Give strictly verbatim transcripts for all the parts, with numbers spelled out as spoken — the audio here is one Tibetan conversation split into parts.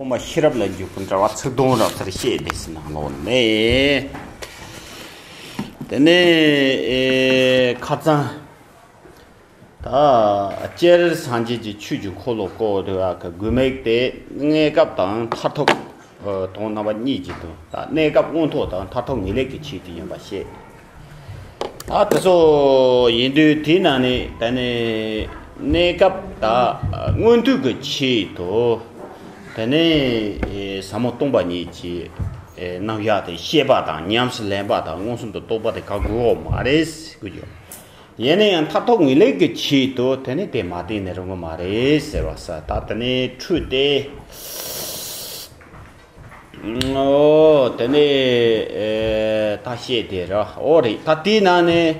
ཐོག་མ་ཤེས་རབ་ལ་འཇུག་པའི་འགྲེལ་བ་ཚིག་དོན་རབ་གསལ་བཤད་པའི་ནང་ལོགས་ནས། དེ་ནས་ཨེ་ཁ་སང་ད་སྤྱིར་སངས་རྒྱས་ཀྱི་ཆོས་ཀྱི་འཁོར་ལོ་བསྐོར་བ་གི་དགོས་དམིགས་དེ་གནས་སྐབས་དང་མཐར་ཐུག་དོན་རྣམ་པ་གཉིས་ཀྱི་དོན། ད་གནས་སྐབས་མངོན་མཐོ་དང་མཐར་ཐུག་ངེས་ལེགས་ཀྱི་ཆེད་དུ་ཡིན་པ་བཤད། ད་དེ་ཚོ་ཡིན་དུས་དེའི་ནང་ནས་ད་ནི་གནས་སྐབས་ད་མངོན་མཐོ་གི་ཆེད་དུ་ད་ནི་ཟབ་མོ་སྟོང་པ་ཉིད་ཀྱི་རྣམ་གཞག་དེ་ཤེས་པ་དང་ཉམས་སུ་ལེན་པ་དང་མངོན་སུམ་དུ་རྟོགས་པ་དེ་ག་དགོས་མ་རེད་ཟེར་གི་ཡོད། ཡིན་ན་ཡང་མཐར་ཐུག་ངེས་ལེགས་ཀྱི་ཆེད་དུ་དེ་ནི་དེ་མ་བསྟེན་ནས་རུང་གི་མ་རེད་ཟེར་བ་ས། ད་དེ་ནི་འཕྲོས་ཏེ། ཨོ་དེ་ནི་ཨེ་ད་བཤད་དེ་ར། ཨོ་རེད། ད་དེའི་ནང་ནས་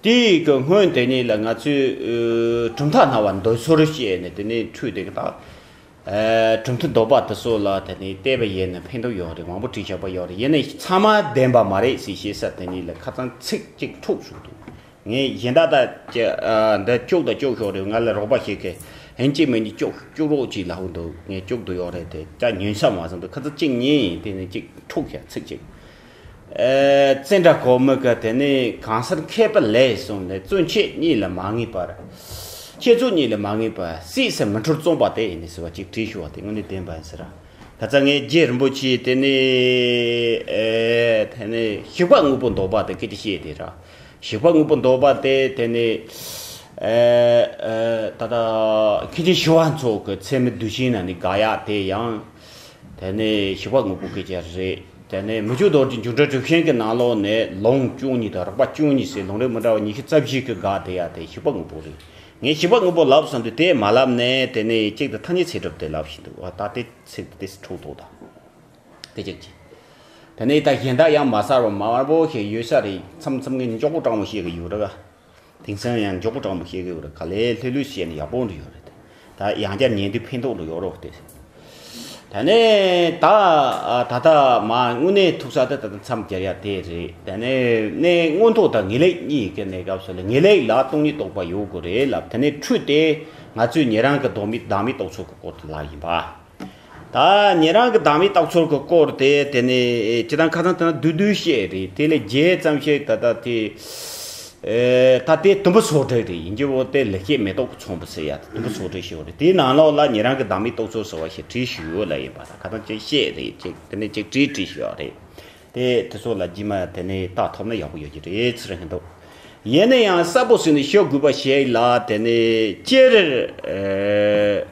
དེའི་གི་སྔོན་དེ་ནི་ལ་ང་ཚོས་ཨེ་གྲུབ་མཐའ་སྣང་བ་འདོད་ཚུལ་བཤད་ནས་དེ་ནི་འཕྲོས་དེ་གི་ད། ཨེ་གྲུབ་མཐའ་འདོད་པ་དེ་ཚོ་ལ་དེ་ནི་བལྟས་པ་ཡིན་ན་ཕན་ཐོགས་ཡོད་རེད། མང་པོ་བྲིས་བཞག་པ་ཡོད་རེད། ཡིན་ནའི་ཚང་མ་བདེན་པ་མ་རེད་ཟེར་བཤད་ས་དེ་ནི་ལ་ཁ་སང་ཚིག་གཅིག་འཁྲུག་བྱུང་འདུག་ངས་གཞན་དག་དང་ཅི་ཨ་འདི་སྐྱོག་དང་སྐྱོག་ཤོག་རེད། ང་ལ་རོགས་པ་ཞིག་གིས་ཧན་གཅིག་མིན་གཅིག་སྐྱོག་སྐྱོག་རོགས་གཅིག་ལབ་འདུག་ངས་སྐྱོག་འདུག་ཡོད་རེད་དེ་ཅག་ཉན་ས་མ་སོང་འདུག་ཁ་ཚ་གཅིག་ཉན་ཡིན་དེ་ནི་གཅིག་འཁྲུག་ཤག་ཚིག་གཅིག་ཨེ་ཙནྡྲ་གོ་མི་ག་དེ་ནི་གང་སར་མཁས་པ་ལས་གསུངས་ནས་བཙུན་མཆེད་གཉིས་ལ་མ་ངེས་པར། ཁྱེད་ཚོ་གཉིས་ལ་མ་ངེས་པར་སྲིད་ཟེར་མི་འཁྲུལ་བཙོང་པ་དེ་ཡིན་ནི་ཟེར་བ་གཅིག་བྲིས་ཤོག་དེ་དངོས་གནས་བདེན་པ་ཡིན་ཟེར་ར། ད་ཚ་ངས་རྗེ་རིན་པོ་ཆེ་དེ་ནི་ཨེ་དེ་ནི་ཞིག་པ་དངོས་པོ་འདོད་པ་དེ་སྐད་ཆ་བཤད་དེ་ར། ཞིག་པ་དངོས་པོ་འདོད་པ་དེ་དེ་ནི་ཨེ་ཨེ་ད་ལྟ་མཁན་ཆེན་ཞི་བ་འཚོ་གི་ཚད་མའི་གདུལ་ཞིང་ན་ནི་དགག་ཡག་དེ་ཡང་དེ་ནི་ཞིག་པ་དངོས་པོ་སྐད་ཆ་རེད། དེ་ནི་མི་བསྐྱོད་རྡོ་རྗེ་འབྱུང་འགྲེལ་གྲུབ་ཆེན་གྱི་ནང་ལོགས་ནས་ལུང་བཅུ་གཉིས་དང་རིགས་པ་བཅུ་གཉིས་ཟེར་ལུང་རིགས་མི་འདྲ་བ་ཉི་ཤུ་རྩ་བཞི་གི་དགག་དེ་ཡག་དེ་ཞིག་པ་དངོས་པོ་རེད། ངས་ཞིག་པ་དངོས་པོ་ལབ་སོང་དུས་དེ་མ་ལབ་ནས་དེ་ནི་གཅིག་ཏུ་ཐ་སྙད་ཚད་གྲུབ་དེ་ལབ་བཞིན་འདུག་བ། ད་དེ་ཚིག་དེ་འཁྲུག་ཐོག་དང་། དེ་གཅིག་གཅིག་དེ་ནས་ད་གཞན་དག་ཡང་མ་གསལ་བ་མང་པོ་ཞིག་ཡོད་ས་རེད། མཚམས་མཚམས་ངས་མགྱོགས་པོ་དྲང་མོ་བཤད་གི་ཡོད་རེད་བ། དེང་སང་ཡང་མགྱོགས་པོ་དྲང་མོ་བཤད་གི་ཡོད་རེད། ག་ལེ་ལྷོད་ལྷོད་བཤད་ན་ཡག་པོ་འདྲ་ཡོད་རེད། ད་ཡང་བསྐྱར་ཉན་དུས་ཕན་ཐོགས་འདྲ་ཡོད་རེད་དེ། ད་ནས་ད་ད་ལྟ་མ་དངོས་གནས་ཐུག་ས་དེ་ད་ལྟ་མཚམས་སྦྱར་ཡ་དེ་རེད། དེ་ནས་གནས་མངོན་མཐོ་དང་ངེས་ལེགས་གཉིས་ཀྱི་གནས་སྐབས་སུ་ལ་ངེས་ལེགས་ལ་སྟོང་ཉིད་རྟོགས་པ་ཡོད་དགོས་རེད་ལབ། དེ་ནས་འཕྲོས་ཏེ་ང་ཚོས་ཉན་རང་གི་བདག་མེད་བདག་མེད་རྟོགས་ཚུལ་གྱི་སྐོར་དུ་ལབ་ཡིན་པ། ད་ཉན་རང་གི་བདག་མེད་རྟོགས་ཚུལ་གྱི་སྐོར་དེ་དེ་ནི་སྤྱིར་བཏང་ཁ་སང་དེ་ན་བསྡུས་བསྡུས་བཤད་རེད། དེ་ལས་རྒྱས་ཙམ་ཞིག་ད་ལྟ་དེ་ཨེ་ད་དེ་དུམ་བུ་སོ་འབྲས་རེད། ཡིན་གྱི་འོ་དེ་ལེགས་བཤད་མེ་ཏོག་གི་ཚོམ་བུ་ཟེར་ཡ་དེ་དུམ་བུ་སོ་འབྲས་ཞིག་ཡོད་རེད། དེའི་ནང་ལོགས་ལ་ཉན་རང་གི་བདག་མེད་རྟོགས་ཚུལ་ཟེར་བ་ཞིག་བྲིས་ཞིག་ཡོད་ལ་ཡིན་པ། ད་ཁ་སང་ཅིག་བཤད་རེད། ཅིག་དེ་ནས་ཅིག་བྲིས་བྲིས་ཞིག་ཡོད་རེད། དེ་དེ་ཚོ་ལ་རྗེས་མ་དེ་ནས་ལྟ་ཐུབ་ན་ཡག་པོ་ཡོད་ཀྱི་རེད་ཚུལ་ཧན་འདུག་ཡིན་ན་ཡང་གསལ་པོ་ཟེར་ནས་ཤོད་དགོས་པ་ཞིག་ལ་དེ་ནས་སྤྱིར་ཨེ་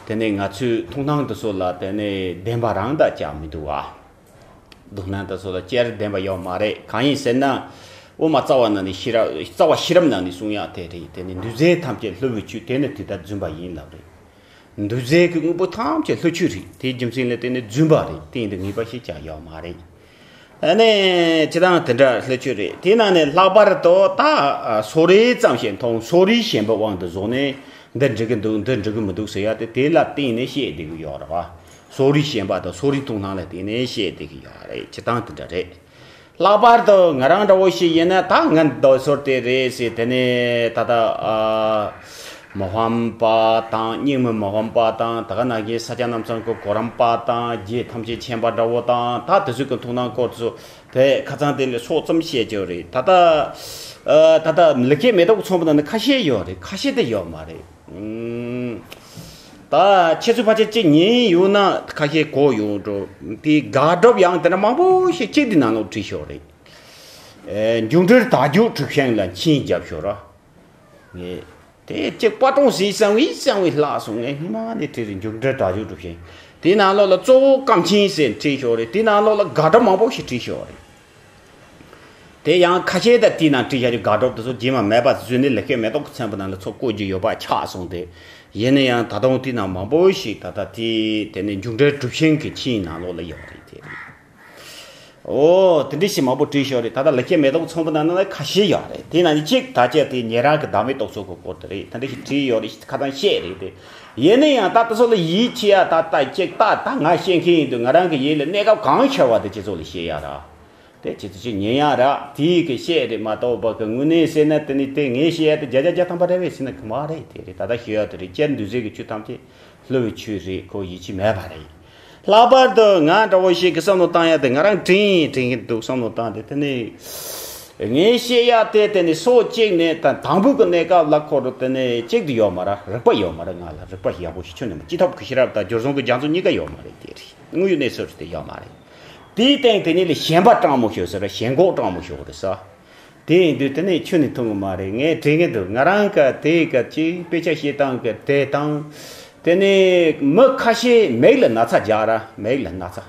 དེ་ནས་ང་ཚོའི་མཐོང་སྣང་དེ་ཚོ་ལ་དེ་ནས་བདེན་པ་རང་ད་ཅང་མི་འདུག་བ། མཐོང་སྣང་དེ་ཚོ་ལ་སྤྱིར་བདེན་པ་ཡོད་མ་རེད། གང་ཡིན་ཟེར་ན། དབུ་མ་རྩ་བ་ནང་ནས་ཤེས་རབ་རྩ་བ་ཤེས་རབ་ནང་ནས་གསུང་ཡག་དེ་རེད། དེ་ནས་འདུས་རྫས་ཐམས་ཅད་བསླུ་བའི་ཆོས་དེ་ནི་དེ་ལྟར་རྫུན་པ་ཡིན་ལབ་རེད། འདུས་རྫས་ཀྱི་དངོས་པོ་ཐམས་ཅད་བསླུ་ཆོས་རེད། དེའི་རྒྱུ་མཚན་ལ་བརྟེན་ནས་རྫུན་པ་རེད། དེ་ཡིན་དུས་ངེས་པ་ཞིག་ཀྱང་ཡོད་མ་རེད། ཨ་ནི་སྤྱིར་བཏང་དེ་འདྲ་བསླུ་ཆོས་རེད། དེ་ནང་ནས་ལྷག་པར་དུ་ད་སོ་རིས་ཙམ་ཞིག་མཐོང་། སོ་རིས་ཞེན་པའི་དབང་དུ་བཟུང་ནས་འདི་འགྲིག་གི་འདུག་འདི་འགྲིག་གི་མི་འདུག་ཟེར་ཡ་དེ་དེ་ལ་བརྟེན་ནས་བཤད་བསྡད་ཀྱི་ཡོད་རེད་བ། སོ་རིས་ཞེན་པ་དང་སོ་རིས་མཐོང་སྣང་ལ་བརྟེན་ནས་བཤད་བསྡད་ཀྱི་ཡོད་རེད། སྤྱིར་བཏང་དེ་འདྲ་རེད། ལྷག་པར་དུ་ང་རང་འདྲ་བོ་ཞིག་ཡིན་ན་ད་ང་འདོད་ཚུལ་དེ་རེད་ཟེར། དེ་ནས་ད་ལྟ་ཨ་མི་ཕམ་པ་དང་སྙིང་མི་མི་ཕམ་པ་དང་ད་ག་ནང་བཞིན་ས་སྐྱ་རྣམ་གསུམ་གྱི་གོ་རམས་པ་དང་རྗེ་ཐམས་ཅད་མཁྱེན་པ་འདྲ་བོ་དང་ད་དེ་ཚོ་གི་མཐོང་སྣང་སྐོར་ཚོ་དེ་ཁ་ཚང་དེ་ལས་སོགས་ཙམ་བཤད་ཀྱི་ཡོད་རེད། ད་ལྟ་ཨ་ད་ལྟ་ལེགས་བཤད་མེ་ཏོག་ཚོམ་བུ་ནང་ནས་ཁ་ཤས་ཡོད་རེད། ཁ་ཤས་དེ་ཡོད་མ་རེད། ཨུམ། ད་ཁྱེད་ཚོས་ཕལ་ཆེར་གཅིག་ཉན་ཡོད་ན་ཁ་ཤས་གོ་ཡོང་འགྲོ། དེ་དགག་སྒྲུབ་ཡང་དེ་འདྲ་མང་པོ་ཞིག་གཅིག་དེ་ནང་ལོགས་བྲིས་ཤོག་རེད། ཨེ་འབྱུང་འགྲེལ་དལ་འབྱོར་གྲུབ་ཆེན་ལ་མཆན་བརྒྱབ་ཤོག་ར། ངས་དེ་གཅིག་པ་ཏོང་ཟིག་གསང་བའི་གསང་བའི་ལྷག་སོང་། ངས་སྔོན་མ་ནས་བྲིས་རེད། འབྱུང་འགྲེལ་དལ་འབྱོར་གྲུབ་ཆེན་དེའི་ནང་ལོགས་ལ་གཙོ་བོ་བཀའ་མཆན་ཟེར་བྲིས་ཤོག་རེད། དེའི་ནང་ལོགས་ལ་དགག་སྒྲུབ་མང་པོ་ཞིག་བྲིས་ཤོག་རེད། དེ་ཡང་ཁ་ཤས་དང་དེའི་ནང་བྲིས་བཞག་རྒྱུ་དགག་སྒྲུབ་དེ་ཚོ་རྗེས་མ་མེད་པ་བཟོས་ནས་ལེགས་བཤད་མེ་ཏོག་གི་ཚོམ་བུ་ནང་ལ་ཚུར་བཀོད་རྒྱུ་ཡོད་པ་ཆགས་སོང་སྟེ། ཡིན་ན་ཡང་ད་དུང་དེའི་ནང་མང་པོ་ཞིག་ད་ལྟ་དེ་དེ་ནས་འབྱུང་འགྲེལ་གྲུབ་ཆེན་གྱི་མཆན་ནང་ལོགས་ལ་ཡོད་རེད། དེ་རེད། ཨོ་དེ་འདྲ་ཞིག་མང་པོ་བྲིས་ཤོག་རེད། ད་ལྟ་ལེགས་བཤད་མེ་ཏོག་གི་ཚོམ་བུ་ནང་ན་ཁ་ཤས་ཡོད་རེད། དེ་ནང་ནས་གཅིག་ད་ཆ་དེ་ཉན་རང་གི་བདག་མེད་རྟོགས་ཚུལ་གྱི་སྐོར་དེ་རེད། ད་འདྲ་ཞིག་བྲིས་ཡོད་རེད། ཁ་སང་བཤད་རེད་དེ། ཡིན་ན་ཡང་ད་དེ་ཚོ་ལ་ཡིད་ཆེས་ཡ་ད་ལྟ་གཅིག་ད་ད་ང་བཤད་མཁན་ཡིན་དུས་ང་རང་གི་ཡིད་ལ་གནས་སྐབས་གང་ཤར་བ་དེ་ཁྱེད་ཚོ་ལ་བཤད་ཡ་ར། དེ་ཁྱེད་ཚོས་ཅིག་ཉན་ཡ་ར། དེའི་གི་བཤད་རེད་མ་གཏོགས་པ་གི་དངོས་གནས་བཤད་ན་དེ་ནི་དེ་ངས་བཤད་ཡ་དེ་བརྒྱ་ཆ་བརྒྱ་ཐམ་པ་རེད་པས་ཟེར་ན་གི་མ་རེད། དེ་རེད། ད་ལྟ་ཤེས་ཡ་དེ་རེད། སྤྱིར་འདུས་བྱས་ཀྱི་ཆོས་ཐམས་ཅད་བསླུ་བའི་ཆོས་རེད། ཁོ་ཡིད་ཆེས་མེད་པ་རེད། ལྷག་པར་དུ་ང་འདྲ་བོ་ཞིག་གི་བསམ་བློ་བཏང་ཡ་དེ། ང་རང་དྲན་དྲན་གྱི་འདུག་བསམ་བློ་བཏང་དེ། དེ་ནས་ངས་བཤད་ཡ་དེ། དེ་ནས་སོ་གཅིག་ནས་ད་དང་པོ་གི་གནས་སྐབས་ལ་ཁོ་རུ་དེ་ནས་གཅིག་ཏུ་ཡོད་མ་རེད། རིག་པ་ཡོད་མ་རེད། ང་ལ་རིག་པ་ཡག་པོ་ཞིག་ཁྱོན་ནས་མ། སྤྱི་ཐབ་ཀྱི་ཤེས་རབ་དང་སྦྱོར་བཟང་གི་རྒྱ་མཚོ་གཉིས་ཀ་ཡོད་མ་རེད། དེ་རེད། དངོས་ཡོད་གནས་ཚུལ་དེ་ཡོད་མ་རེད། དེའི་སྟེང་དེ་ཉིད་ལ་ཞེན་པ་སྤྲང་མོ་ཤོར་ཟེར་ར། ཞེན་ཁོག་སྤྲང་མོ་ཤོར་གི་ས། དེ་ཡིན་དུས་དེ་ནས་ཁྱོན་ནས་མཐོང་གི་མ་རེད། ངས་དྲན་གི་འདུག་ང་རང་ག་དེ་ག་ཅིག་དཔེ་ཆ་བཤད་སྟངས་གི་དེ་དང་། དེ་ནས་མི་ཁ་ཤས་མིག་ལ་ན་ཚ་རྒྱག་ར། མིག་ལ་ན་ཚ།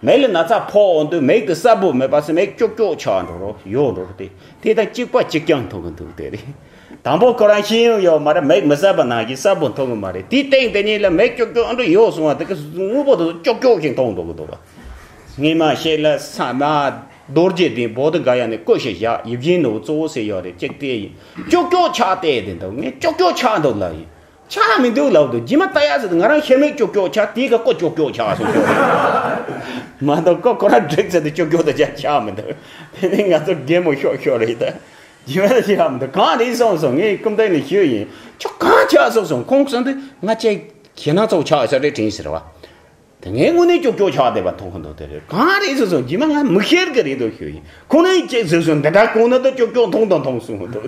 མིག་ལ་ན་ཚ་ཕོག་འོང་དུས་མིག་དེ་གསལ་པོ་མེད་པ་སེ། མིག་ཀྱོག་ཀྱོག་ཆགས་འགྲོ་རོ། ཡོད་འགྲོ་རོ། དེ་དེ་དང་གཅིག་པ་གཅིག་རྐྱང་མཐོང་གི་འདུག་དེ་རེད། དང་པོ་ཁོ་རང་ཤེས་ཡོན་ཡོད་མ་རེད། མིག་མི་གསལ་པ་ནང་བཞིན་གསལ་པོ་མཐོང་གི་མ་རེད། དེའི་སྟེང་དེ་ཉིད་ལ་མིག་ཀྱོག་ཀྱོག་འགྲོ་ཡོད་སོང་བ། དེ་གི་དངོས་པོ་དེ་ཀྱོག་ཀྱོག་ཞིག་མཐོང་འགྲོ་གི་འདུག་བ། སྔས་མ་ཤེས་ལ་ས་མ་རྡོ་རྗེ་གདན་བོ་དང་འགའ་ཡ་ནས་བཀོད་ཤེས་བཞག་ཡིབ་ཡིན་ནོ་གཙོ་བོ་ཟེར་ཡོད་རེད། གཅིག་དེ་ཡིན། ཀྱོག་ཀྱོག་ཆགས་བལྟས་དེ་འདུག་ངས་ཀྱོག་ཀྱོག་ཆགས་འདུག་ལབ་ཡིན། ཆགས་མི་འདུག་ལབ་འདུག་རྗེས་མ་ལྟ་ཡ་ཟེར་དུས་ང་རང་ཤ་མིག་ཀྱོག་ཀྱོག་ཆགས། དེའི་ག་ཀོ་ཀྱོག་ཀྱོག་ཆགས་སོང་ཤོག་མ་གཏོགས་ཀོ་ཁོ་རང་འགྲིག་ཟེར་དུས་ཀྱོག་ཀྱོག་དང་ཆགས་ཆགས་མི་འདུག་དེ་ནས་ང་ཚོ་གད་མོ་ཤོར་ཤོར་རེད་ད། རྗེས་མ་ལ་ཆགས་མི་འདུག་གང་རེད་སོང་སོང་། ངས་སྐུ་མདུན་ནས་ཞུས་ཡིན། ཁྱོད་གང་ཆགས་སོང་སོང་། ཁོང་གསུངས་དུས་ང་ཅིག་ཁྱེད་རང་ཚོ་ཆགས་ས་རེད་དྲན་ཟེར་བ། དེ་ངས་དངོས་གནས་ཀྱོག་ཀྱོག་ཆགས་བསྡད་པ་མཐོང་གི་འདུག་དེ་རེད། གང་རེད་ཟེར་སོང་། རྗེས་མ་ང་མི་ཤེས་གི་རེད་འདུག་ཞུས་ཡིན། ཁོང་རང་གཅིག་ཟེར་སོང་། འདི་འདྲ་གོང་ན་ད་ཀྱོག་ཀྱོག་མཐོང་དང་མཐོང་གསུངས་འདུག་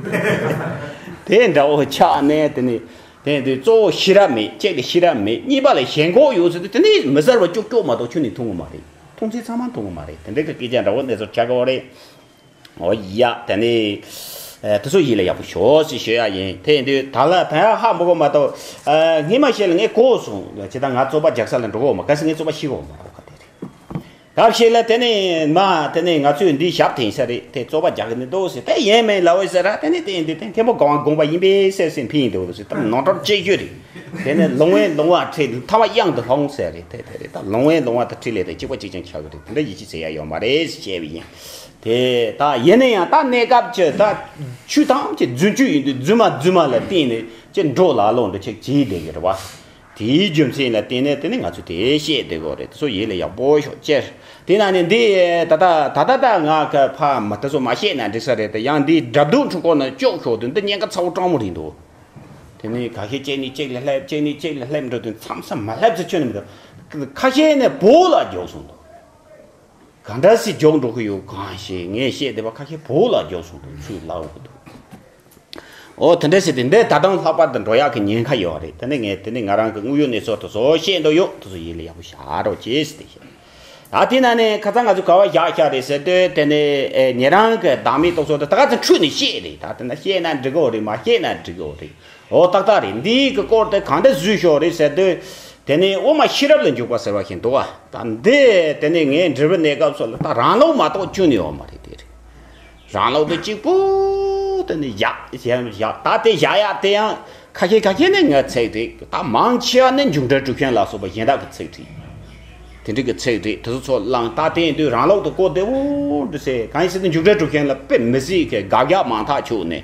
དེ་འདྲ་བོ་ཆགས་ནས་དེ་ནས་དེ་དུས་གཙོ་བོ་ཤེས་རབ་མེད། གཅིག་ལ་ཤེས་རབ་མེད། གཉིས་པ་ལ་ཞེན་ཁོག་ཡོད་ཟེར་དུས་དེ་ནས་མི་གསལ་བ་ཀྱོག་ཀྱོག་མ་གཏོགས་ཁྱོན་ནས་མཐོང་གི་མ་རེད། མཐོང་ཚད་ཚང་མ་མཐོང་གི་མ་རེད། དེ་འདྲ་གི་སྐད་ཆ་འདྲ་བོ་གནས་ཚུལ་ཆགས་ཀྱི་ཡོད་རེད། འོ་ཡ། དེ་ནས་ཨ་དེ་ཚོ་ཡིད་ལ་ཡག་པོ་ཞོག་ཟེར་ཞུ་ཡ་ཡིན། དེ་ཡིན་དུས་ད་ལ་ད་ཡ་ཧ་མི་གོ་མ་གཏོགས། ཨ་སྔས་མ་ཞིག་ལ་ངས་གོ་སོང་། ཇི་ལྟར་ང་རྩོད་པ་རྒྱག་ས་ལ་འགྲོ་གི་ཡོད་མ། གལ་སྲིད་ངས་རྩོད་པ་ཤེས་གི་ཡོད་མ་རེད་ག་དེ་རེད། སྐབས་ཤིག་ལ་དེ་ནས་མ་དེ་ནས་ང་ཚོས་འདི་ཞབས་བརྟན་ས་རེད། དེ་རྩོད་པ་རྒྱག་གི་མི་འདུག་ཟེར། དེ་ཡིན་མིན་ལབ་འོས་ཟེར་ར། དེ་ནས་དེ་ཡིན་དུས་དེ་མཁན་པོ་གང་དགོངས་པ་ཡིན་པས་ཟེར་ཟེར་ཕིན་འདུག་ཟེར། ད་ནོར་འཁྲུལ་ཆེ་ཤོས་རེད། དེ་ནས་ལོང་བས་ལོང་བ་ཁྲིད། ཐ་མ་གཡང་དུ་ལྷུང་ཟེར་རེད། དེ་དེ་རེད། ད་ལོང་བས་ལོང་བ་དང་ཁྲིད་ལས་དེ་གཅིག་པ་གཅིག་རྐྱང་ཆགས་ཀྱི་རེད། དེ་འདྲ་ཡིད་ཆེས་བྱེད་ཡ་ཡོད་མ་རེད་ཟེར་བཤད་པ་ཡིན། དེ་ད་ཡིན་ན་ཡང་ད་གནས་སྐབས་ཀྱི་ད་ཆོས་ཐམས་ཅད་རྫུན་ཆོས་ཡིན་དུས་རྫུན་མ་རྫུན་མ་ལ་བརྟེན་ནས་ཅི་འགྲོ་ལ་ལོག་འདྲ་ཅིག་བྱས་བསྡད་ཀྱི་རེད་བ། དེའི་རྒྱུ་མཚན་ལ་བརྟེན་ནས་དེ་ནི་ང་ཚོས་དེ་བཤད་བསྡད་དགོས་རེད། དེ་ཚོ་ཡིད་ལ་ཡག་པོ་ཞོག་ཅེར། དེ་ན་ནི་འདི་ད་ལྟ་ད་ལྟ་ད་ང་ག་ཕ་མ་དེ་ཚོ་མ་བཤད་ན་འགྲིག་ས་རེད་དེ། ཡང་འདི་སྒྲ་སྡུད་འཕྲུལ་འཁོར་ན་ཅོག་ཞོག་དུས་འདི་ཉེན་ཁ་ཚ་བོ་སྤྲང་མོ་རེད་འདུག་དེ་ནི་ཁ་ཤས་གཅིག་ནས་གཅིག་ལ་སླེབས། གཅིག་ནས་གཅིག་ལ་སླེབས་འགྲོ་དུས་མཚམས་མཚམས་མ་སླེབས་ཚེ་ཁྱོན་ནས་མི་འདུག་ཁ་ཤས་ནས་བོད་ལ་རྒྱུགས་སོང་འདུག་ག་འདྲ་སེ་རྒྱུགས་འགྲོ་གི་ཡོད་གང་ཤེས། ངས་བཤད་བསྡད་པ་ཁ་ཤས་བོད་ལ་རྒྱུགས་སོང་འདུག་ཚུར་ལབ་གི་འདུག་འོ་དེ་འདྲ་ཟེར་ཏེ་འདི་ད་དུང་ལྷག་པར་དུ་འགྲོ་ཡག་གི་ཉེན་ཁ་ཡོད་རེད། དེ་ནི་ངས་དེ་ནི་ང་རང་གི་དངོས་ཡོད་གནས་ཚུལ་དེ་ཚོ་བཤད་འདོད་ཡོད། དེ་ཚོ་ཡིད་ལ་ཡག་པོ་བཞག་རོགས་བྱེད་ཟེར་ཏེ་བཤད། ད་དེ་ན་ནས་ཁ་སང་ང་ཚོ་ག་བ་བཞག་བཞག་རེད་ཟེར་དུས། དེ་ནི་ཨེ་ཉེ་རང་གི་བདག་མེད་རྟོགས་ཚོགས་དེ་ད་ག་ཚོད་འཁྲུལ་ནས་བཤད་རེད། ད་དེ་ན་བཤད་ན་འགྲིག་གི་རེད། མ་བཤད་ན་འགྲིག་གི་རེད། འོ་ཏག་ཏག་རེད། འདིའི་གི་སྐོར་དེ་གང་འདྲ་བཟོས་ཤོག་རེད་ཟེར་དུས། དེ་ནས་དབུ་མ་ཤེས་རབ་ལ་འཇུག་པ་ཟེར་བ་ཞིག་འདུག་བ། ད་འདི་དེ་ནས་ངས་འབྲི་བའི་གནས་སྐབས་སུ་ལ་ད་རང་ལུགས་མ་གཏོགས་ཁྱོན་ནས་ཡོད་མ་རེད། དེ་རེད། རང་ལུགས་དེ་གཅིག་པུ་དེ་ནས་བཞག་བཞག་བཞག་ད་དེ་བཞག་ཡག་དེ་ཡང་ཁ་ཤས་ཁ་ཤས་ནས་ངའི་ཚིག་རེད། ད་མང་ཆེ་བ་ནི་མཇུག་སྒྲིལ་གྲུབ་ཆེན་ལ་སོགས་པ་གཞན་དག་གི་ཚིག་རེད། དེ་འདྲ་གི་ཚིག་རེད། དེ་ཚོ་ཚོ་བླངས། ད་དེ་ཡིན་དུས་རང་ལུགས་དེ་གོ་བདེ་བོ་འདྲ་ཟེར། གང་ཡིན་ཟེར་ན་མཇུག་སྒྲིལ་གྲུབ་ཆེན་ལ་དཔེ་མི་སྲིད་ཀྱི་དགག་རྒྱག་མང་ཐག་ཆོད་ནས།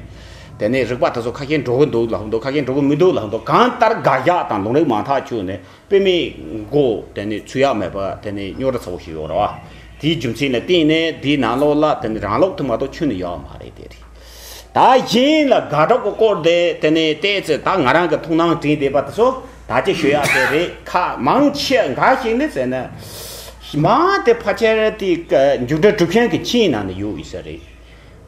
དེ་ནས་རིགས་པ་དེ་ཚོ་ཁ་ཤས་འགྲོ་གི་འདུག་ལབ་འདུག་ཁ་ཤས་འགྲོ་གི་མི་འདུག་ལབ་འདུག་གང་ལྟར་དགག་རྒྱག་དང་ལུང་རིགས་མང་ཐག་ཆོད་ནས། དཔེ་མེད་མགོ་དེ་ནས་ཚུད་ཡག་མེད་པ། དེ་ནས་རྙོག་དྲ་ཚ་བོ་ཞིག་ཡོད་རེད་བ། དེའི་རྒྱུ་མཚན་ལ་བརྟེན་ནས་དེའི་ནང་ལོགས་ལ་དེ་ནས་རང་ལུགས་དེ་མ་གཏོགས་ཁྱོན་ནས་ཡོད་མ་རེད། དེ་རེད། ད་གཞན་ལ་དགག་སྒྲུབ་ཀྱི་སྐོར་དེ་དེ་ནས་བལྟས་ཚེ་ད་ང་རང་གི་མཐོང་སྣང་དྲན་བསྡད་པ་དེ་ཚོ་ད་ཅི་ཞུ་ཡག་དེ་རེད། ཁ་མང་ཆེ་འགའ་ཞིག་ནི་ཟེར་ན་མ་དེ་ཕལ་ཆེར་དེ་མཇུག་སྒྲིལ་གྲུབ་ཆེན་གྱི་ཆིངས་ནང་ནས་ཡོད་ཡིན་ས་རེད།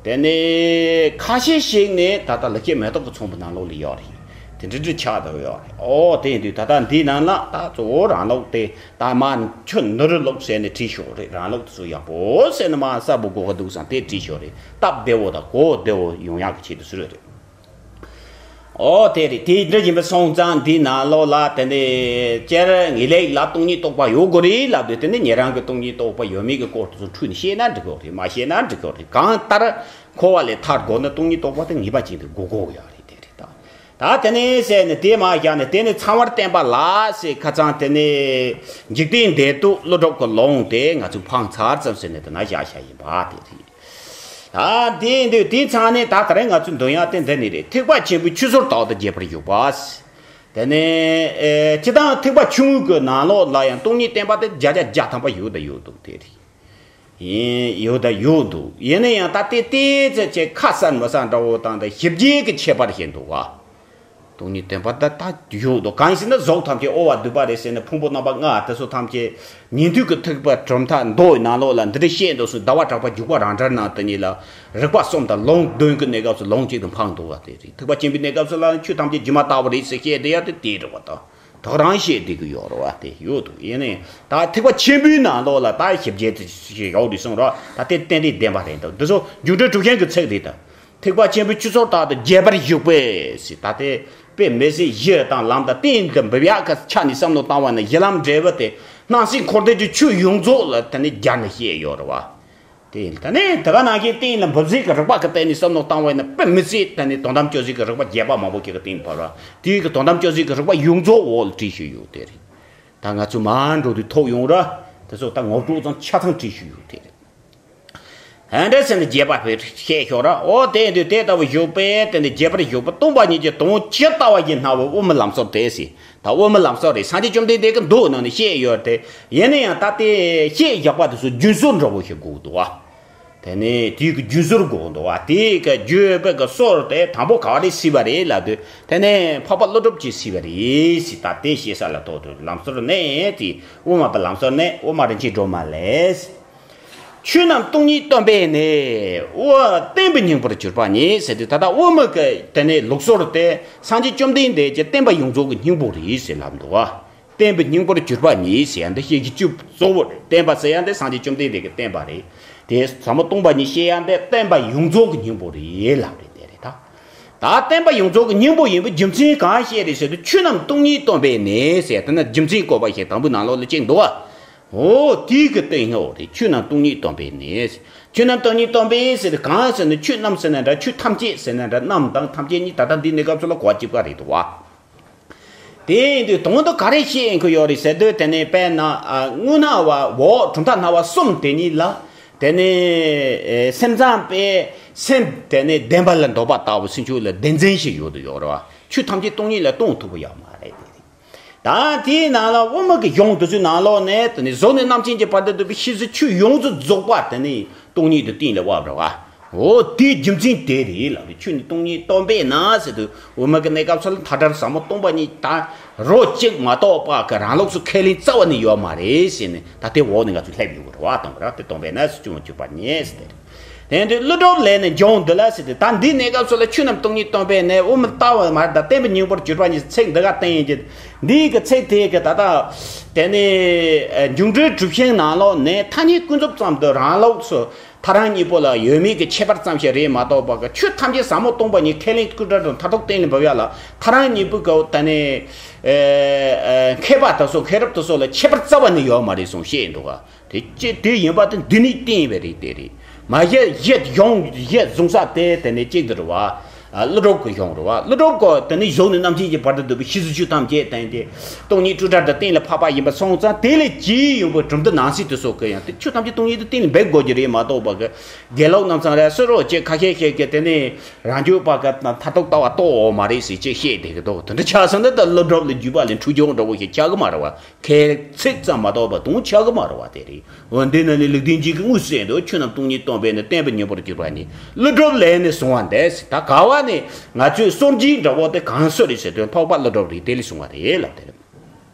དེ་ནས་ཁ་ཤས་ཤིག་ནི་ད་ལྟ་ལེགས་བཤད་མེ་ཏོག་གི་ཚོམ་བུ་ནང་ལོགས་ལ་ཡོད་རེད། དེ་འདྲ་འདྲ་ཆགས་བསྡད་ཡོད་རེད། ཨོ་དེ་ཡིན་དུས་ད་ལྟ་འདིའི་ནང་ལ་ད་གཙོ་བོ་རང་ལུགས་དེ་ད་མ་ཆུ་ནུ་རུ་ལུགས་ཟེར་ནས་བྲིས་ཤོག་རེད། རང་ལུགས་དེ་ཚོ་ཡག་པོ་ཟེར་ནས་མ་གསལ་པོ་གོ་གི་འདུག་བསམ་དེ་བྲིས་ཤོག་རེད། སྟབས་བདེ་བོ་དང་གོ་བདེ་བོ་ཡོང་ཡག་གི་ཆེད་དུ་ཟེར་རེད། ཨོ་དེ་རེད། དེ་འདྲ་ཡིན་པ་སོང་ཙང་འདིའི་ནང་ལོགས་ལ་དེ་ནས་སྤྱིར་ངེས་ལེགས་ལ་སྟོང་ཉིད་རྟོགས་པ་ཡོད་དགོས་རེད་ལབ་དུས། དེ་ནས་ཉེ་རང་གི་སྟོང་ཉིད་རྟོགས་པ་ཡོད་མེད་ཀྱི་སྐོར་དེ་ཚོ་འཁྲུལ་ནས་བཤད་ན་འགྲིག་གི་རེད། མ་བཤད་ན་འགྲིག་གི་རེད། གང་ལྟར་འཁོར་བ་ལས་ཐར་དགོས་ན་སྟོང་ཉིད་རྟོགས་པ་དེ་ངེས་པ་ཅན་དུ་དགོས་དགོས་ཡོད་རེད། དེ་རེད་ད། ད་དེ་ནས་ཟེར་ནས་དེ་མ་བཞག་ནས་དེ་ནས་ཚངས་པར་བསྟན་པ་ལ་ཟེར། ཁ་སང་དེ་ནས་འཇིག་རྟེན་བདེ་སྡུག་ཀླུ་སྒྲུབ་ཀྱི་ལུང་དེ་ང་ཚོས་ཕངས་ཚར་ཙམ་ཟེར་ནས་དེ་ན་བཞག་བཞག་ཡིན་པ་དེ་རེད། ད་དེ་ཡིན་དུས་དེའི་ཚང་ནས་ད་ད་རེས་ང་ཚོས་འདོན་ཡག་དེ་འདི་ནས་རེད། ཐེག་པ་ཆེན་པོའི་ཆོས་ཟུར་དག་ཏུ་རྒྱས་པར་བཞུགས་པ། དེ་ནས་ཨེ་སྤྱིར་བཏང་ཐེག་པ་ཆུང་ངུ་གི་ནང་ལོགས་ལ་ཡང་སྟོང་ཉིད་བསྟན་པ་དེ་བརྒྱ་ཆ་བརྒྱ་ཐམ་པ་ཡོད་དང་ཡོད་འདུག་དེ་རེད། ཡིན། ཡོད་དང་ཡོད་འདུག་ཡིན་ན་ཡང་ད་ལྟའི་ལྟས་ཚད་ཅིག་ཁ་གསལ་མི་གསལ་འདྲ་བོ་དང་། ད་ཞིབ་རྒྱས་ཀྱི་ཁྱད་པར་ཞིག་འདུག་ག་སྟོང་ཉིད་བསྟན་པ་ད་ད་ཡོད་དོ། གང་ཡིན་ཟེར་ན་གཟུགས་ཐམས་ཅད་དབུལ་བ་སྡུད་པ་རེད་ཟེར་ནས་ཕུང་པོ་རྣམ་པ་ལྔ་དེ་ཚོ་ཐམས་ཅད་ཉན་ཐོས་ཀྱི་ཐེག་པ་གྲུབ་མཐའ་མདོ་ཡི་ནང་ལོགས་ལ་འདི་འདྲ་བཤད་འདུག་ཟེར། ཟླ་བ་གྲགས་པ་འཇུག་པ་རང་འགྲེལ་ནང་དེ་ཉིད་ལ་རིགས་པ་གསུམ་དང་ལུང་བདུན་གྱི་གནས་སྐབས་སུ་ལུང་གཅིག་ཏུ་འཕངས་འདུག་བ་དེ་རེད། ཐེག་པ་ཆེན་པོའི་གནས་སྐབས་སུ་ལ་ཆོས་ཐམས་ཅད་སྒྱུ་མ་ལྟ་བུ་རེད་ཟེར་བཤད་བསྡད་ཡ་དེ་དེ་རེད་བ། ད་དོགས་རང་བཤད་བསྡད་ཀྱི་ཡོད་རེད་བ། དེ་ཡོད་འདུག་ཡིན་ནའི་ད་ཐེག་པ་ཆེན་པོའི་ནང་ལོགས་ལ་ད་ཞིབ་རྒྱས་དེ་ཞིག་ཡོད་རེད་གསུངས་རོགས། ད་དེ་ཏན་ཏན་བདེན་པ་རེད་འདུག་འདི་ཚོ་འཇུག་འགྲེལ་གྲུབ་ཆེན་གྱི་ཚིག་རེད་ད། ཐེག་པ་ཆེན་པོའི་ཆོས་ཚོགས་དག་ཏུ་རྒྱས་པར་བཞུགས་པས་ཟེར། ད་དེ་དཔེ་མི་སྲིད་གཞི་དང་ལམ་དང་གཏན་དུ་འབེབས་ཡག་གི་ཆ་ནས་བསམ་བློ་བཏང་བ་ན་གཞི་ལམ་འབྲས་བུ་དེ་སྣང་སྲིད་འཁོར་འདས་ཀྱི་ཆོས་ཡོངས་རྫོགས་ལ་དེ་ནས་སྦྱར་ནས་བཤད་ཡོད་རེད་བ། དེ་ད་ནས་དེ་ག་ནང་བཞིན་གཏན་ལ་འབེབས་ཟིག་གི་རིགས་པ་གི་སྟེང་ནས་བསམ་བློ་བཏང་བས་ན་དཔེ་མི་སྲིད་དེ་ནས་དོན་དམ་དཔྱོད་བཟོད་ཀྱི་རིགས་པ་རྒྱས་པ་མང་པོ་ཞིག་གི་སྟེང་བབས་ར། དེའི་གི་དོན་དམ་དཔྱོད་བཟོད་ཀྱི་རིགས་པ་ཡོངས་རྫོགས་འོག་ལ་བྲིས་ཤིག་ཡོད་དེ་རེད། ད་ང་ཚོ་མར་འགྲོ་དུས་ཐོག་ཡོང་ར། དེ་ཚོ་ད་ངོ་སྤྲོད་ཙམ་ཆ་ཚང་བྲིས་ཤིག་ཡོད་དེ་རེད། ཧན་འདྲ་ཟེར་ནས་རྒྱས་པ་བཤད་ཤོག་ར། འོ་དེ་ཡིན་དུས་དེ་ལྟ་བུ་བཞུགས་པས་དེ་ནས་རྒྱས་པར་བཞུགས་པ་སྟོང་པ་ཉིད་ཀྱི་དོན་ཇི་ལྟ་བ་བཞིན་སྣང་བའི་དབུ་མའི་ལམ་སྲོལ་དེ་ཟེར། ད་དབུ་མའི་ལམ་སྲོལ་རེད། སངས་རྒྱས་བཅོམ་ལྡན་འདས་ཀྱི་མདོ་ནང་ནས་བཤད་ཡོད་དེ། ཡིན་ན་ཡང་ད་དེ་བཤད་བཞག་པ་དེ་ཚོ་རྒྱུན་སྲོལ་འདྲ་བོ་ཞིག་དགོས་འདུག་བ། དེ་ནས་དེའི་གི་རྒྱུན་སྲོལ་དགོས་འདུག་བ། དེའི་གི་བརྗོད་པའི་གི་སྲོལ་དེ་དང་པོ་ག་བ་རེ་སྲིད་པ་རེད་ལབ་དུས་དེ་ནས་འཕགས་པ་ཀླུ་སྒྲུབ་ཀྱིས་སྲིད་པ་རེད་ཟེར། ད་དེ་བཤད་ས་ལ་ཐོག་ཏུ་ལམ་སྲོལ་ནས་དེ་དབུ་མ་པའི་ལམ་སྲོལ་ནས་དབུ་མ་རིན་ཆེན་སྒྲོན་མ་ལས། ཆོས་རྣམས་སྟོང་ཉིད་སྟོན་པས་ནི། དབུ་བསྟན་པའི་སྙིང་པོར་གྱུར་པ་ཉིད་ཟེར་དུས་ད་ལྟ་དབུ་མ་གི་དེ་ནས་ལུགས་སྲོལ་དེ་སངས་རྒྱས་བཅོམ་ལྡན་འདས་ཀྱི་བསྟན་པ་ཡོངས་རྫོགས་ཀྱི་སྙིང་པོ་རེད་ཟེར་ལབ་འདུག་བ། བསྟན་པའི་སྙིང་པོར་གྱུར་པ་ཉིད་ཟེར་ཡ་འདི་བཤད་ཀྱི་བཅུ་གཙོ་བོ་རེད། བསྟན་པ་ཟེར་ཡ་འདི་སངས་རྒྱས་བཅོམ་ལྡན་འདས་ཀྱི་བསྟན་པ་རེད། དེ་ཟབ་མོ་སྟོང་པ་ཉིད་བཤད་ཡ་འདི་བསྟན་པ་ཡོངས་རྫོགས་ཀྱི་སྙིང་པོ་རེད་ལབ་རེད། དེ་རེད་ད། ད་བསྟན་པ་ཡོངས་རྫོགས་ཀྱི་སྙིང་པོ་ཡིན་པའི་རྒྱུ་མཚན་གང་བཤད་རེད་ཟེར་དུས་ཆོས་རྣམས་སྟོང་ཉིད་སྟོན་པས་ནི་ཟེར་ཡ་དེ་ན་རྒྱུ་མཚན་བཀོད་པ་ཞིག་དང་པོའི་ནང་ལོགས་ལ་བཅུག་འདུག་བ། འོ་དེའི་གི་སྟེང་ནས་འོ་རེད། ཆོས་རྣམས་སྟོང་ཉིད་སྟོན་པས་ནི། ཆོས་རྣམས་སྟོང་ཉིད་སྟོན་པས་ཟེར་དུས་གང་ཟེར་ན་ཆོས་རྣམས་ཟེར་ན་འདྲ། ཆོས་ཐམས་ཅད་ཟེར་ན་འདྲ། རྣམས་དང་ཐམས་ཅད་གཉིས་ད་ལྟ་འདིའི་གནས་སྐབས་སུ་ལ་གོ་བ་གཅིག་པ་རེད་འདུག་བ། དེ་ཡིན་དུས་དོན་དུ་ག་རེ་བཤད་ཡིན་གི་ཡོད་རེད་ཟེར་དུས་དེ་ནས་དཔེར་ན་དངོས་སྣང་བ་འོག་གྲུབ་མཐའ་སྣང་བ་གསུམ་དེ་ཉིད་ལ་དེ་ནས་སེམས་ཙམ་པས་སེམས་དེ་ནས་བདེན་པ་ལ་འདོད་པ་ལྟ་བུ་ཟེར་ཆོས་ལ་བདེན་འཛིན་ཞིག་ཡོད་དུ་ཡོད་རེད་བ། ཆོས་ཐམས་ཅད་སྟོང་ཉིད་ལ་སྟོང་ཐུབ་པ་ཡོད་མ་རེད་དེ། ད་དེའི་ནང་ལ་དབུ་མ་གི་གཞུང་དེ་ཚོའི་ནང་ལོགས་ནས་དེ་ནས་གཟུགས་ནས་རྣམ་མཁྱེན་གྱི་བར་དུ་འདོད་པའི་ཤེས་བྱའི་ཆོས་ཡོངས་སུ་རྫོགས་པ་དེ་ནི་སྟོང་ཉིད་དུ་གཏན་ལ་དབབ་རེད་བ། འོ་དེའི་རྒྱུ་མཚན་དེ་རེད་ལབ་རེད། ཆོས་ནི་སྟོང་ཉིད་སྟོན་པས་ན་ཟེར་དུས་དབུ་མ་གི་གནས་སྐབས་སུ་ལ་མཐའ་བྲལ་ཟབ་མོ་སྟོང་པ་ཉིད་དང་རོ་གཅིག་མ་གཏོགས་པ་གི་རང་ལུགས་སུ་ཁས་ལེན་རྩ་བ་ནས་ཡོད་མ་རེད་ཟེར་ནས་ད་དེ་འོག་ནས་ང་ཚོས་སླེབས་ཡོང་གི་རེད་བ། དང་པོ་ར་དེ་སྟོན་པས་ན་ཟེར་ཆུང་བ་གྱུར་པ་ཉིད་ཟེར་དེ་རེད། དེ་འདི་ཀླུ་སྒྲུབ་ལས་ནི་འབྱུང་འདི་ལ་ཟེར་ཏེ། ད་འདིའི་གནས་སྐབས་སུ་ལ་ཆོས་རྣམས་སྟོང་ཉིད་སྟོན་པས་ནི་དབུ་མ་ལྟ་བུ་མ་རེད། ད་བསྟན་པའི་སྙིང་པོར་གྱུར་པ་ཉིད་ཚིག་འདི་ག་བསྟན་ཡིན་གྱི། འདིའི་གི་ཚིག་དེ་གི་ད་ལྟ་དེ་ནི་འཇུག་འགྲེལ་གྲུབ་ཆེན་ནང་ལོགས་ནས་ཐ་སྙད་ཀུན་རྫོབ་ཙམ་དུ་རང་ལུགས་སུ་ཐལ་རང་གཉིས་པོ་ལ་ཡོད་མེད་ཀྱི་ཁྱད་པར་ཙམ་ཞིག་རེད་མ་གཏོགས་པ་གི་ཆོས་ཐམས་ཅད་ཟབ་མོ་སྟོང་པ་ཉིད་ཁས་ལེན་ཀུན་བྲལ་དུ་མཐར་ཐུག་གཏན་ལ་འབེབས་ཡ་ལ་ཐལ་རང་གཉིས་པོ་གི་ད་ནི་མཁས་པ་དེ་ཚོ་མཁས་རབ་དེ་ཚོ་ལ་ཁྱད་པར་རྩ་བ་ནས་ཡོད་མ་རེད་གསུངས་བཤད་འདུག་ག། དེ་ཅི་དེ་ཡིན་པ་དེ་འདི་ནས་བསྟན་པའི་རིགས་དེ་རེད། མ་གཞི་གཞི་གཞུང་གཞི་བཟུང་ས་དེ་དེ་ནས་གཅིག་དེ་རེད་བ། ཀླུ་སྒྲུབ་ཀྱི་གཞུང་རེད་བ། ཀླུ་སྒྲུབ་ཀྱི་དེ་ནས་གཟུགས་ནས་རྣམ་མཁྱེན་གྱི་བར་དུ་འདོད་པའི་ཤེས་བྱའི་ཆོས་ཐམས་ཅད་བསྟན་ཏེ་སྟོང་ཉིད་སྤྲོས་བྲལ་དུ་གཏན་ལ་ཕབ་པ་ཡིན་པ་སོང་ཙང་། དེ་ལས་ཇི་ཡོང་བའི་གྲུབ་མཐའ་ནང་གསེས་དེ་སོགས་ཀྱི་ཡང་དེ་ཆོས་ཐམས་ཅད་སྟོང་ཉིད་དུ་གཏན་ལ་འབེབས་དགོས་ཀྱི་རེད་མ་གཏོགས་པ་གི་དགེ་ལུགས་རྣམ་ཚང་རེད་ཟེར་རོགས་ཅེས་ཁ་ཤས་ཤིག་གིས་དེ་ནས་རང་རྒྱུད་པ་གི་མཐར་ཐུག་ལྟ་བ་རྟོགས་འོང་མ་རེད་ཟེར་ཅེས་བཤད་བསྡད་ཀྱི་འདུག། དེ་འདྲ་ཆགས་སོང་ན་ད་ཀླུ་སྒྲུབ་ལ་བརྒྱུད་པ་ལས་འཁྲུལ་སྦྱོར་འདྲ་བོ་ཞིག་ཆགས་ཀྱི་མ་རེད་བ། ཁས་ཚིག་ཙམ་མ་གཏོགས་པ་དོན་ཆགས་ཀྱི་མ་རེད་བ། དེ་རེད། འོ་འདི་ན་ནི་ལུགས་ལྡན་འཇུག་གི་དངོས་སུ་གསལ་འདུག། ཆོས་རྣམས་སྟོང་ཉིད་སྟོན་པས་ནི་བསྟན་པའི་སྙིང་པོར་གྱུར་པ་ནི། ཀླུ་སྒྲུབ་ལས་ནི་བཟུང་བ་འདས། ད་ག་བ་ནི་ང་ཚོའི་སྲོལ་འབྱེད་འདྲ་བོ་དེ་གང་སུ་རེད་ཟེར་དུས་འཕགས་པ་ཀླུ་སྒྲུབ་རེད། དེ་ལས་བཟུང་བ་རེད་ལབ་དེ་རེད།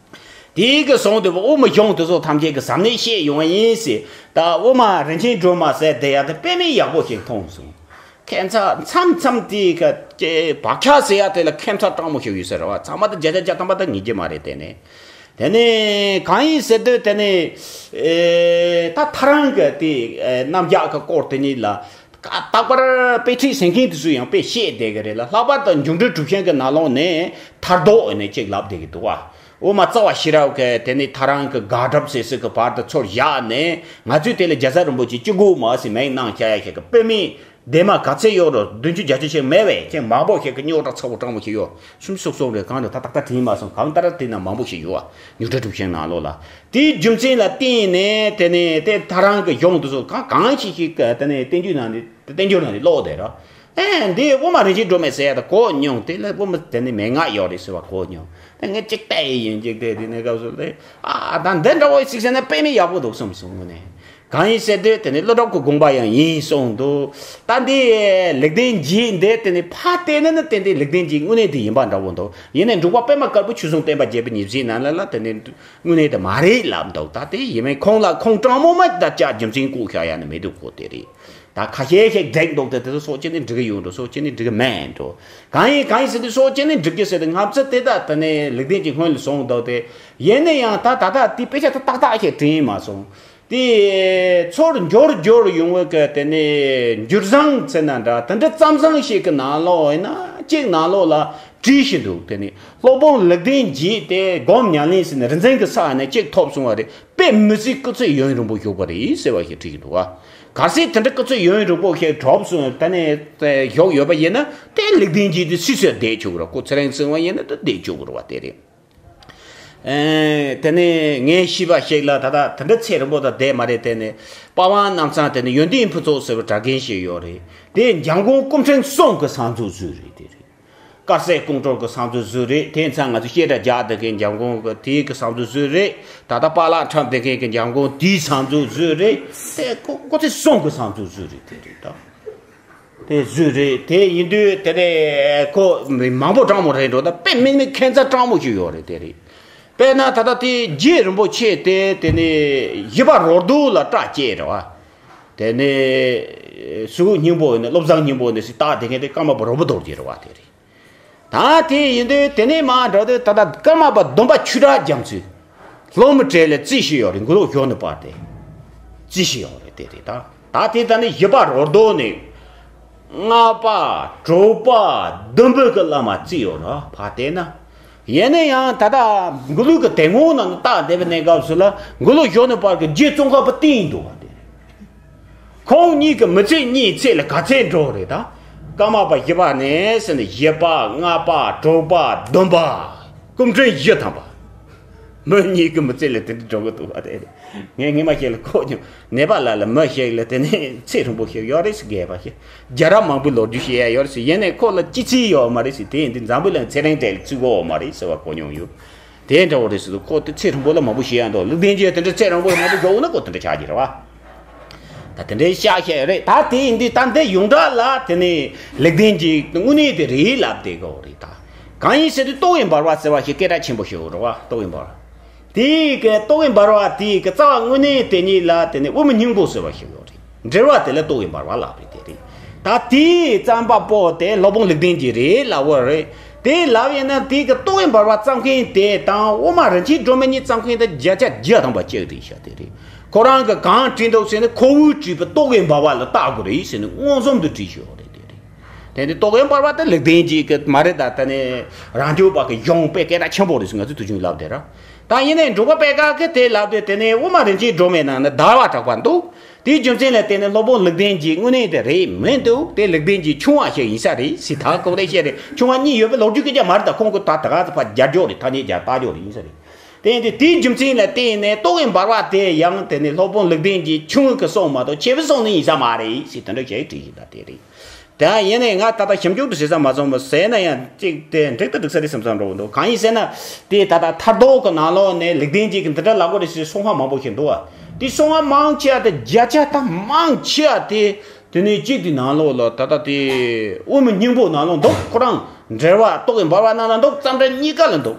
དེའི་གི་གསུང་དུ་དབུ་མའི་གཞུང་དེ་ཚོ་ཐམས་ཅད་ཀྱི་ཟབ་གནད་བཤད་ཡོང་བ་ཡིན་ཟེར། ད་དབུ་མ་རིན་ཆེན་སྒྲོན་མ་ཟེར་དེ་ཡ་དེ་དཔེ་མེད་ཡག་པོ་ཞིག་མཐོང་སོང་། ཁྱད་མཚར་མཚམས་མཚམས་དེའི་གི་བག་ཆགས་ཟེར་ཡ་དེ་ལ་ཁྱད་མཚར་སྤྲང་མོ་ཞིག་ཡོད་ས་རེད་བ། ཚང་མ་དེ་བརྒྱ་ཆ་བརྒྱ་ཐམ་པ་དེ་ངེས་ཀྱི་མ་རེད། དེ་ནས་དེ་ནས་གང་ཡིན་ཟེར་དུས་དེ་ནས་ཨེ་ད་ཐལ་རང་གི་དེ་ཨེ་རྣམ་གཞག་གི་སྐོར་དེ་ཉིད་ལ་རྟག་པར་དཔེ་ཁྲིད་ཟེར་མཁན་དེ་ཚོས་ཡང་དཔེ་བཤད་བསྡད་ཀྱི་རེད་ལ། ལྷག་པར་དུ་འཇུག་འགྲེལ་གྲུབ་ཆེན་གྱི་ནང་ལོགས་ནས་ཐལ་ལྡོག་ནས་ཅིག་ལབ་བསྡད་ཀྱི་འདུག་བ། དབུ་མ་རྩ་བ་ཤེས་རབ་ཀྱི་དེ་ནས་ཐལ་རང་གི་དགག་སྒྲུབ་ཟེར་ཟེར་གྱི་བར་དུ་ཚུར་བཞག་ནས། ང་ཚོས་དེ་ལ་རྒྱལ་ཚབ་རིན་པོ་ཆེ་ཅི་དགོས་མ་ཟེར་མིང་གནང་བྱ་ཡ་ཞིག་གི་དཔེ་མེད། དེ་མ་ག་ཚད་ཡོད་རུང་བདུན་ཅུ་བརྒྱད་ཅུ་ཞིག་མེད་པས། ཁྱེད་མང་པོ་ཞིག་གི་རྙོག་དྲ་ཚ་པོ་སྤྲང་པོ་ཞིག་ཡོད། སུམ་ཅུ་སོ་གསུམ་རེད། གང་རེད་ད་ཏག་ཏག་དྲན་མ་སོང་། གང་ལྟར་དེ་ན་མང་པོ་ཞིག་ཡོད། འཇུག་འགྲེལ་གྲུབ་ཆེན་ནང་ལོགས་ལ། དེའི་རྒྱུ་མཚན་ལ་བརྟེན་ནས་དེ་ནས་དེ་ཐལ་རང་གི་གཞུང་དེ་ཚོ་གང་གང་ཞིག་ཞིག་གི་དེ་ནས་བསྟན་བཅོས་ནང་ནས་བསྟན་འགྱུར་ནང་ནས་ཀློག་བསྡད་རོགས། ཨེ་འདི་དབུ་མ་རིན་ཆེན་སྒྲོན་མེ་ཟེར་ཡ་ད་གོ་མྱོང་། དེ་ལ་དབུ་མ་དེ་ནས་མན་ངག་ཡོད་རེད་ཟེར་བ་གོ་མྱོང་། ད་ངས་ཅིག་བལྟས་ཡིན་ཅིག་བལྟས། དེ་ནས་སྐབས་སུ་ལས་ཨ་ད་འདི་འདྲ་བོ་ཞིག་ཟེར་ན་དཔེ་མེད་ཡག་པོ་འདུག་བསམ་སོང་། དངོས་གནས། གང་ཡིན་ཟེར་དུས་དེ་ནི་ཀླུ་སྒྲུབ་ཀྱི་དགོངས་པ་ཡང་ཡིན་གསུངས་འདུག་ད་འདི་ལེགས་ལྡན་འབྱེད་འདི་དེ་ནི་ཕར་བལྟས་ན་ནི་ཏན་ཏན་ལེགས་ལྡན་འབྱེད་དངོས་གནས་དེ་ཡིན་པ་འདྲ་བོ་འདུག་ཡིན་ནའི་འབྲུག་པ་པད་མ་དཀར་པོ་ཆོས་སྲུང་བསྟན་པ་རྒྱས་པའི་ཉི་ཟེར་ནང་ལ་ལ་དེ་ནི་དངོས་གནས་དེ་མ་རེད་ལབ་འདུག་ད་དེ་ཡིན་མིན་ཁོང་ལ་ཁོང་དྲང་མོ་མ་ད་ཅག་རྒྱུ་མཚན་བཀོད་ཤག་ཡ་ནི་མི་འདུག་གོ་དེ་རེད། ད་ཁ་ཤས་ཤིག་འགྲིག་འདུག་སྟེ་དེ་ཚོ་སོགས་བྱས་ནས་འགྲིག་གི་ཡོད་འགྲོ། སོགས་བྱས་ནས་འགྲིག་གི་མེད་འགྲོ། གང་ཡིན་གང་ཡིན་ཟེར་དུས་སོགས་བྱས་ནས་འགྲིག་གི་ཟེར་ཏེ་ང་ཚོ་དེ་དག་དེ་ནས་ལེགས་ལྡན་གྱི་སྔོན་ལ་སོང་འདུག་སྟེ། ཡིན་ན་ཡང་ད་ད་ལྟ་དེ་དཔེ་ཆ་ད་ཏག་ཏག་ཞིག་དྲན་མ་སོང་། དེ་ཚུར་འབྱོར་འབྱོར་ཡོང་བའི་གི་དེ་ནས་འགྱུར་བཟང་ཟེར་ན་འདྲ། དེ་འདྲ་ཙམ་ཙམ་ཞིག་གི་ནང་ལོགས་ཡིན་ན་གཅིག་ནང་ལོགས་ལ་བྲིས་ཤིག་འདུག་དེ་ནས་སློབ་དཔོན་ལེགས་ལྡན་འབྱེད་དེ་སྒོམ་ཉམས་ལེན་ཟེར་ནས་རིག་འཛིན་གྱི་ས་ནས་གཅིག་ཐོབ་སོང་བ་རེད། དཔེ་མི་སྲིད་སྐུ་ཚེ་ཡུན་རིང་པོ་བཞུགས་པ་རེད་ཟེར་བ་ཞིག་བྲིས་ཀྱི་འདུག་བ། གལ་སྲིད་དེ་འདྲ་སྐུ་ཚེ་ཡུན་རིང་པོ་ཞིག་གྲུབ་སོང་དེ་ནས་བཞུགས་ཡོད་པ་ཡིན་ན་དེ་ལེགས་ལྡན་འབྱེད་དེ་སུས་སུས་བསྡད་ཆོག་གི་རེད། ཁོ་ཚེ་རིང་ཚེ་དབང་ཡིན་ན་དེ་བསྡད་ཆོག་གི་རེད་བ། དེ་རེད། ཨེ། དེ་ནས་ངས་ཤེས་པ་ཞིག་ལ་ད་ལྟ་དེ་འདྲ་ཚེ་རིང་པོ་ད་བསྡད་མ་རེད། དེ་ནས་པ་ཝང་གནམ་ཚང་དེ་ནས་ཡོན་ཏན་ཕུན་ཚོགས་ཟེར་བའི་གྲྭ་རྒན་ཞིག་ཡོད་རེད། དེ་འཇམ་མགོན་སྐུ་ཕྲེང་གསུམ་གི་གསང་མཛོད་ཟུར་རེད། དེ་རེད། དཀར་གསལ་ཀོང་སྤྲུལ་གྱི་གསང་མཛོད་ཟུར་རེད། དེ་མཚམས་ང་ཚོ་བཤད་གྲྭ་རྒྱག་བསྡད་མཁན་འཇམ་མགོན་གྱི་དེའི་གི་གསང་མཛོད་ཟུར་རེད། ད་ལྟ་པཱ་ལགས་འཁྲབ་བསྡད་མཁན་གྱི་འཇམ་མགོན་དེའི་གསང་མཛོད་ཟུར་རེད། དེ་ཁོ་ཁོ་ཚོ་གསུམ་གྱི་གསང་མཛོད་ཟུར་རེད། དེ་རེད་ད། དེ་ཟུར་རེད། དེ་ཡིན་དུས་དེ་ནས་ཁོ་མང་པོ་དྲང་མོ་རེད་འགྲོ། ད་དཔེ་མི་མི་ཁྱད་མཚར་དྲང་མོ་ཞིག་ཡོད་རེད། དེ་རེད། དཔེར་ན་ད་ལྟ་དེ་རྗེ་རིན་པོ་ཆེ་དེ་དེ་ནས་བཞི་པ་རོལ་རྡོ་ལ་སྐྲ་བཅད་རེད་བ། དེ་ནས་གཟུགས་སྙིང་པོ་ནས་བློ་བཟང་སྙིང་པོ་ནས་སྲིད་སྟག་དེ་གས་དེ་ཀརྨ་པ་རོལ་པོ་རྡོ་རྗེ་རེད་བ། དེ་རེད། ད་དེ་ཡིན་དུས་དེ་ནས་མར་འགྲོ་དུས་ད་ལྟ་ཀརྨ་པ་སྡོམ་པ་ཆོས་གྲགས་རྒྱ་མཚོས་ལྷོ་མི་བྲག་ལ་རྩིས་ཞུས་ཡོད་རེད། མགོ་ལོག་ཞོལ་ནས་བར་དེ་རྩིས་ཞུས་ཡོད་རེད། དེ་རེད། ད་ད་དེ་ད་ནི་བཞི་པ་རོལ་རྡོ་ནས་ལྔ་པ་དྲུག་པ་བདུན་པའི་གི་བླ་མ་རྩིས་ཡོད་རེད། ཕར་བལྟས་ན། ཡིན་ན་ཡང་ད་ལྟ་མགོ་ལོག་གི་དེབ་ངོ་ནང་ལ་བལྟས་བསྡད་པའི་གནས་སྐབས་སུ་ལ་མགོ་ལོག་ཞོལ་ནས་བར་གི་རྗེ་ཙོང་ཁ་པ་བསྟེན་འདུག་བ། དེ་ཁོང་གཉིས་ཀྱི་མི་ཚེ་གཉིས་ཚེ་ལ་ག་ཚད་འགྲོ་རེད་ད། ཀརྨ་པ་བཞི་པ་ནས་ཟེར་ནས་བཞི་པ་ལྔ་པ་དྲུག་པ་བདུན་པ། སྐུ་ཕྲེང་བཞི་ཐམ་པ། མི་གཉིས་ཀྱི་མི་ཚེ་ལ་དེ་འདྲ་འགྲོ་གི་འདུག་བ། དེ་ངས་སྔོན་མ་ཞིག་ལ་གོ་མྱོང་། ནད་པ་ལ་ལ་མི་ཞིག་ལ་དེ་ནས་ཚེ་རིང་པོ་ཞིག་ཡོད་རེད་ཟེར། རྒས་པ་ཞིག་རྒྱལ་རབས་མང་པོའི་ལོ་རྒྱུས་བཤད་ཡ་ཡོད་རེད་ཟེར། ཡིན་ནའི་ཁོ་ལ་སྐྱེས་ཚེ་ཡོད་མ་རེད་ཟེར། དེ་ཡིན་དུས་འཛམ་བུ་གླིང་ཚེ་རིང་བྲལ་ཚུད་གོ་མ་རེད་ཟེར་བ་གོ་མྱོང་ཡོད། དེ་འདྲ་བོ་རེད་ཟེར་དུས་ཁོ་དེ་ཚེ་རིང་པོ་ལ་མང་པོ་བྱེད་ཡ་འདུག་ལེགས་ལྡན་འབྱེད་དེ་འདྲ་ཚེ་རིང་པོ་མང་པོ་འཇོག་ན་ཁོ་དེ་འདྲ་ཆགས་ཀྱི་རེད་བ། ད་དེ་འདྲའི་ཤག་ཤག་རེད། ད་དེ་ཡིན་དུས་ད་འདི་ཡོངས་གྲགས་ལ་དེ་ནས་ལེགས་ལྡན་འབྱེད་དངོས་གནས་དེ་རེད་ལབ་བསྡད་དགོས་རེད་ད། གང་ཡིན་ཟེར་དུས་རྟོག་གེ་འབར་བ་ཟེར་བ་ཞིག་སྐད་གྲགས་ཆེན་པོ་ཞིག་ཡོད་རེད་བ། རྟོག་གེ་འབར་བ། དེའི་གི་རྟོག་གེ་འབར་བ་དེའི་གི་རྩ་བ་དངོས་གནས་དེ་ཉིད་ལ་དེ་ནས་དབུ་མའི་སྙིང་པོ་ཟེར་བ་ཞིག་ཡོད་རེད། འགྲེལ་བ་དེ་ལ་རྟོག་གེ་འབར་བ་ལབ་རེད། དེ་རེད། ད་དེའི་རྩོམ་པ་པོ་དེ་སློབ་དཔོན་ལེགས་ལྡན་འབྱེད་རེད་ལབ་པ་རེད། དེ་ལབ་ཡིན་ན་དེའི་གི་རྟོག་གེ་འབར་བ་བརྩམས་མཁན་དེ་དང་དབུ་མ་རིན་ཆེན་སྒྲོན་མེ་གཉིས་བརྩམས་མཁན་དེ་བརྒྱ་ཆ་བརྒྱ་ཐམ་པ་གཅིག་རེད་ཤག་དེ་རེད། ཁོ་རང་གི་གང་བྲིས་འདུག་ཟེར་ན་ཁོ་བོས་བྲིས་པའི་རྟོག་གེ་འབར་བ་ལ་བལྟ་དགོས་རེད་ཟེར་ནས་མངོན་སུམ་དུ་བྲིས་ཤོག་རེད། དེ་རེད། དེ་ནི་རྟོག་གེ་འབར་བ་དེ་ལེགས་ལྡན་འབྱེད་ཀྱི་མ་རེད་ད། དེ་ནི་རང་རྒྱུད་པ་གི་གཞུང་དཔེ་སྐད་གྲགས་ཆེན་པོ་རེད་ཟེར་ང་ཚོས་དུས་རྒྱུན་ལབ་བསྡད་ར། ད་ཡིན་ནའི་འབྲུག་པ་པད་དཀར་གྱིས་དེ་ལབ་དུས་དེ་ནི་དབུ་མ་རིན་ཆེན་སྒྲོན་མེའི་ནང་ན་བརྡར་བ་གྲགས་པ་འདུག་དེའི་རྒྱུ་མཚན་ལ་བརྟེན་ནས་སློབ་དཔོན་ལེགས་ལྡན་འབྱེད་དངོས་གནས་དེ་རེད་མི་འདུག་དེ་ལེགས་ལྡན་འབྱེད་ཆུང་བ་ཞིག་ཡིན་ས་རེད་ཟེར། ད་ཁོ་རེ་བཤད་རེད། ཆུང་བ་གཉིས་ཡོད་པའི་ལོ་རྒྱུས་སྐད་ཆ་མ་རེད་ད། ཁོང་གིས་ད་ད་ག་ཚོད་ཕར་རྒྱབ་སྐྱོར་རེད། ཐ་སྙད་རྒྱབ་ལྟ་སྐྱོར་རེད་ཡིན་ས་རེད། དེ་ཡིན་དུས་དེའི་རྒྱུ་མཚན་ལ་བརྟེན་ནས་རྟོག་གེ་འབར་བ་དེ་ཡང་དེ་ནི་སློབ་དཔོན་ལེགས་ལྡན་འབྱེད་ཆུང་ངུ་གི་གསུང་མ་གཏོགས་ཆེ་བའི་གསུང་ནི་ཡིན་ས་མ་རེད་ཟེར་དེ་འདྲ་ཞིག་བྲིས་ཡིན་ད། དེ་རེད། དེ་ཡང་ཡིན་ནའི་ང་ད་ལྟ་ཞིབ་འཇུག་ཏུ་བྱེད་ས་མ་སོང་བ་ཟེར་ན་ཡང་གཅིག་དེ་འགྲིག་ཏུ་འགྲིག་ས་རེད་བསམ་བསམ་འགྲོ་གི་འདུག་གང་ཡིན་ཟེར་ན་དེ་ད་ལྟ་མཐར་ཐུག་གི་ནང་ལོགས་ནས་ལེགས་ལྡན་འབྱེད་ཀྱི་འདི་འདྲ་ལབ་དགོས་རེད་ཟེར་གསུང་ཁ་མང་པོ་ཞིག་འདུག་བ། དེ་གསུང་ཁ་མང་ཆེ་བ་དེ་བརྒྱ་ཆ་ད་མང་ཆེ་བ་དེ་དེ་ནས་གཅིག་དེ་ནང་ལོགས་ལ་ད་ལྟ་དེ་དབུ་མའི་སྙིང་པོ་ནང་ལོགས་འདུག་ཁོ་རང་འགྲེལ་པ་རྟོག་གེ་འབར་བ་ནང་ལ་འདུག་རྩོམ་འབྲི་གཉིས་ཀ་ལ་འདུག་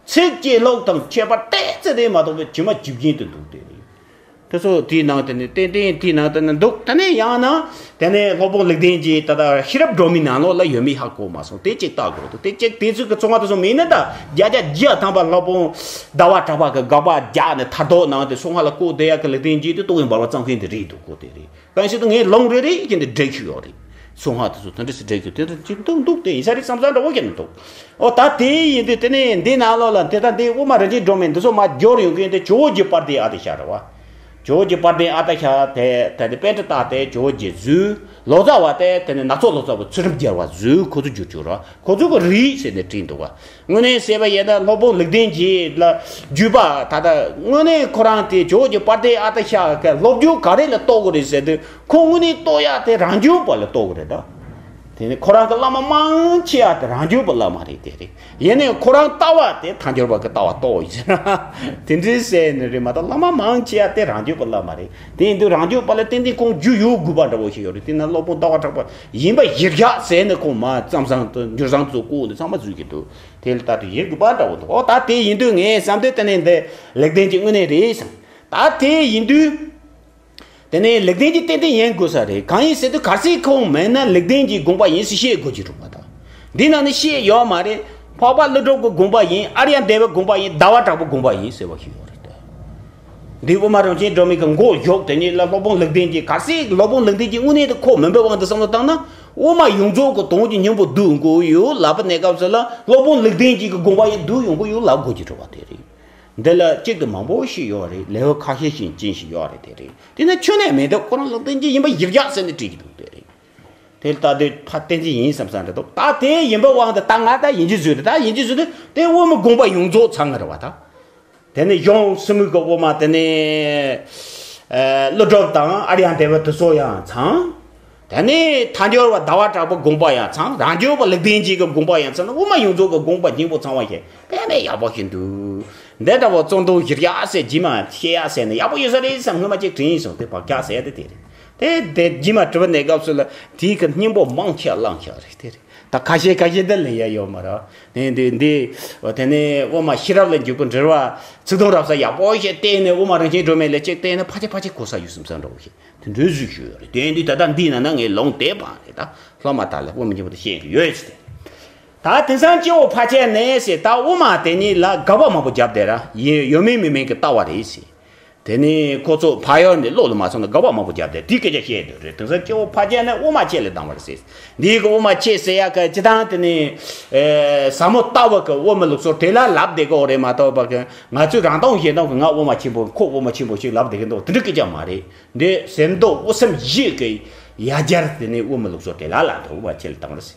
ཚིག་གཅིག་ལོག་དང་ཁྱད་པར་ཏོག་ཙམ་རེ་མ་གཏོགས་པའི་ཇི་མ་ཇི་བཞིན་དུ་འདུག་དེ་རེད། དེ་ཚོ་དེའི་ནང་དེ་ནས་ཏན་ཏན་དེའི་ནང་དེ་ནས་འདུག་དེ་ནས་ཡང་ན་དེ་ནས་སློབ་དཔོན་ལེགས་ལྡན་གྱི་ད་ལྟ་ཤེས་རབ་སྒྲོན་མེའི་ནང་ལོགས་ལ་ཡོད་མེད་ཧ་གོ་མ་སོང་། དེ་གཅིག་བལྟ་དགོས་འདུག་དེ་གཅིག་དེ་ཚོའི་གི་ཚོང་པ་དེ་ཚོ་མིན་ན་ད་བརྒྱ་ཆ་བརྒྱ་ཐམ་པ་སློབ་དཔོན་ཟླ་བ་གྲགས་པ་གི་དགག་པ་རྒྱག་ནས་མཐར་ཐུག་ནང་དེ་གསུང་ཁ་ལ་བཀོད་བསྡད་ཡག་གི་ལེགས་ལྡན་གྱི་དེ་རྟོག་གེ་འབར་བ་བརྩམས་མཁན་དེ་རེད་འདུག་གོ་དེ་རེད། གང་ཞིག་ཏུ་ངས་ལུང་རེ་རེ་བཞིན་དུ་འགྲེལ་རྒྱུ་ཡོད་རེད། གསུང་ཁ་དེ་ཚོ་དེ་འདྲ་ཞིག་འགྲེལ་རྒྱུ་དེ་ཚོ་གཅིག་འདུག་འདུག་དེ་ཡིན་ས་རེད་བསམ་བསམ་འདྲ་བོ་ཞིག་འདུག་ཨོ་ད་དེ་ཡིན་དུས་དེ་ནས་འདི་ནང་ལོགས་ལ་དེ་ལྟ་འདི་དབུ་མ་རིན་ཆེན་སྒྲོན་མེ་འདི་ཚོ་མ་འབྱོར་ཡོང་མཁན་དེ་ཇོ་བོ་རྗེ་དཔལ་ལྡན་ཨ་ཏི་ཤ་རེད་བ། ཇོ་བོ་རྗེ་དཔལ་ལྡན་ཨ་ཏི་ཤ་དེ་དེ་ནས་པཎྜི་ཏ་དེ་ཇོ་བོ་རྗེ་ཟུར། ལོ་ཙཱ་བ་དེ་དེ་ནས་སྣ་ཚོགས་ལོ་ཙཱ་བ་ཚུལ་ཁྲིམས་རྒྱལ་བ་ཟུར། ཁོ་ཚོ་བསྒྱུར་བཅོས་རེད་བ། ཁོ་ཚོ་གི་རིགས་ཟེར་ནས་བྲིས་འདུག་བ། དངོས་གནས་བཤད་པ་ཡིན་ན་སློབ་དཔོན་ལེགས་ལྡན་གྱི་ལ་བརྒྱུད་པ་ད་ལྟ་དངོས་གནས་ཁོ་རང་དེ་ཇོ་བོ་རྗེ་དཔལ་ལྡན་ཨ་ཏི་ཤ་གི་སློབ་བརྒྱུད་ག་རེ་ལ་གཏོགས་དགོས་རེད་ཟེར་དུས་ཁོ་དངོས་གནས་གཏོགས་ཡག་དེ་རང་བྱུང་བ་ལ་གཏོགས་དགོས་རེད་ད། དེ་ནི་ཁོ་རང་གི་བླ་མ་མང་ཆེ་བ་དེ་རང་རྒྱུད་པའི་བླ་མ་རེད། དེ་རེད། ཡིན་ནའི་ཁོ་རང་ལྟ་བ་དེ་ཐལ་འགྱུར་བ་གི་ལྟ་བ་རྟོགས་ཡིན་ཟེར་ན་དེ་འདྲའི་ཟེར་ནི་རེད་མ་གཏོགས། བླ་མ་མང་ཆེ་བ་དེ་རང་རྒྱུད་པའི་བླ་མ་རེད། དེ་ཡིན་དུས་རང་རྒྱུད་པ་ལ་ཏན་ཏན་ཁོང་རྒྱུས་ཡོད་དགོས་པ་འདྲ་བོ་ཞིག་ཡོད་རེད། དེ་ན་སློབ་དཔོན་ཟླ་བ་གྲགས་པ་ཡིན་པ་གཞིར་བཞག་ཟེར་ནི་ཁོང་མ་ཙམ་བཟང་དུ་འགྱུར་བཟང་དུ་བཀོད་ནི་ཚང་མ་བཟོས་ཀྱི་འདུག་དེ་ལ་ལྟ་དུས་ཡིན་དགོས་པ་འདྲ་བོ་འདུག་ཨོ་ད་དེ་ཡིན་དུས་ངས་བསམ་དུས་དེ་ནས་འདི་ལེགས་ལྡན་གྱི་དངོས་གནས་རེད་བསམ། ད་དེ་ཡིན་དུས། དེ་ནས་ལེགས་ལྡན་གྱི་ཏན་ཏན་ཡིན་དགོས་ས་རེད། གང་ཡིན་ཟེར་དུས་གལ་སྲིད་ཁོང་མེད་ན་ལེགས་ལྡན་གྱི་དགོངས་པ་ཡིན་ཟེར་བཤད་དགོས་ཀྱི་རེད་པ། ད་འདི་ནང་ནས་བཤད་ཡོད་མ་རེད། འཕགས་པ་ཀླུ་སྒྲུབ་ཀྱི་དགོངས་པ་ཡིན། ཨཱརྱ་དེ་བའི་དགོངས་པ་ཡིན། ཟླ་བ་གྲགས་པའི་དགོངས་པ་ཡིན་ཟེར་བ་ཞིག་ཡོད་རེད་ད། འདི་དབུ་མ་རིན་ཆེན་སྒྲོན་མེ་གི་མགོ་གཞུག་དེ་ཉིད་ལ་སློབ་དཔོན་ལེགས་ལྡན་གྱི། གལ་སྲིད་སློབ་དཔོན་ལེགས་ལྡན་གྱི་དངོས་གནས་དེ་ཁོ་མིན་པའི་དབང་དུ་བསམ་བློ་བཏང་ན། དབུ་མ་ཡོངས་རྫོགས་ཀྱི་དོན་གྱི་སྙིང་པོ་བསྡུ་དགོས་ཡོད་ལབ་པ་གནས་སྐབས་སུ་ལ། སློབ་དཔོན་ལེགས་ལྡན་གྱི་གི་དགོངས་པ་ཡིན་བསྡུ་ཡོང་གི་ཡོད་ལབ་དགོས་ཀྱི་རེད་པ། དེ་རེད། འདི་ལ་གཅིག་ཏུ་མང་པོ་ཞིག་ཡོད་རེད། ལེའུ་ཁ་ཤས་ཤིག་ཅན་ཞིག་ཡོད་རེད། དེ་རེད། དེ་ནི་ཁྱོན་ནས་མེད་དུས་ཁོ་རང་ལེགས་ལྡན་གྱི་ཡིན་པ་གཞིར་བཞག་ཟེར་ནས་བྲིས་ཀྱི་འདུག་དེ་རེད། དེ་ལྟ་དུས་ཕར་བསྟན་གྱི་ཡིན་བསམ་བསམ་རེད་འདུག་ད་དེ་ཡིན་པའི་དབང་དུ་ད་ང་ད་ཡིན་གྱི་བཟོས་རེད། ད་ཡིན་གྱི་བཟོས་དུས་དེ་དབུ་མའི་དགོངས་པ་ཡོངས་རྫོགས་ཚང་ངེ་རེད་པ། ད་དེ་ནི་གཞུང་གསུམ་གི་དབུ་མ། དེ་ནི་ཀླུ་སྒྲུབ་དང་ཨཱརྱ་དེ་བ་དེ་ཚོ་ཡང་ཚང་། དེ་ནས་ཐལ་འགྱུར་བ་ཟླ་བ་གྲགས་པའི་དགོངས་པ་ཡང་ཚང་། རང་རྒྱུད་པ་ལེགས་ལྡན་གྱི་གི་དགོངས་པ་ཡང་ཚང་ན། དབུ་མ་ཡོངས་རྫོགས་ཀྱི་དགོངས་པ་སྙིང་པོ་ཚང་བ་ཞིག་དཔེ་མེད་ཡག་པོ་ཞིག་འདུག་འདི་འདྲ་བོ་གཙོ་འདོན་གཞིར་བཞག་ཟེར་རྗེས་མ་བཤད་ཡག་ཟེར་ནས་ཡག་པོ་ཡོད་ས་རེད་བསམ། སྔོན་མ་ཅིག་དྲན་སོང་། དེ་བག་ཆགས་ཟེར་ཡག་དེ་དེ་རེད། དེ་དེ་རྗེས་མ་དྲི་བ་གནས་སྐབས་སུ་ལ་དེའི་གི་སྙིང་པོ་མང་ཆེ་བ་བླངས་ཆོག་རེད། དེ་རེད། ད་ཁ་ཤས་ཁ་ཤས་འདི་ལེན་ཡག་ཡོད་མ་རེད། དེ་འདི་འདི་དེ་ནས་དབུ་མ་ཤེས་རབ་ལ་འཇུག་པའི་འགྲེལ་པ་ཚིག་དོན་རབ་གསལ་ཡག་པོ་ཞིག་བལྟས་ནས། དབུ་མ་རིན་ཆེན་སྒྲོན་མེ་ལ་ཅིག་བལྟས་ནས་ཕལ་ཆེར་ཕལ་ཆེར་གོ་ས་ཡོད་བསམ་བསམ་འདྲ་བོ་ཞིག་དེ་འདྲའི་གཟིགས་ཞུ་ཡོད་རེད། དེ་འདི་ད་ལྟ་འདི་ན་ན་ངས་ལུང་བསྟན་པ་རེད། ད་སློབ་མ་དག་ལ་དབུ་མ་སྙིང་པོ་དེ་བཤད་ཀྱི་ཡོད་ཟེར་ཏེ། ད་དེང་སང་སྐྱེ་བོ་ཕལ་ཆེར་ནས་ཟེར། ད་དབུ་མ་དེ་ཉིད་ལ་དགག་པ་མང་པོ་བརྒྱབ་བསྡད་ར། ཡིན་ཡོད་མིན་མིན་མིན་གྱི་ལྟ་བ་རེད་ཟེར། དེ་ནས་ཁོ་ཚོ་ཕར་ཡོང་ནས་བློ་ལ་མ་སོང་ན་དགག་པ་མང་པོ་བརྒྱབ་བསྡད། དེའི་སྐད་ཆ་བཤད་འདུག་རེད། དེང་སང་སྐྱེ་བོ་ཕལ་ཆེར་ནས་དབུ་མ་ཆོས་ལས་ལྡང་བ་རེད་ཟེར། འདིའི་གི་དབུ་མ་ཆོས་ཟེར་ཡག་གི་སྤྱིར་བཏང་དེ་ནས་ཨེ་ཟབ་མོ་ལྟ་བ་གི་དབུ་མའི་ལུགས་སྲོལ་དེ་ལ་ལབ་བསྡད་གི་ཡོད་རེད་མ་གཏོགས་པ་གི། ང་ཚོས་རང་སྟོང་གཞན་སྟོང་གི་ང་དབུ་མ་ཆེན་པོ་ཁོ་དབུ་མ་ཆེན་པོ་ཞིག་ལབ་བསྡད་གི་འདུག་དེ་འདྲ་སྐད་ཆ་མ་རེད། འདི་ཟེར་མདོ་དབུ་གསུམ་བཞི་གི་ཡ་གྱལ་དེ་ནས་དབུ་མའི་ལུགས་སྲོལ་དེ་ལ་ལབ་འདུག་དབུ་མ་ཆོས་ལས་ལྡང་བ་རེད་ཟེར།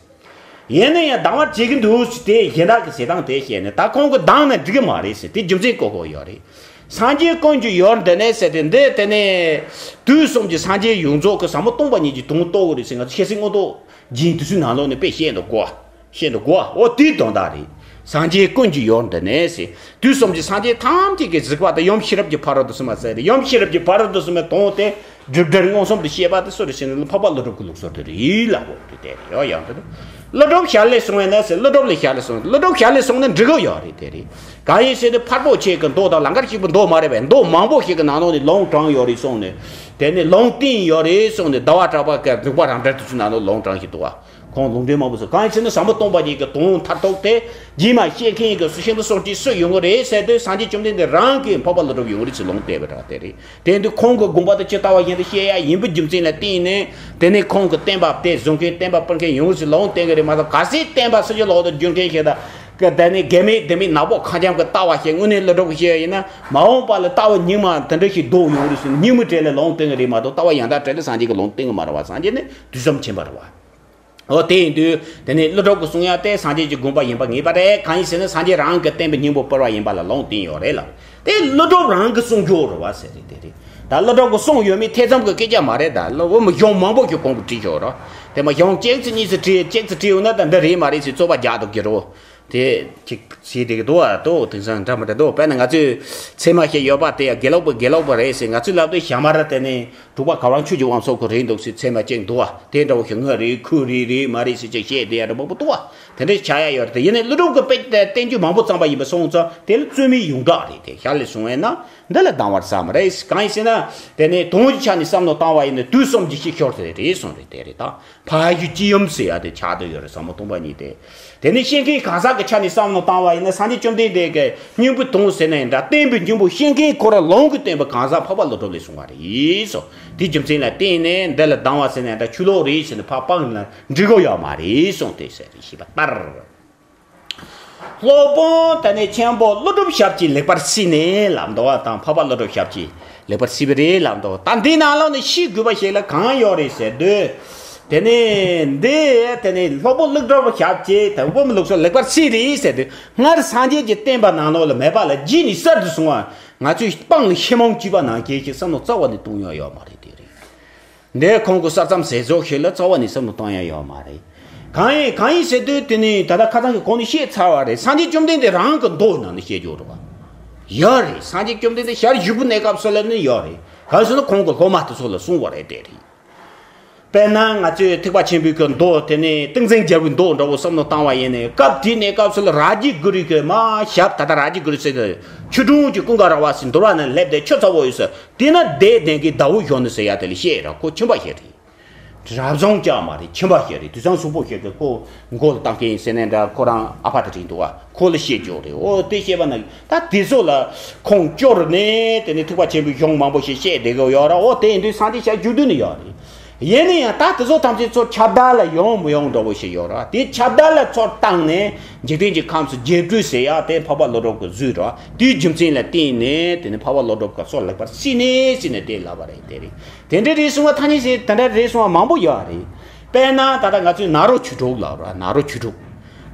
ཡིན་ན་ཡང་སྡང་བར་བྱེད་ཀྱི་འདུག་ཟེར་དེ་གཞན་དག་གི་ཟེར་སྟངས་དེ་བཤད་ནས། ད་ཁོང་གི་སྡང་ན་འགྲིག་གི་མ་རེད་ཟེར། དེ་རྒྱུ་མཚན་བཀོད་དགོས་ཡོད་རེད། སངས་རྒྱས་ཀུན་གྱི་ཡུལ་འདི་ནས་ཟེར་ཏེ། འདི་དེ་ནས་དུས་གསུམ་གྱི་སངས་རྒྱས་ཡོངས་རྫོགས་ཀྱི་ཟབ་མོ་སྟོང་པ་ཉིད་ཀྱི་དོན་རྟོགས་ཀྱི་རེད་ཟེར། ང་ཚོ་ཤེས་ཚད་མངོན་རྟོགས་རྒྱན་དེ་ཚོའི་ནང་ལོགས་ནས་དཔེ་བཤད་འདུག་གོ། བཤད་འདུག་གོ། འོ་དེའི་དོན་དག་རེད། སངས་རྒྱས་ཀུན་གྱི་ཡུལ་འདི་ནས་ཟེར། དུས་གསུམ་གྱི་སངས་རྒྱས་ཐམས་ཅད་ཀྱིས་གཟིགས་པ་དང་། ཡུམ་ཤེས་རབ་ཀྱི་ཕ་རོལ་ཏུ་སོན་པ་ཟེར་རེད། ཡུམ་ཤེས་རབ་ཀྱི་ཕ་རོལ་ཏུ་སོན་པའི་དོན་དེ་སྒྲུབ་འབྲས་མངོན་སུམ་དུ་བཤད་པ་དེ་སུ་རེད་ཟེར་ན། འཕགས་པ་ཀླུ་སྒྲུབ་ཀྱི་ལུགས་སྲོལ་དེ་རེད་ལབ་དགོས་རེད། དེ་རེད། ཡོ་ཡང་དེ་རེད། ཀླུ་སྒྲུབ་ཞལ་ལས་གསུངས་པས་ན་ཟེར། ཀླུ་སྒྲུབ་ལས་ཞལ་ལས་གསུངས། ཀླུ་སྒྲུབ་ཞལ་ལས་གསུངས་ན་འགྲིག་གི་ཡོད་རེད། དེ་རེད། གང་ཡིན་ཟེར་ན་འཕགས་པ་ཆོས་ཀྱི་མདོ་དང་ལང་ཀར་གཤེགས་པའི་མདོ་མ་རེད་པས། མདོ་མང་པོ་ཞིག་གི་ནང་ལོགས་ནས་ལུང་དྲངས་ཡོད་རེད་གསུངས་ནས། དེ་ནས་ལུང་བསྟན་ཡོད་རེད་གསུངས་ནས། ཟླ་བ་གྲགས་པ་གི་འཇུག་པ་རང་འགྲེལ་དེ་ཚོའི་ནང་ལོགས་ལུང་དྲངས་ཤིག་འདུག་བ། ཁོང་ལུང་འདྲེན་མང་པོ་སོང་། གང་ཡིན་ཟེར་ན་ཟབ་མོ་སྟོང་པ་ཉིད་ཀྱི་དོན་མཐར་ཐུག་དེ་རྗེས་མ་བཤད་མཁན་གྱི་སུ་ཤིན་ཏུ་སོང་ཅིག་སུ་ཡོང་གི་རེད་ཟེར་དུས། སངས་རྒྱས་བཅོམ་ལྡན་འདས་རང་གིས་འཕགས་པ་ཀླུ་སྒྲུབ་ཡོང་གི་རེད་ཟེར་ལུང་བསྟན་པ་འདྲ་དེ་རེད། དེ་དུས་ཁོང་གི་དགོངས་པ་དེ་ཇི་ལྟ་བ་བཞིན་དུ་བཤད་ཡ་ཡིན་པའི་རྒྱུ་མཚན་ལ་བརྟེན་ནས། དེ་ནས་ཁོང་གི་བསྟན་པ་དེ་བཟུང་མཁན་བསྟན་པ་སྤེལ་མཁན་ཡོང་གི་རེད་ཟེར་ལུང་བསྟན་གི་རེད་མ་གཏོགས། གལ་སྲིད་བསྟན་པ་སུ་ཞིག་ལོག་ཏུ་བསྒྱུར་མཁན་ཞིག་དང་། དེ་ནས་དགེ་མེད་སྡིག་མེད་ནག་པོ་ཁ་འཇམ་གྱི་ལྟ་བ་ཞིག་དངོས་གནས་ཀླུ་སྒྲུབ་ཀྱིས་བཤད་ཡ་ཡིན་ན། མ་འོངས་པ་ལ་ལྟ་བ་རྙིང་མ་དེ་འདྲ་ཞིག་ལྡོག་ཡོང་གི་རེད་ཟེར་ནས་རྙིང་མའི་གྲས་ལ་ལུང་བསྟན་གི་རེད་མ་གཏོགས། ལྟ་བ་ཡང་དག་གྲས་ལ་སངས་རྒྱས་ཀྱིས་ལུང་བསྟན་གི་མ་རེད་བ། སངས་རྒྱས་ནི་དུས་གསུམ་མཁྱེན་པ་རེད་བ། འོ་དེ་ཡིན་དུས་དེ་ནས་ཀླུ་སྒྲུབ་ཀྱི་གསུང་ཡ་དེ་སངས་རྒྱས་ཀྱི་དགོངས་པ་ཡིན་པ་ངེས་པ་རེད། གང་ཡིན་ཟེར་ན་སངས་རྒྱས་རང་གི་བསྟན་པའི་སྙིང་པོ་སྤེལ་བ་ཡིན་པ་ལ་ལུང་བསྟན་ཡོད་རེད་ལ། དེ་ཀླུ་སྒྲུབ་རང་གི་གསུང་རྒྱུ་རེད་བ་ཟེར་རེད། དེ་རེད། ད་ཀླུ་སྒྲུབ་ཀྱི་གསུང་ཡོད་མེད་ཐེ་ཚོམ་གྱི་སྐད་ཆ་མ་རེད། ད་ཀླུ་སྒྲུབ་གཞུང་མང་པོ་ཞིག་གོང་གི་བྲིས་ཤོག་རོགས། དེ་མ་གཞུང་གཅིག་ཙམ་གཉིས་ཙམ་བྲིས། གཅིག་ཙམ་བྲིས་ཡོང་ན་ད་འདི་རེད་མ་རེད་ཟེར་རྩོད་པ་རྒྱག་ཐུབ་ཀྱི་རེད། དེ་ཅིག་བྱས་བསྡད་ཀྱི་འདུག་བ། དོ་དེང་སང་འདྲ་མི་འདྲ་འདུག་དཔེར་ན་ང་ཚོས་ཚད་མ་ཞིག་ཡོད་པ་དེ་ཡང་དགེ་ལུགས་པ་དགེ་ལུགས་པ་རེད་ཟེར། ང་ཚོས་ལབ་དུས་ཞྭ་དམར་དེ་ནི་དྲུག་པ་གར་དབང་ཆོས་ཀྱི་དབང་ཕྱུག་གི་རེད་འདུག་ཟེར། ཚད་མ་གཅིག་འདུག་བ། དེ་འདྲ་བོ་ཞིག་ང་རེད་ཁོ་རེད་རེད་མ་རེད་ཟེར་ཅིག་བཤད་བསྡད་ཡ་འདྲ་མང་པོ་འདུག་བ། དེ་འདྲ་ཆགས་ཡ་ཡོད་རེད། དེ་ཡིན་ནའི་ཀླུ་སྒྲུབ་ཀྱི་དཔེ་བསྟན་བཅོས་མང་པོ་བརྩམས་པ་ཡིན་པ་སོང་ཙང་། དེ་ལ་རྩོད་མེད་ཡོངས་གྲགས་རེད། དེ་ཞལ་ལས་གསུངས་པས་ན་འདི་ལ་སྡང་བར་ས་མ་རེད། གང་ཡིན་ཟེར་ན། དེ་ནི་དོན་གྱི་ཆ་ནས་བསམ་བློ་བཏང་བ་ཡིན་ན་དུས་གསུམ་གྱི་གཤེགས་ཤོར་དེ་རེད་གསུངས་རེད། དེ་རེད་ད། ཕ་རྒྱུད་སྤྱི་ཡུམ་ཟེར་ཡ་དེ་ཆགས་བསྡད་ཡོད་རེད། ཟབ་མོ་སྟོང་པ་ཉིད་དེ། དེ་ནས་བཤད་མཁན་གང་ཟག་གི་ཆ་ནས་བསམ་བློ་བཏང་བ་ཡིན་ན། སངས་རྒྱས་བཅོམ་ལྡན་འདས་ཀྱི་སྙིང་པོའི་དོན་ཟེར་ན་ཡང་འདྲ། བསྟན་པའི་སྙིང་པོ་བཤད་མཁན་ཁོ་རང་ལུང་གི་བསྟན་པ་གང་ཟག་འཕགས་པ་ཀླུ་སྒྲུབ་ལས་བྱུང་བ་རེད་ཟེར། དེའི་རྒྱུ་མཚན་ལ་བརྟེན་ནས་འདི་ལ་སྡང་བ་ཟེར་ན་ཡང་འདྲ། ཆོས་ལུགས་རེད་ཟེར་ནས་ཕར་སྤངས་ན་འགྲིག་གི་ཡོད་མ་རེད་གསུངས་ཏེ་ཟེར་ཞེས་པ་ལྟར། སློབ་དཔོན་དེ་ནས་ཆེན་པོ་ཀླུ་སྒྲུབ་ཞབས་ཀྱིས་ལེགས་པར་གཟིགས་ནས་ལབ་འདུག་བ་དང་། འཕགས་པ་ཀླུ་སྒྲུབ་ཞབས་ཀྱིས་ལེགས་པར་གཟིགས་པ་རེད་ལབ་འདུག་ད་འདི་ནང་ལོགས་ནས་ཤེས་དགོས་པ་ཞིག་ལ་གང་ཡོད་རེད་ཟེར་དུས། དེ་ནས་འདི་དེ་ནས་སློབ་དཔོན་ཀླུ་སྒྲུབ་ཞབས་ཀྱིས་དང་དབུ་མའི་ལུགས་སྲོལ་ལེགས་པར་གཟིགས་རེད་ཟེར་དུས། སྔར་སངས་རྒྱས་ཀྱི་བསྟན་པ་ནང་ལོགས་ལ་མེད་པ་ལ་རྗེས་ནས་གསར་དུ་བྱུང་བ། ང་ཚོས་སྤང་ནས་ཤེས་མང་བྱས་པ་ནང་བཞིན་ཞིག་བསམ་བློ་རྩ་བ་ནས་གཏོང་ཡ་ཡོད་མ་རེད། དེ་རེད། འདིར་ཁོང་གི་གསར་རྩོམ་ཟེར་ཟོག་ཞིག་ལ་རྩ་བ་ནས་བསམ་བློ་གཏོང་ཡ་ཡོད་མ་རེད། གང་ཡིན་གང་ཡིན་ཟེར་དུས་དེ་ནི་ད་ལྟ་ཁ་སང་གི་གོང་ནས་བཤད་ཚར་བ་རེད། སངས་རྒྱས་བཅོམ་ལྡན་འདས་རང་གི་མདོ་ནང་ནས་བཤད་རྒྱུ་རེད་བ། ཡོད་རེད། སངས་རྒྱས་བཅོམ་ལྡན་འདས་ཞལ་བཞུགས་པའི་གནས་སྐབས་སུ་ལ་ནི་ཡོད་རེད། གང་ཟེར་ན་ཁོང་གི་སློབ་མ་དེ་ཚོ་ལ་གསུངས་པ་རེད། དེ་རེད། དཔེར་ན་ང་ཚོས་ཐེག་པ་ཆེན་པོའི་གི་མདོ་དེ་ནས་ཏིང་འཛིན་རྒྱལ་པོའི་མདོ་འདྲ་བོ་བསམ་བློ་བཏང་བ་ཡིན་ནའི་སྐབས་དེའི་གནས་སྐབས་སུ་ལ་རཱ་ཇི་གུ་རུ་གི་མ་ཞབས་ད་ལྟ་རཱ་ཇི་གུ་རུ་ཟེར་དུས་ཆོས་དྲུང་གི་ཀུན་དགའ་ར་བ་ཟེར་འདུལ་བ་ནང་སླེབས་ཏེ་ཆོས་ཚ་བོ་ཡོད་ཟེར་དེ་ན་བསྡད་བསྡད་ཀྱི་ཟླ་བོ་གཞོན་ནུ་ཟེར་ཡ་དེ་ལ་བཤད་ར་ཁོ་ཁྱིམ་པ་ཞིག་རེད། རབ་བྱུང་ཀྱང་མ་རེད། ཁྱིམ་པ་ཞིག་རེད། དུས་སང་སུ་པོ་ཞིག་གི་ཁོ་མགོ་ལ་བཏང་མཁན་ཟེར་ནས་འདྲ་ཁོ་རང་ཨ་ཕ་དེ་རེད་འདུག་བ། ཁོ་ལ་བཤད་རྒྱུ་རེད། འོ་དེ་བཤད་པ་ན་ད་དེ་ཚོ་ལ་ཁོང་སྐྱོར་ནས་དེ་ནས་ཐེག་པ་ཆེན་པོའི་གཞུང་མང་པོ་ཞིག་བཤད་བསྡད་ཀྱི་ཡོད་ར། འོ་དེ་ཡིན་དུས་སངས་རྒྱས་ཞལ་བཞུགས་དུས་ནས་ཡོད་རེད། ཡིན་ན་ཡང་ད་དེ་ཚོ་ཐམས་ཅད་ཚོ་ཁྱབ་བརྡལ་ལ་ཡོང་མི་ཡོང་འདྲ་བོ་ཞིག་ཡོད་ར། དེ་ཁྱབ་བརྡལ་ལ་ཚུར་བཏང་ནས་འཇིག་རྟེན་གྱི་ཁམས་སུ་རྒྱས་སྤྲོས་ཟེར་ཡ་དེ་འཕགས་པ་ཀླུ་སྒྲུབ་ཀྱིས་བཟོས་ར། དེའི་རྒྱུ་མཚན་ལ་བརྟེན་ནས་དེ་ནས་འཕགས་པ་ཀླུ་སྒྲུབ་ཀྱིས་སོ་ལེགས་པར་སྲིད་ནས་སྲིད་ནས་དེ་ལབ་པ་རེད། དེ་རེད། དེ་འདྲ་རེད་གསུང་བ་ཐ་སྙད་ཟེར་དེ་འདྲ་རེད་གསུང་བ་མང་པོ་ཡོད་རེད། དཔེར་ན་ད་ལྟ་ང་ཚོས་ནཱ་རོ་ཆོས་དྲུག་ལབ་ར། ནཱ་རོ་ཆོས་དྲུག་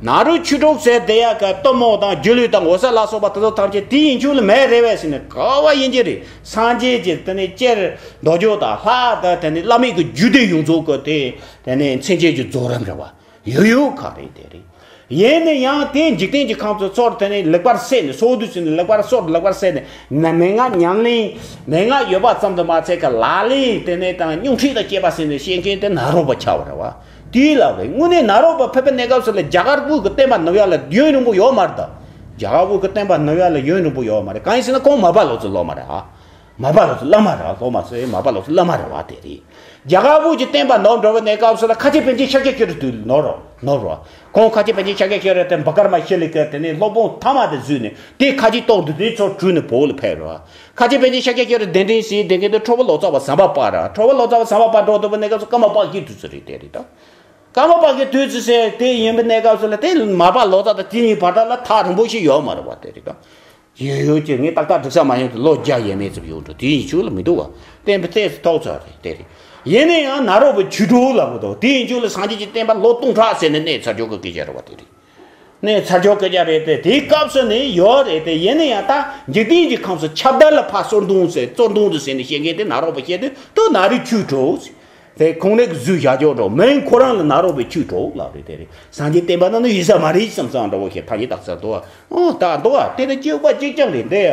ནཱ་རོ་ཆོས་དྲུག་ཟེར་དེ་ཡ་ག་གཏུམ་མོ་དང་སྒྱུ་ལུས་དང་འོད་གསལ་ལ་སོགས་པ་དེ་ཚོ་ཐམས་ཅད་དེ་ཡིན་རྒྱུ་ལ་མེད་རེད་བས་ཟེར་ནས་ག་བ་ཡིན་གྱི་རེད། སངས་རྒྱས་ཀྱི་དེ་ནས་སྤྱིར་མདོ་རྒྱུད་དང་ལྷ་དང་དེ་ནས་བླ་མེད་ཀྱི་རྒྱུད་སྡེ་ཡོངས་རྫོགས་ཀྱི་དེ་དེ་ནས་མཚན་བཅས་ཀྱི་རྫོགས་རིམ་རེད་བ། ཡོད་ཡོད་ག་རེད་དེ་རེད། ཡིན་ན་ཡང་དེ་འཇིག་རྟེན་གྱི་ཁམས་སུ་ཚུར་དེ་ནས་ལེགས་པར་སད་ནས་སོ་དུས་ཟིན་ནས་ལེགས་པར་སོར་ལེགས་པར་སད་ནས་ན་མན་ངག་ཉམས་ལེན་མན་ངག་ཡོད་པ་ཙམ་དུ་མ་ཚད་ཀྱི་ལག་ལེན་དེ་ནས་དང་སྙོམས་སྒྲིག་དང་བཅས་པ་ཟིན་ནས་བཤད་མཁན་དེ་ནཱ་རོ་པ་ཆགས་པ་རེད་བ། དེའི་ལག་རེད། དངོས་གནས་ནཱ་རོ་པ་ཕེབས་པའི་གནས་སྐབས་སུ་ལ་རྒྱ་གར་བོད་ཀྱི་བསྟན་པ་ནུབ་ཡ་ལ་ཡུན་རིང་པོ་ཡོད་མ་རེད་ད། རྒྱ་གར་བོད་ཀྱི་བསྟན་པ་ནུབ་ཡ་ལ་ཡུན་རིང་པོ་ཡོད་མ་རེད། གང་ཡིན་ཟེར་ན་ཁོང་མར་པ་ལོ་ཙཱ་སློབ་མ་རེད་ཨ། མར་པ་ལོ་ཙཱ་བླ་མ་རེད། སློབ་མ་ཟེར་མར་པ་ལོ་ཙཱ་བླ་མ་རེད་བ། དེ་རེད། རྒྱ་གར་བོད་ཀྱི་བསྟན་པ་ནོར་འགྲོ་བའི་གནས་སྐབས་སུ་ལ་ཁ་ཆེ་པཎ་ཆེན་ཤཱཀྱ་ཤྲཱི་དུས་ནོར་རོ་ནོར་རོ། ཁོང་ཁ་ཆེ་པཎ་ཆེན་ཤཱཀྱ་ཤྲཱི་དེ་བ་ཀར་མ་ཤི་ལི་ཀ་དེ་ནས་སློབ་དཔོན་ཐ་མ་དེ་བཟོས་ནས་དེ་ཁ་ཆེ་ཏོག་དེ་དེ་ཚོ་གྲུབ་ནས་བོད་ལ་ཕེབས་རོ། ཁ་ཆེ་པཎ་ཆེན་ཤཱཀྱ་ཤྲཱི་གདན་འདྲེན་ཟེར་དེ་ག་དེ་ཁྲོ་བོ་ལོ་ཙཱ་བ་ཟམ་པ་པ་ར། ཁྲོ་བོ་ལོ་ཙཱ་བ་ཟམ་པ་པ་འགྲོ་ཐུབ་པའི་གནས་སྐབས་སུ་ཀརྨ་པ་ཀའི་དུས་ཚོད་རེད། དེ་རེད་ད། ཀརྨ་པ་ཀའི་དུས་ཚོད་ཟེར་དེ་ཡིན་པའི་གནས་སྐབས་སུ་ལ་དེ་མར་པ་ལོ་ཙཱ་དང་དེ་གཉིས་བར་ཐག་ལ་ཐག་རིང་པོ་ཞིག་ཡོད་མ་རེད་བ། དེ་རེད་ད། ཡོད་ཡོད་ཀྱི་ངས་ཏག་ཏག་འགྲིག་ས་མ་ཡོང་དུས་ལོ་བརྒྱ་ཡས་མས་ཙམ་ཡོང་འགྲོ། དེ་ཡིན་ཆོག་ལ་མི་འདུག་བ། བསྟན་པའི་ལྟས་སུ་ཐོག་ཚར་རེད། དེ་རེད། ཡིན་ན་ཡང་ནཱ་རོ་པའི་ཆོས་དྲུག་ལ་བུ་དོ་དེ་ཡིན་ཆོག་ལ་སངས་རྒྱས་ཀྱི་བསྟན་པ་ལོ་སྟོང་ཕྲག་ཟེར་ནས་གནས་ཚར་ཆོག་གི་སྐད་ཆ་རེད་བ། དེ་རེད། གནས་ཚར་ཆོག་སྐད་ཆ་རེད་དེ། དེའི་སྐབས་སུ་ནི་ཡོད་རེད་དེ། ཡིན་ན་ཡང་ད་འཇིག་རྟེན་གྱི་ཁམས་སུ་ཁྱབ་བརྡལ་ལ་ཕར་གསོར་འདུང་ཟེར་གསོར་འདུང་དུ་ཟེར་ནས་བཤད་མཁན་དེ་ནཱ་རོ་པ་བཤད་དུས་དུ་ནཱ་རོའི་ཆོས་དྲུག་ཟེར། དེ་ཁོང་ནས་བཟོས་བཞག་ཆོག་འགྲོ་མིན་ཁོ་རང་ལ་ནཱ་རོ་པའི་ཆོས་གྲོགས་ལབ་རེད། དེ་རེད། སངས་རྒྱས་བསྟན་པ་ནང་ནས་ཡིན་ས་མ་རེད་བསམ་བསམ་འདྲ་བོ་ཞིག་ཐག་ཉེ་རྟགས་ཚར་འདུག་ཨ། ད་འདུག་ཨ། དེ་ནི་སྐྱེ་བ་གཅིག་རྐྱང་རེད། འདི་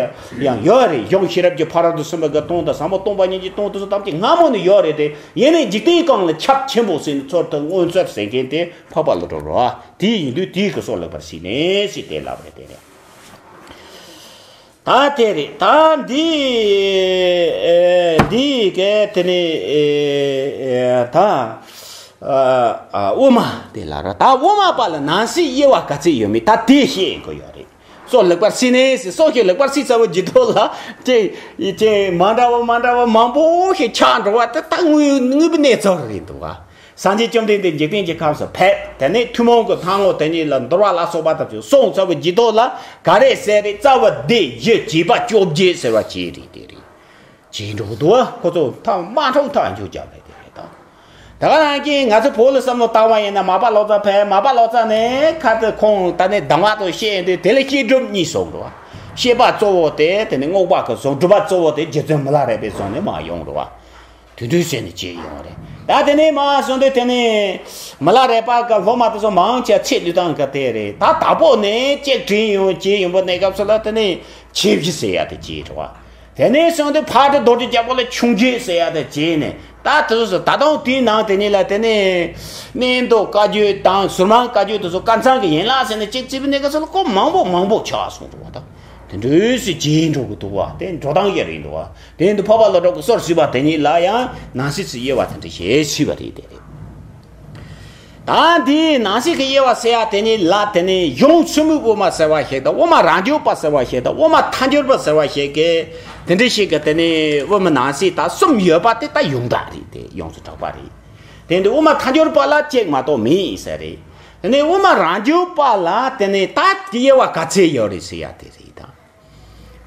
ཡང་ཡོད་རེད། གཞུང་ཤེས་རབ་ཀྱི་ཕ་རོལ་ཏུ་ཕྱིན་པ་གི་སྟོང་དང་ཟབ་མོ་སྟོང་པ་ཉིད་ཀྱི་སྟོང་དུ་སོ་ཐམས་ཅད་སྔ་མོ་ནས་ཡོད་རེད་དེ། ཡིན་ནའི་འཇིག་རྟེན་གང་ལ་ཁྱབ་ཆེན་པོ་ཟེར་ནས་ཚུར་དུ་མངོན་གསལ་ཟེར་མཁན་དེ་འཕགས་པ་ཀླུ་སྒྲུབ་རེད་བ། དེ་ཡིན་དུས་དེའི་སྐུ་སྲོག་ལེགས་པར་ཞིག་ནས་ཞེས་དེ་ལབ་རེད། དེ་རེད། ད་དེ་རེད། ད་འདི་ཨེ་འདི་གས་དེ་ནི་ཨེ་ཨེ་ད་ཨ་ཨ་དབུ་མ་དེ་ལ་ར། ད་དབུ་མ་པ་ལ་ནང་གསེས་དབྱེ་བ་ག་ཚད་ཡོད་མེད་ད་དེ་ཤེས་དགོས་ཡོད་རེད། སྲོག་ལེགས་པར་ཞིག་ནས་ཟེར། སྲོག་གི་ལེགས་པར་ཞིག་ཚར་བའི་རྗེས་ཐོག་ལ་ཅེ་ཅེ་མ་འདྲ་བ་མ་འདྲ་བ་མང་པོ་ཞིག་ཆགས་འགྲོ་བ་དེ་ད་དངོས་དངོས་པོའི་གནས་ཚུལ་རེད་འདུག་བ། སངས་རྒྱས་བཅོམ་ལྡན་འདས་འཇིག་རྟེན་གྱི་ཁམས་སུ་ཕེབས། དེ་ནས་ཐུན་མོང་གི་ལྷ་ངོ་དེ་ཉིད་ལ་འདུལ་བ་ལ་སོགས་པ་དག་ཅིག་གསུངས་ཚར་བའི་རྗེས་ཐོག་ལ་ག་རེ་ཟེར་རེད། རྩ་བ་སྡེ་བཞི་བྱེད་པ་བཅོ་བརྒྱད་ཟེར་བ་བྱས་རེད། དེ་རེད། བྱས་འགྲོ་འདུག་བ། ཁོ་ཚོ་ཐག་མ་འཕྲོག་ཐག་འཇུག་རྒྱག་པ་དེ་རེད་ད། ད་ག་ནང་བཞིན་ང་ཚོ་བོད་ལ་བསམ་བློ་བཏང་བ་ཡིན་ན་མར་པ་ལོ་ཙཱ་ཕེབས། མར་པ་ལོ་ཙཱ་ནས་ཁ་ཏུ་ཁོང་ད་ནས་གདམས་ངག་ཏུ་བཤད་དུས་དེ་ལ་བཤད་སྒྲུབ་གཉིས་གསུངས་འགྲོ་བ། བཤད་པ་གཙོ་བོ་དེ་དེ་ནས་རྔོག་པ་གི་གཟུངས། སྒྲུབ་པ་གཙོ་བོ་དེ་རྗེ་བཙུན་མི་ལ་རས་པའི་གཟུངས་ནས་མར་ཡོང་འགྲོ་བ། དུས་དུས་ཟེར་ནས་བྱས་ཡོང་རེད། ད་དེ་ནས་མར་སོང་དུས་དེ་ནས་མི་ལ་རས་པ་གི་སློབ་མ་དེ་ཚོ་མང་ཆེ་ཚེ་བློས་བཏང་གི་དེ་རེད། ད་དྭགས་པོ་ནས་ཅིག་དྲན་ཡོང་བྱས་ཡོང་པ་གནས་སྐབས་སུ་ལ་དེ་ནས་ཆེ་བཞི་ཟེར་ཡ་དེ་བྱས་འགྲོ་བ། དེ་ནས་སོང་དུས་ཕག་གྲུ་རྡོ་རྗེ་རྒྱལ་པོ་ལ་ཆུང་བཞི་ཟེར་ཡ་དེ་བྱས་ནས། ད་དེ་ཚོ་ད་དུང་དེའི་ནང་དེ་ཉིད་ལ་དེ་ནས་གནས་མདོ་བཀའ་བརྒྱུད་དང་ཟུར་མང་བཀའ་བརྒྱུད་དེ་ཚོ་དཀར་ཚང་གི་ཡན་ལག་ཟེར་ནས་ཅིག་བརྩིས་པའི་གནས་སྐབས་སུ་ལ་སྐོར་མང་པོ་མང་པོ་ཆགས་སོང་འགྲོ་བ། ད་དེ་འདྲ་ཟེར་བྱས་འགྲོ་གི་འདུག་བ། དེ་འགྲོ་སྟངས་ཡག་རེད་འདུག་བ། དེ་འདི་འཕགས་པ་ཀླུ་སྒྲུབ་ཀྱིས་སོར་ཞུས་པ་དེ་ཉིད་ལ་ཡང་ནང་གསེས་སུ་དབྱེ་བ་དེ་འདྲ་ཞིག་ཕྱེ་བ་རེད། དེ་རེད། ད་འདིའི་ནང་གསེས་ཀྱི་དབྱེ་བ་ཟེར་ཡ་དེ་ཉིད་ལ་དེ་ནི་གཞུང་ཆེན་མོའི་དབུ་མ་ཟེར་བ་ཞིག་དང་། དབུ་མ་རང་རྒྱུད་པ་ཟེར་བ་ཞིག་དང་། དབུ་མ་ཐལ་འགྱུར་བ་ཟེར་བ་ཞིག་གི་དེ་འདྲ་ཞིག་གི་དེ་ནི་དབུ་མའི་ནང་གསེས་ད་གསུམ་ཡོད་པ་དེ་ད་ཡོངས་གྲགས་རེད། དེ་ཡོངས་སུ་གྲགས་པ་རེད། དེ་འདི་དབུ་མ་ཐལ་འགྱུར་བ་ལ་གཅིག་མ་གཏོགས་མེད་ཟེར་རེད། དེ་ནི་དབུ་མ་རང་རྒྱུད་པ་ལ་དེ་ནི་ད་དབྱེ་བ་ག་ཚད་ཡོད་རེད་ཟེར་ཡ་དེ་རེད་ད།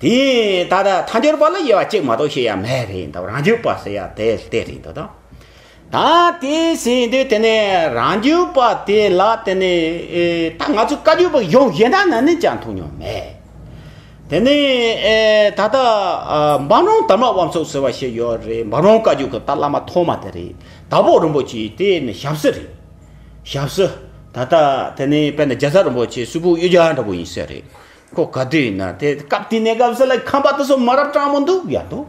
དེ་ད་ལྟ་ཐལ་འགྱུར་བ་ལ་དབྱེ་བ་གཅིག་མ་གཏོགས་བཤད་ཡ་མེད་རེད། ད་རང་རྒྱུད་པ་ཟེར་ཡ་དེ་དེ་རེད་འདུག་ད། ད་དེ་ཟིན་དུས་དེ་ནས་རང་རྒྱུད་པ་དེ་ལ་དེ་ནས་ཨེ་ད་ང་ཚོ་བཀའ་བརྒྱུད་པ་གཞུང་གཞན་དག་ནང་ནས་ཀྱང་མཐོང་མྱོང་མེད། དེ་ནས་ཨེ་ད་ལྟ་ཨ་འབའ་རོམ་དར་མ་དབང་ཕྱུག་ཟེར་བ་ཞིག་ཡོད་རེད། འབའ་རོམ་བཀའ་བརྒྱུད་ཀྱི་ད་བླ་མ་ཐོག་མ་དེ་རེད། དྭགས་པོ་རིན་པོ་ཆེ་དེ་ནི་ཞབས་སོར་རེད། ཞབས་སོར། ད་ལྟ་དེ་ནས་དཔེར་ན་རྒྱལ་ཚབ་རིན་པོ་ཆེ་གསུས་པོ་གཡུ་རྒྱལ་འདྲ་པོ་ཡིན་ས་རེད། ཁོ་ག་དུས་ཡིན་ན་དེ་སྐབས་དེ་གནས་སྐབས་སུ་ལ་ཁང་པ་དེ་ཚོ་མ་རབས་དྲང་མོ་འདུག་ཡ་འདུག་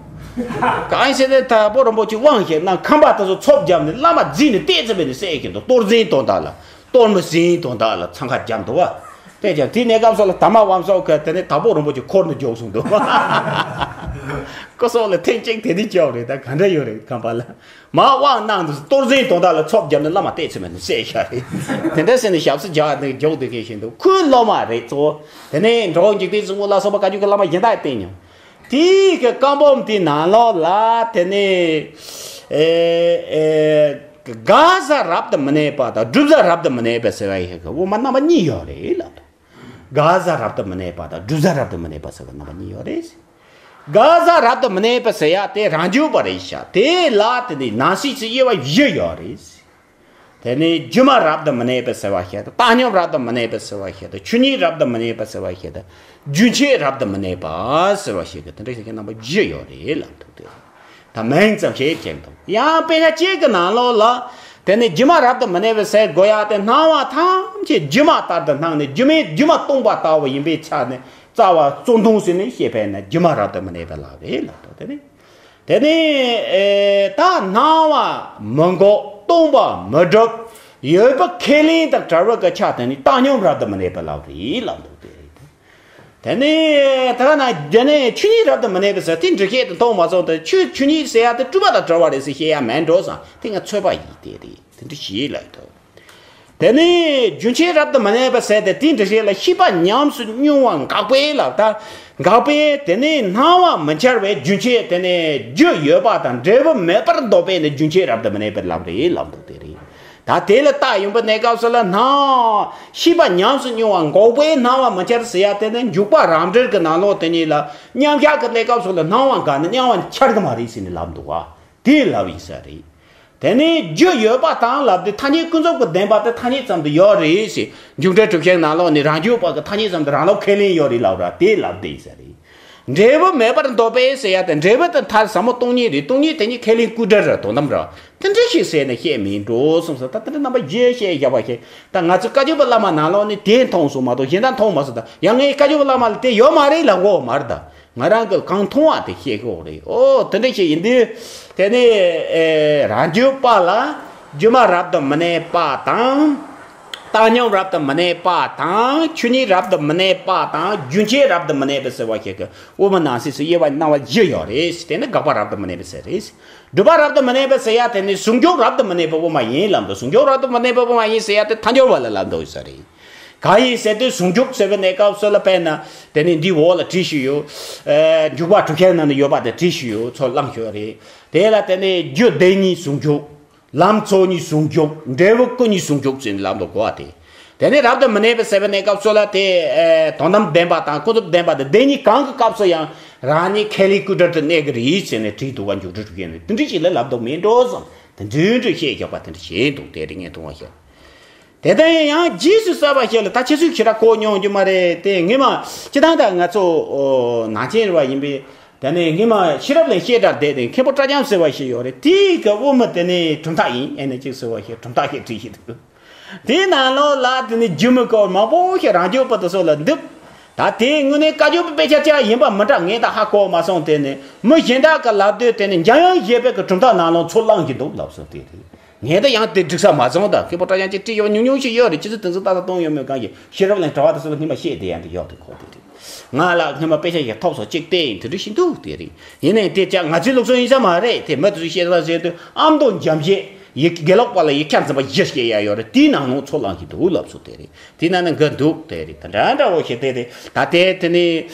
གང་ཡིན་ཟེར་ན་དྭགས་པོ་རིན་པོ་ཆེ་དབང་ཞིག་གནང་། ཁང་པ་དེ་ཚོ་ཚོབ་བརྒྱབ་ནས་བླ་མ་རྫིས་ནས་བལྟས་ཙམ་པས་ནས་བསད་ཀྱི་འདུག་གཏོར་འཛིན་དོན་དག་ལ། གཏོར་མ་ཟིན་དོན་དག་ལ་འཚང་ཁ་བརྒྱབ་འདུག་བ། དེ་ཀྱང་དེ་གནས་སྐབས་སུ་ལ་དར་མ་དབང་ཕྱུག་གིས་དེ་ནས་དྭགས་པོ་རིན་པོ་ཆེ་འཁོར་ནས་འཇོག་སོང་འདུག་སྐུ་སྲོག་ལ་ཐེངས་གཅིག་དེ་འདྲ་བརྒྱབ་རེད། ད་ག་འདྲ་ཡོད་རེད། ཁང་པ་ལ་མ་དབང་གནང་འདུག་གཏོར་འཛིན་དོན་དག་ལ་ཚོབ་བརྒྱབ་ནས་བླ་མ་བལྟས་ཚེ་མེད་ནས་བསད་ཤག་རེད། དེ་འདྲ་ཟེར་ནས་ཞབས་སུ་བཅགས་ནས་འཇོག་བསྡད་མཁན་ཞིག་འདུག་ཁོའི་སློབ་མ་རེད་གཙོ་བོ། དེ་ནས་འགྲོ་བ་འཇིག་རྟེན་གསུམ་པོ་ལ་སོགས་པ་བཀའ་བརྒྱུད་ཀྱི་བླ་མ་གཞན་དག་བསྟེན་མྱོང་། དེའི་གི་བཀའ་འབུམ་དེའི་ནང་ལོགས་ལ་དེ་ནས་ཨེ་ཨེ། དགག་བྱ་རབ་ཏུ་མི་གནས་པ་དང་སྒྲུབ་བྱ་རབ་ཏུ་མི་གནས་པ་ཟེར་བ་ཡི་གེ་དབུ་མ་རྣམ་པ་གཉིས་ཡོད་རེད་ལབ་འདུག་དགག་བྱ་རབ་ཏུ་མི་གནས་པ་དང་སྒྲུབ་བྱ་རབ་ཏུ་མི་གནས་པ་ཟེར་བ་རྣམ་པ་གཉིས་ཡོད་རེད། དགག་བྱ་རབ་ཏུ་མི་གནས་པ་ཟེར་ཡ་དེ་རང་རྒྱུད་པ་རེད་ཤག་དེ་ལ་དེ་ནི་ནང་གསེས་སུ་དབྱེ་བ་བཞི་ཡོད་རེད། དེ་ནི་སྒྱུ་མ་རབ་ཏུ་མི་གནས་པ་ཟེར་བ་ཞིག་དང་། བཏང་སྙོམས་རབ་ཏུ་མི་གནས་པ་ཟེར་བ་ཞིག་དང་། ཆོས་ཉིད་རབ་ཏུ་མི་གནས་པ་ཟེར་བ་ཞིག་དང་། རྒྱུན་ཆད་རབ་ཏུ་མི་གནས་པ་ཟེར་བ་ཞིག་གི་དེ་འདྲ་ཞིག་གི་རྣམ་པ་བཞི་ཡོད་རེད་ལབ་འདུག་དེ་ད་མིང་ཙམ་ཞིག་བྱས་འདུག་ཡང་དཔེ་ཆ་གཅིག་གི་ནང་ལོགས་ལ་དེ་ནི་སྒྱུ་མ་རབ་ཏུ་མི་གནས་པ་ཟེར་དགོས་ཡ་དེ། སྣང་བ་ཐམས་ཅད་སྒྱུ་མ་ལྟར་དུ་སྣང་ནས་སྒྱུ་མས་སྒྱུ་མ་སྟོང་པ་ལྟ་བུ་ཡིན་པའི་ཆ་ནས་རྩ་བ་གཙོ་མཐོང་ཟིན་ནས་བཤད་པས་ན་སྒྱུ་མ་རབ་ཏུ་མི་གནས་པ་ལབ་རེད་ལབ་འདུག་དེ་ནི། དེ་ནས་ཨེ། ད་སྣང་བ་མི་འགོག་སྟོང་པ་མི་སྒྲུབ། ཡོད་པ་ཁས་ལེན་དང་བྲལ་བའི་སྐད་ཆ་དེ་ནི་བཏང་སྙོམས་རབ་ཏུ་མི་གནས་པ་ལབ་རེད་ལབ་འདུག་དེ་རེད། དེ་ནས་ད་ན་དེ་ནས་ཆོས་ཉིད་རབ་ཏུ་མི་གནས་པ་ཟེར་དེ་འགྲེལ་བཤད་དུ་མཐོང་མ་སོང་། དེ་ཆོས་ཆོས་ཉིད་ཟེར་ཡ་དེ་སྤྲོས་པ་དང་བྲལ་བ་རེད་ཟེར་བཤད་ཡ་མེད་འགྲོ་བསམ། དེ་ང་ཚོད་པ་ཡིན་དེ་རེད། དེ་འདྲ་ཞིག་ལབ་འདུག་དེ་ནས་རྒྱུན་ཆད་རབ་ཏུ་མི་གནས་པ་ཟེར་ཏེ་དེའི་འགྲེལ་བཤད་ལ་ཤེས་པ་ཉམས་སུ་མྱོང་བ་འགག་པས་ལབ། ད་འགག་པས་དེ་ནས་སྣང་བ་མི་འཆར་བའི་རྒྱུན་ཆད་དེ་ནས་རྒྱུ་ཡོད་པ་དང་འབྲས་བུ་མེད་པར་འདོད་པས་ནི་རྒྱུན་ཆད་རབ་ཏུ་མི་གནས་པར་ལབ་རེད་ལབ་འདུག་དེ་རེད། ད་དེ་ལ་རྟགས་ཡོང་པའི་གནས་སྐབས་སུ་ལ་སྣང་ཤེས་པ་ཉམས་སུ་མྱོང་བ་འགག་པས་སྣང་བ་མི་འཆར་ཟེར་ཡ་དེ་ནི་འཇུག་པ་རབ་འབྲིང་གི་ནང་ལོགས་དེ་ཉིད་ལ་མཉམ་གཞག་གི་གནས་སྐབས་སུ་ལ་སྣང་བ་འགག་ནས་མྱང་བ་འཆར་གི་མ་རེད་ཟེར་ནས་ལབ་འདུག་བ། དེ་ལབ་ཡིན་ས་རེད། དེ་ནས་རྒྱུ་ཡོད་པ་དང་ལབ་དུས་ཐ་སྙད་ཀུན་རྫོབ་ཀྱི་བདེན་པ་དེ་ཐ་སྙད་ཙམ་དུ་ཡོད་རེད་ཟེར། འཇུག་འགྲེལ་གྲུབ་ཆེན་ནང་ལོགས་ནས་རང་རྒྱུད་པ་གི་ཐ་སྙད་ཙམ་དུ་རང་ལུགས་ཁས་ལེན་ཡོད་རེད་ལབ་ར་དེ་ལབ་བསྡད་ཡིན་ས་རེད། འབྲས་བུ་མེད་པར་འདོད་པས་ཟེར་ཡ་དེ་འབྲས་བུ་དེ་མཐར་ཟབ་མོ་སྟོང་ཉིད་རེད། སྟོང་ཉིད་དེ་ཉིད་ཁས་ལེན་ཀུན་བྲལ་རེད། དོན་དམ་རེད། དེ་འདྲ་ཞིག་ཟེར་ནས་བཤད་མིན་འགྲོ་གསུངས་སོང་། ད་དེ་འདྲ་རྣམ་པ་བཞི་བཤད་བཞག་པ་ཞིག་ད་ང་ཚོའི་བཀའ་བརྒྱུད་པ་བླ་མ་ནང་ལོགས་ནས་དེ་མཐོང་སོང་མ་གཏོགས་གཞན་དག་མཐོང་མ་སོང་། ད་ཡང་ངས་བཀའ་བརྒྱུད་པ་བླ་མ་ལ་དེ་ཡོད་མ་རེད་ལབ་དགོས་མ་རེད། ད་ང་རང་གི་གང་མཐོང་བ་དེ་བཤད་ཀྱི་ཡོད་རེད། ཨོ་དེ་འདྲ་ཞིག་ཡིན་དུས་དེ་ནས་ཨེ་རང་རྒྱུད་པ་ལ་སྒྱུ་མ་རབ་ཏུ་མི་གནས་པ་དང་། བཏང་སྙོམས་རབ་ཏུ་མི་གནས་པ་དང་། ཆོས་ཉིད་རབ་ཏུ་མི་གནས་པ་དང་། རྒྱུན་ཆད་རབ་ཏུ་མི་གནས་པ་ཟེར་བ་ཞིག་གི་དབུ་མ་ནང་གསེས་སུ་དབྱེ་བ་སྣང་བ་བཞི་ཡོད་རེད། དེ་ནི་དགག་པ་རབ་ཏུ་མི་གནས་པ་ཟེར་རེད། སྒྲུབ་པ་རབ་ཏུ་མི་གནས་པ་ཟེར་ཡ་དེ་ནི་ཟུང་འཇུག་རབ་ཏུ་མི་གནས་པའི་དབུ་མ་ཡིན་ལབ་འདུག་ཟུང་འཇུག་རབ་ཏུ་མི་གནས་པའི་དབུ་མ་ཡིན་ཟེར་ཡ་དེ་ཐལ་འགྱུར་བ་ལ་ལབ་འདུག་ས་རེད། གང་ཡིན་ཟེར་དུས་ཟུང་འཇུག་ཟེར་བའི་གནས་སྐབས་སུ་ལ་དཔེར་ན་དེ་ནི་འདིའི་འོག་ལ་བྲིས་ཞུས་ཡོད། ཨེ་འཇུག་པ་གྲུབ་ཆེན་ནང་ནས་ཡོད་པ་དེ་བྲིས་ཞུས་ཡོད། ཚོ་བླངས་ཞུས་རེད། དེ་ལ་དེ་ནི་རྒྱུ་བདེན་གཉིས་ཟུང་འཇུག་ལམ་ཚོགས་གཉིས་ཟུང་འཇུག་འབྲས་བུ་སྐུ་གཉིས་ཟུང་འཇུག་ཟེར་ནས་ལབ་འདུག་གོ་བ་དེ། དེ་ནས་རབ་ཏུ་མི་གནས་པའི་ཟེར་བའི་གནས་སྐབས་སུ་ལ་དེ་ཨེ་དོན་དམ་བདེན་པ་དང་ཀུན་རྫོབ་བདེན་པ་དང་བདེན་གཉིས་གང་གི་སྐབས་སུ་ཡང་རང་ཉིད་ཁས་ལེན་ཀུན་བྲལ་དུ་གནས་ཀྱི་རེད་ཟེར་ནས་བྲིས་འདུག་བ། འཇུག་སྒྲུབ་ཀྱི་ནི་དེ་འདྲ་ཞིག་ལ་ལབ་འདུག་མིན་འགྲོ་བསམ། དེ་འདྲ་འདྲ་བཤད་རྒྱག་པ་དེ་འདྲ་བྱས་འདུག་དེ་རིང་ངས་མཐོང་བ་ཤར། དེ་ལྟར་ཡང་རྗེས་སུ་བསགས་པ་ཞིག་ལ་ད་ཁྱེད་ཚོས་ཞེ་དྲག་གོ་མྱོང་རྒྱུ་མ་རེད་དེ། ངས་མ་སྤྱི་བཏང་ད་ང་ཚོ་ནང་ཆེན་རེད་བ་ཡིན་པས། དེ་ནས་ངས་མ་ཤེས་རབ་གླིང་བཤད་གྲྭར་བསྡད་དེ་མཁན་པོ་སྐྲ་རྐྱང་ཟེར་བ་ཞིག་ཡོད་རེད། དེའི་གི་དབུ་མ་དེ་ནི་གྲུབ་མཐའ་ཡིན། ཨེ་ནས་གཅིག་ཟེར་བ་ཞིག་གྲུབ་མཐའ་ཞིག་བྲིས་ཤིག་འདུག་དེའི་ནང་ལོགས་ལ་དེ་ནི་རྒྱུ་མི་དཀོན་མང་པོ་ཞིག་རང་རྒྱུད་པ་དེ་ཚོ་ལ་འདུག་ད་དེའི་དངོས་གནས་བཀའ་བརྒྱུད་པའི་དཔེ་ཆ་ཅིག་ཡིན་པ་མི་འདྲ། ངས་ད་ཧ་གོ་མ་སོང་། དེ་ནི་མི་གཞན་དག་གི་ལབ་དུས་དེ་ནི་འཇམ་དབྱངས་བཞད་པའི་གི་གྲུབ་མཐའ་ནང་ལོགས་ཚུར་བླངས་ཀྱི་འདུག་ལབ་སོང་། དེ་རེད། ངས་ད་ཡང་དེ་འགྲིག་ས་མ་སོང་། ད་མཁན་པོ་སྐྲ་རྐྱང་ཅིག་བྲིས་ཡོད་ཉུང་ཉུང་ཞིག་ཡོད་རེད། ཅི་ཚོད་དེ་ཚོ་ཏག་ཏག་གཏོང་ཡོད་མེད་གང་ཞིག་ཤེས་རབ་གླིང་གྲྭ་བ་དེ་ཚོ་ལ་སྔོན་མ་བཤད་བསྡད་ཡ་འདི་ཡོད་དེ་ཁོ་དེ་རེད། ང་ལ་སྔོན་མ་དཔེ་ཆ་ཞིག་ཐོབ་སོང་གཅིག་བལྟས་ཡིན། དེ་འདྲ་ཞིག་འདུག་དེ་རེད། ཡིན་ནའི་དེ་ཅག་ང་ཚོའི་ལུགས་སྲོལ་ཡིན་ས་མ་རེད། དེ་མི་དེ་ཚོས་བཤད་ས་ཟེར་དུས་ཨ་མདོ་འཇམ་བཞད་ཡིག་དགེ་ལོག་པ་ལ་ཡིག་ཆ་འཛིན་པ་བཞི་བཤད་ཡ་ཡོད་རེད། དེའི་ནང་ནང་ཚུར་བླངས་ཀྱི་འདུག་ལབ་སོང་། དེ་རེད། དེ་ན་ནི་འགའ་འདུག་དེ་རེད། ད་འདྲ་འདྲ་བོ་ཞིག་དེ་རེད། ད་དེ་དེ་ནི་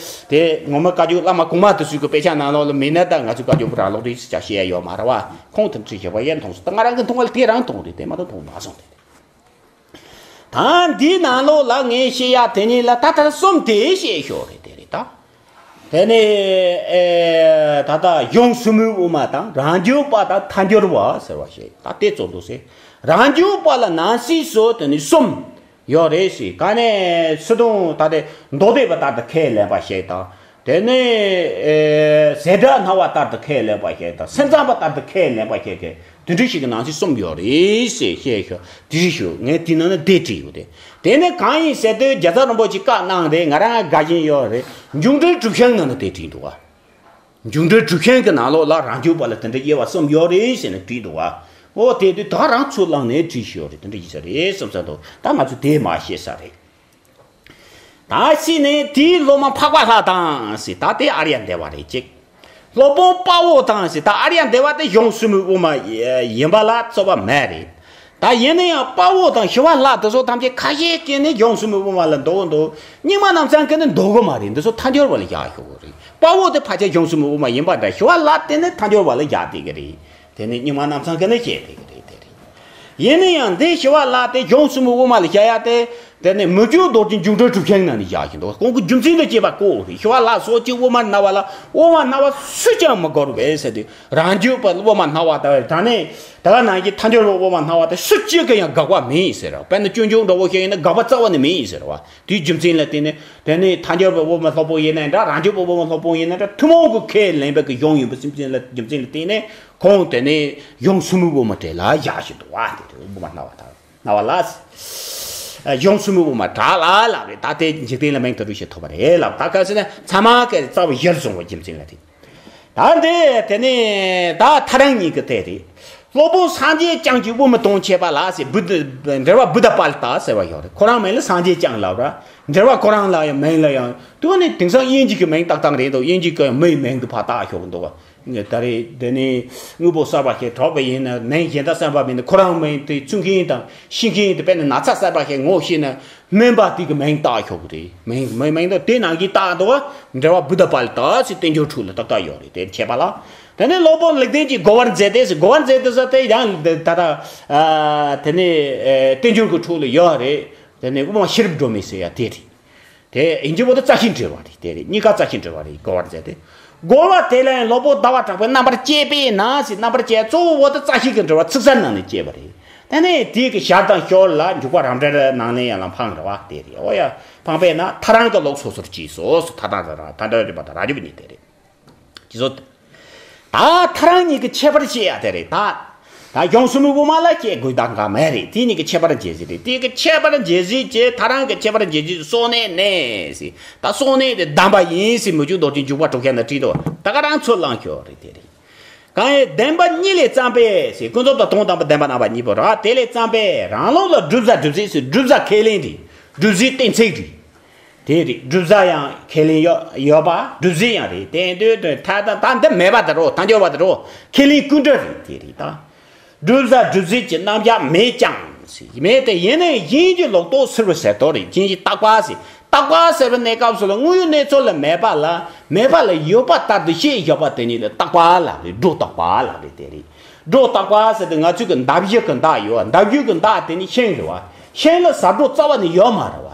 དེ་ངོ་མ་བཀའ་བརྒྱུད་བླ་མ་གོང་མ་དེ་ཚོའི་གི་དཔེ་ཆ་ནང་ལོགས་ལ་མིན་ན། ད་ང་ཚོའི་བཀའ་བརྒྱུད་པ་རང་ལོག་རེད་ཟེར་ཅག་བཤད་ཡ་ཡོད་མ་རེད་བ། ཁོང་དེ་འདྲ་ཞིག་བཤད་པ་ཡང་མཐོང་སོང་། ད་ང་རང་གི་མཐོང་བ་ལ་དེ་རང་མཐོང་རེད། དེ་མ་གཏོགས་མཐོང་མ་སོང་། དེ་ད་འདིའི་ནང་ལོགས་ལ་ངས་བཤད་ཡ་དེ་ཉིད་ལ་ད་ལྟ་གསུམ་དེ་བཤད་ཞོར་རེད། དེ་རེད་ད། དེ་ནས་ཨེ་ད་ལྟ་གཞུང་གསུམ་པོའི་དབུ་མ་དང་རང་རྒྱུད་པ་དང་ཐལ་འགྱུར་བ་ཟེར་བ་ཞིག་ད་དེ་ཚོ་འདུག་ཟེར། རང་རྒྱུད་པ་ལ་ནང་གསེས་སུ་དེ་ནི་གསུམ་ཡོད་རེད་ཟེར། ག་ནས་སི་ཏུ་ད་དེ་མདོ་སྡེ་པ་ལྟར་དུ་ཁས་ལེན་པ་ཞིག་དང་། དེ་ནས་ཨེ་ཟད་འགྲོ་སྣང་བ་ལྟར་དུ་ཁས་ལེན་པ་ཞིག་དང་སེམས་ཙམ་པ་ལྟར་དུ་ཁས་ལེན་པ་ཞིག་གི་དེ་འདྲ་ཞིག་གི་ནང་གསེས་གསུམ་ཡོད་རེད་ཟེར་བཤད་ཤོག་དེ་རེད་ཤོག་ངས་དེ་ནང་ན་དེ་བྲིས་ཡོད་རེད། དེ་ནས་གང་ཡིན་ཟེར་དུས་རྒྱལ་ཚབ་རིན་པོ་ཆེ་བཀའ་གནང་རེད། ང་རང་དགའ་བཞིན་ཡོད་རེད། འཇུག་འགྲེལ་གྲུབ་ཆེན་ནང་ན་དེ་བྲིས་འདུག་བ། འཇུག་འགྲེལ་གྲུབ་ཆེན་གྱི་ནང་ལོགས་ལ་རང་རྒྱུད་པ་ལ་དེ་འདྲ་དབྱེ་བ་གསུམ་ཡོད་རེད་ཟེར་ནས་བྲིས་འདུག་བ། འོ་དེ་དུས་ད་རང་ཚུར་བླངས་ནས་བྲིས་ཤོག་རེད། དེ་འདྲ་ཡིན་ས་རེད་བསམ་ས་འདུག་ད་ང་ཚོ་དེ་མ་ཤེས་ས་རེད། ད་ཕྱིས་ནས་དེའི་སློབ་མ་འཕགས་པ་ལྷ་དང་ཟེར། ད་དེ་ཨཱརྱ་དེ་བ་རེད་ཅིག་སློབ་དཔོན་དཔའ་བོ་དང་ཟེར། ད་ཨཱརྱ་དེ་བ་དེ་གཞུང་གསུམ་པོའི་དབུ་མ་ཡིན་པ་ལ་རྩོད་པ་མེད་རེད། ད་ཡིན་ན་ཡང་དཔའ་བོ་དང་ཞི་བ་ལྷ་དེ་ཚོ་ཐམས་ཅད་ཁ་ཤས་ཀྱིས་ནི་གཞུང་གསུམ་པོའི་དབུ་མ་ལ་འདོད་འདོད། རྙིང་མ་རྣམ་གསུམ་གྱིས་ནི་འདོད་གི་མ་རེད། འདི་ཚོ་ཐལ་འགྱུར་བ་ལ་བཞག་ཆོག་གི་རེད། དཔའ་བོ་དེ་ཕལ་ཆེར་གཞུང་གསུམ་པོའི་དབུ་མ་ཡིན་པ་འདྲ། ཞི་བ་ལྷ་དེ་ནི་ཐལ་འགྱུར་བ་ལ་བཞག་བསྡད་ཀྱི་རེད། དེ་ནི་རྙིང་མ་རྣམ་གསུམ་གྱིས་ནི་བཤད་བསྡད་ཀྱི་རེད། དེ་རེད། ཡིན་ན་ཡང་འདི་ཞི་བ་ལྷ་དེ་གཞུང་གསུམ་པོའི་དབུ་མ་ལ་བཞག་ཡ་དེ། དེ་ནི་མི་བསྐྱོད་རྡོ་རྗེ་འཇུག་འགྲེལ་གྲུབ་ཆེན་ནང་ནས་བཞག་བཞིན་འདུག་ཁོང་གི་རྒྱུ་མཚན་དེ་བྱས་པ་ཀོ་རེད། ཞི་བ་ལྷ་སོགས་ཀྱིས་དབུ་མ་སྣང་བ་ལ་དབུ་མ་སྣང་བ་སུས་ཀྱང་མི་དགོས་པས་ཟེར་དུས། རང་རྒྱུད་པ་དབུ་མ་སྣང་བ་དང་ད་ནི་ད་ག་ནང་བཞིན་ཐལ་འགྱུར་བའི་དབུ་མ་སྣང་བ་དེ་སུ་གཅིག་གིས་ཡང་དགག་པ་མེད་ཟེར། དཔེར་ན་སྤྱོད་འཇུག་འདྲ་བོ་ཞིག་ཡིན་ན་དགག་པ་རྩ་བ་ནས་མེད་ཟེར་བ། དེའི་རྒྱུ་མཚན་ལ་བརྟེན་ནས། དེ་ནི་ཐལ་འགྱུར་བའི་དབུ་མ་སློབ་དཔོན་ཡིན་ན་འདྲ། རང་རྒྱུད་པའི་དབུ་མ་སློབ་དཔོན་ཡིན་ན་འདྲ། ཐུན་མོང་གི་ཁས་ལེན་པའི་གི་གཞུང་ཡིན་པའི་རྒྱུ་མཚན་ལ་རྒྱུ་མཚན་ལ་བརྟེན་ནས་ཁོང་དེ་ནི་གཞུང་གསུམ་པོའི་དབུ་མ་དེ་ལ་བཞག་བཞིན་འདུག་བ། དེ་དུས་དབུ་མ་སྣང་བ་དང་སྣང་བ་ལ། གཞུང་གསུམ་པོའི་དབུ་མ་དག་ལ་ལབ་རེད། ད་དེ་འཇིག་རྟེན་ལ་མིང་དེ་འདྲ་ཞིག་ཐོབ་པ་རེད་ལབ། ད་ག་ཟེར་ན་ཚད་མ་གི་རྩ་བ་གཞིར་བཟུང་བའི་རྒྱུ་མཚན་ལ་རེད། ད་འདི་དེ་ནས་ད་ཐལ་རང་གཉིས་ཀྱི་དེ་རེད། སློབ་དཔོན་སངས་རྒྱས་བསྐྱངས་ཀྱིས་དབུ་མའི་དོན་འཆད་པ་ལ་ཟེར། བུ་དང་འགྲེལ་པ་བུདྡྷ་པཱ་ལི་ཏ་ཟེར་བ་ཡོད་རེད། ཁོ་རང་མིང་ལ་སངས་རྒྱས་བསྐྱངས་ལབ་ར། འགྲེལ་པ་ཁོ་རང་ལ་ཡང་མིང་ལ་ཡང་དུ་ནི་དེང་སང་དབྱིན་ཇི་གི་མིང་ཏག་ཏག་རེད་འདུག་དབྱིན་ཇི་གི་མིའི་མིང་དུ་ཕར་བཏགས་ཤོག་འདུག་བ། ད་རེས་དེ་ནས་དངོས་པོ་གསར་པ་ཞིག་གྲགས་པ་ཡིན་ན། མིང་གཞན་དག་བསམ་པ་མིན་ན། ཁོ་རང་མིང་དེ་བཙུགས་མཁན་དང་ཤེས་མཁན་དེ། དཔེར་ན་ན་ཚ་གསར་པ་ཞིག་ངོ་ཤེས་ན། སྨན་པ་དེ་གི་མིང་བཏགས་ཆོག་གི་རེད། མིང་མིང་མིང་དང་དེ་ནང་གི་བཏགས་འདུག་བ། འགྲེལ་པ་བུདྡྷ་པཱ་ལི་ཏ་ཟེར་བསྟན་འགྱུར་ཁྲོད་ལ་ཏག་ཏག་ཡོད་རེད། དེ་འཆད་པ་ལ། དེ་ནས་སློབ་དཔོན་ལེགས་ལྡན་གྱིས་རྒོལ་བར་མཛད་དེ་ཟེར། རྒོལ་བར་མཛད་དེ་ཟེར་དེ་ཡང་ད་ལྟ་ཨ་དེ་ནས་ཨེ་བསྟན་འགྱུར་གྱི་ཁྲོད་ལ་ཡོད་རེད། དེ་ནས་དབུ་མ་ཤེས་རབ་སྒྲོན་མེ་ཟེར་ཡ་དེ་རེད། དེ་ཡིན་གྱི་བོ་དེ་རྩ་ཤེས་འགྲེལ་པ་རེད། དེ་རེད། གཉིས་ཀ་རྩ་ཤེས་འགྲེལ་པ་རེད། རྒོལ་བར་མཛད་དེ། རྒོལ་བ་དེ་ལ་ཡང་སློབ་དཔོན་ཟླ་བ་གྲགས་པས་རྣམ་པར་དཔྱད་པས་ན་ཟེར། རྣམ་པར་དཔྱད་གཙོ་བོ་དེ་རྩ་ཤེས་ཀྱི་འགྲེལ་པ་ཚིག་གསལ་ནང་ནས་དཔྱད་པ་རེད། དེ་ནས་དེའི་གི་ཞར་དང་ཞོར་ལ་འཇུག་པ་རབ་འབྲིང་ནང་ལ་ཡང་ལ་འཕངས་རེད་བ། དེ་རེད། འོ་ཡ། འཕངས་པས་ན་ཐལ་རང་གི་ལུགས་སོ་སོར་གྱིས་སོ་སོ། ཐལ་རང་དང་ཐལ་འགྱུར་རིགས་པ་དང་རང་རྒྱུད་པ་གཉིས་དེ་རེད། ཅི་བཟོ། ད་ཐལ་རང་གཉིས་ཀྱི་ཁྱད་པར་བཤད་ཡ་དེ་རེད་ད། ད་གཞུང་གསུམ་པོའི་དབུ་མ་ལ་བཤད་དགོས་དང་ག་མེད་རེད། དེ་གཉིས་ཀྱི་ཁྱད་པར་འབྱེད་གཞི་རེད། དེ་གི་ཁྱད་པར་འབྱེད་གཞི་གྱི་ཐལ་རང་གི་ཁྱད་པར་འབྱེད་གཞི་སོ་ནས་ནས་ཟེར། ད་སོ་ནས་དེ་བདེན་པ་ཡིན་ཟེར་མི་འཇུག་རྡོ་རྗེ་འཇུག་པ་གྲུབ་ཆེན་ན་བྲིས་འདུག་ད་ག་རང་ཚུར་བླངས་ཤོག་རེད། དེ་རེད། གང་ཡིན་བདེན་པ་གཉིས་ལས་བརྩམས་པས་ཟེར། ཀུན་རྫོབ་དང་དོན་དམ་པའི་བདེན་པ་རྣམ་པ་གཉིས་པོ་རེད། དེ་ལས་བརྩམས་པས་རང་ལུགས་ལ་བསྒྲུབ་བྱ་སྒྲུབ་བྱེད་ཟེར། བསྒྲུབ་བྱ་ཁས་ལེན་རེད། སྒྲུབ་བྱེད་གཏན་ཚིགས་རེད། དེ་རེད། བསྒྲུབ་བྱ་ཡང་ཁས་ལེན་ཡོད་ཡོད་པ། སྒྲུབ་བྱེད་ཡང་རེད། དེ་འདོད་དོན་ཐལ་དང་ད་འདི་མེད་པ་དེ་རོ། ཐལ་འགྱུར་བ་དེ་རོ། ཁས་ལེན་ཀུན་བྲལ་རེད། དེ་རེད་ད། བསྒྲུབ་བྱ་སྒྲུབ་བྱེད་ཀྱི་རྣམ་གཞག་མེད་ཀྱང་ཟེར་མེད་དེ། ཡིན་ནའི་གཞན་གྱི་ལོག་རྟོག་སེལ་བའི་ཟེར་དོ་རེད། གཞན་གྱི་བརྟག་པ་ཟེར། བརྟག་པ་ཟེར་བའི་གནས་སྐབས་སུ་ལ་དངོས་ཡོད་གནས་ཚུལ་ལ་མེད་པ་ལ་མེད་པ་ལ་ཡོད་པ་ལྟར་དུ་བཤད་བཞག་པ་དེ་ཉིད་ལ་བརྟག་པ་ལབ་རེད། སྒྲོ་བཏགས་པ་ལབ་རེད། དེ་རེད། སྒྲོ་བཏགས་པ་ཟེར་དུས་ང་ཚོས་ཀྱི་འདབ་བཞི་གི་མདའ་ཡོད། འདབ་བཞི་གི་མདའ་དེ་ནི་ཤིང་རེད་བ། ཤིང་ལ་ཟ་སྒྲོ་རྩ་བ་ནས་ཡོད་མ་རེད་བ།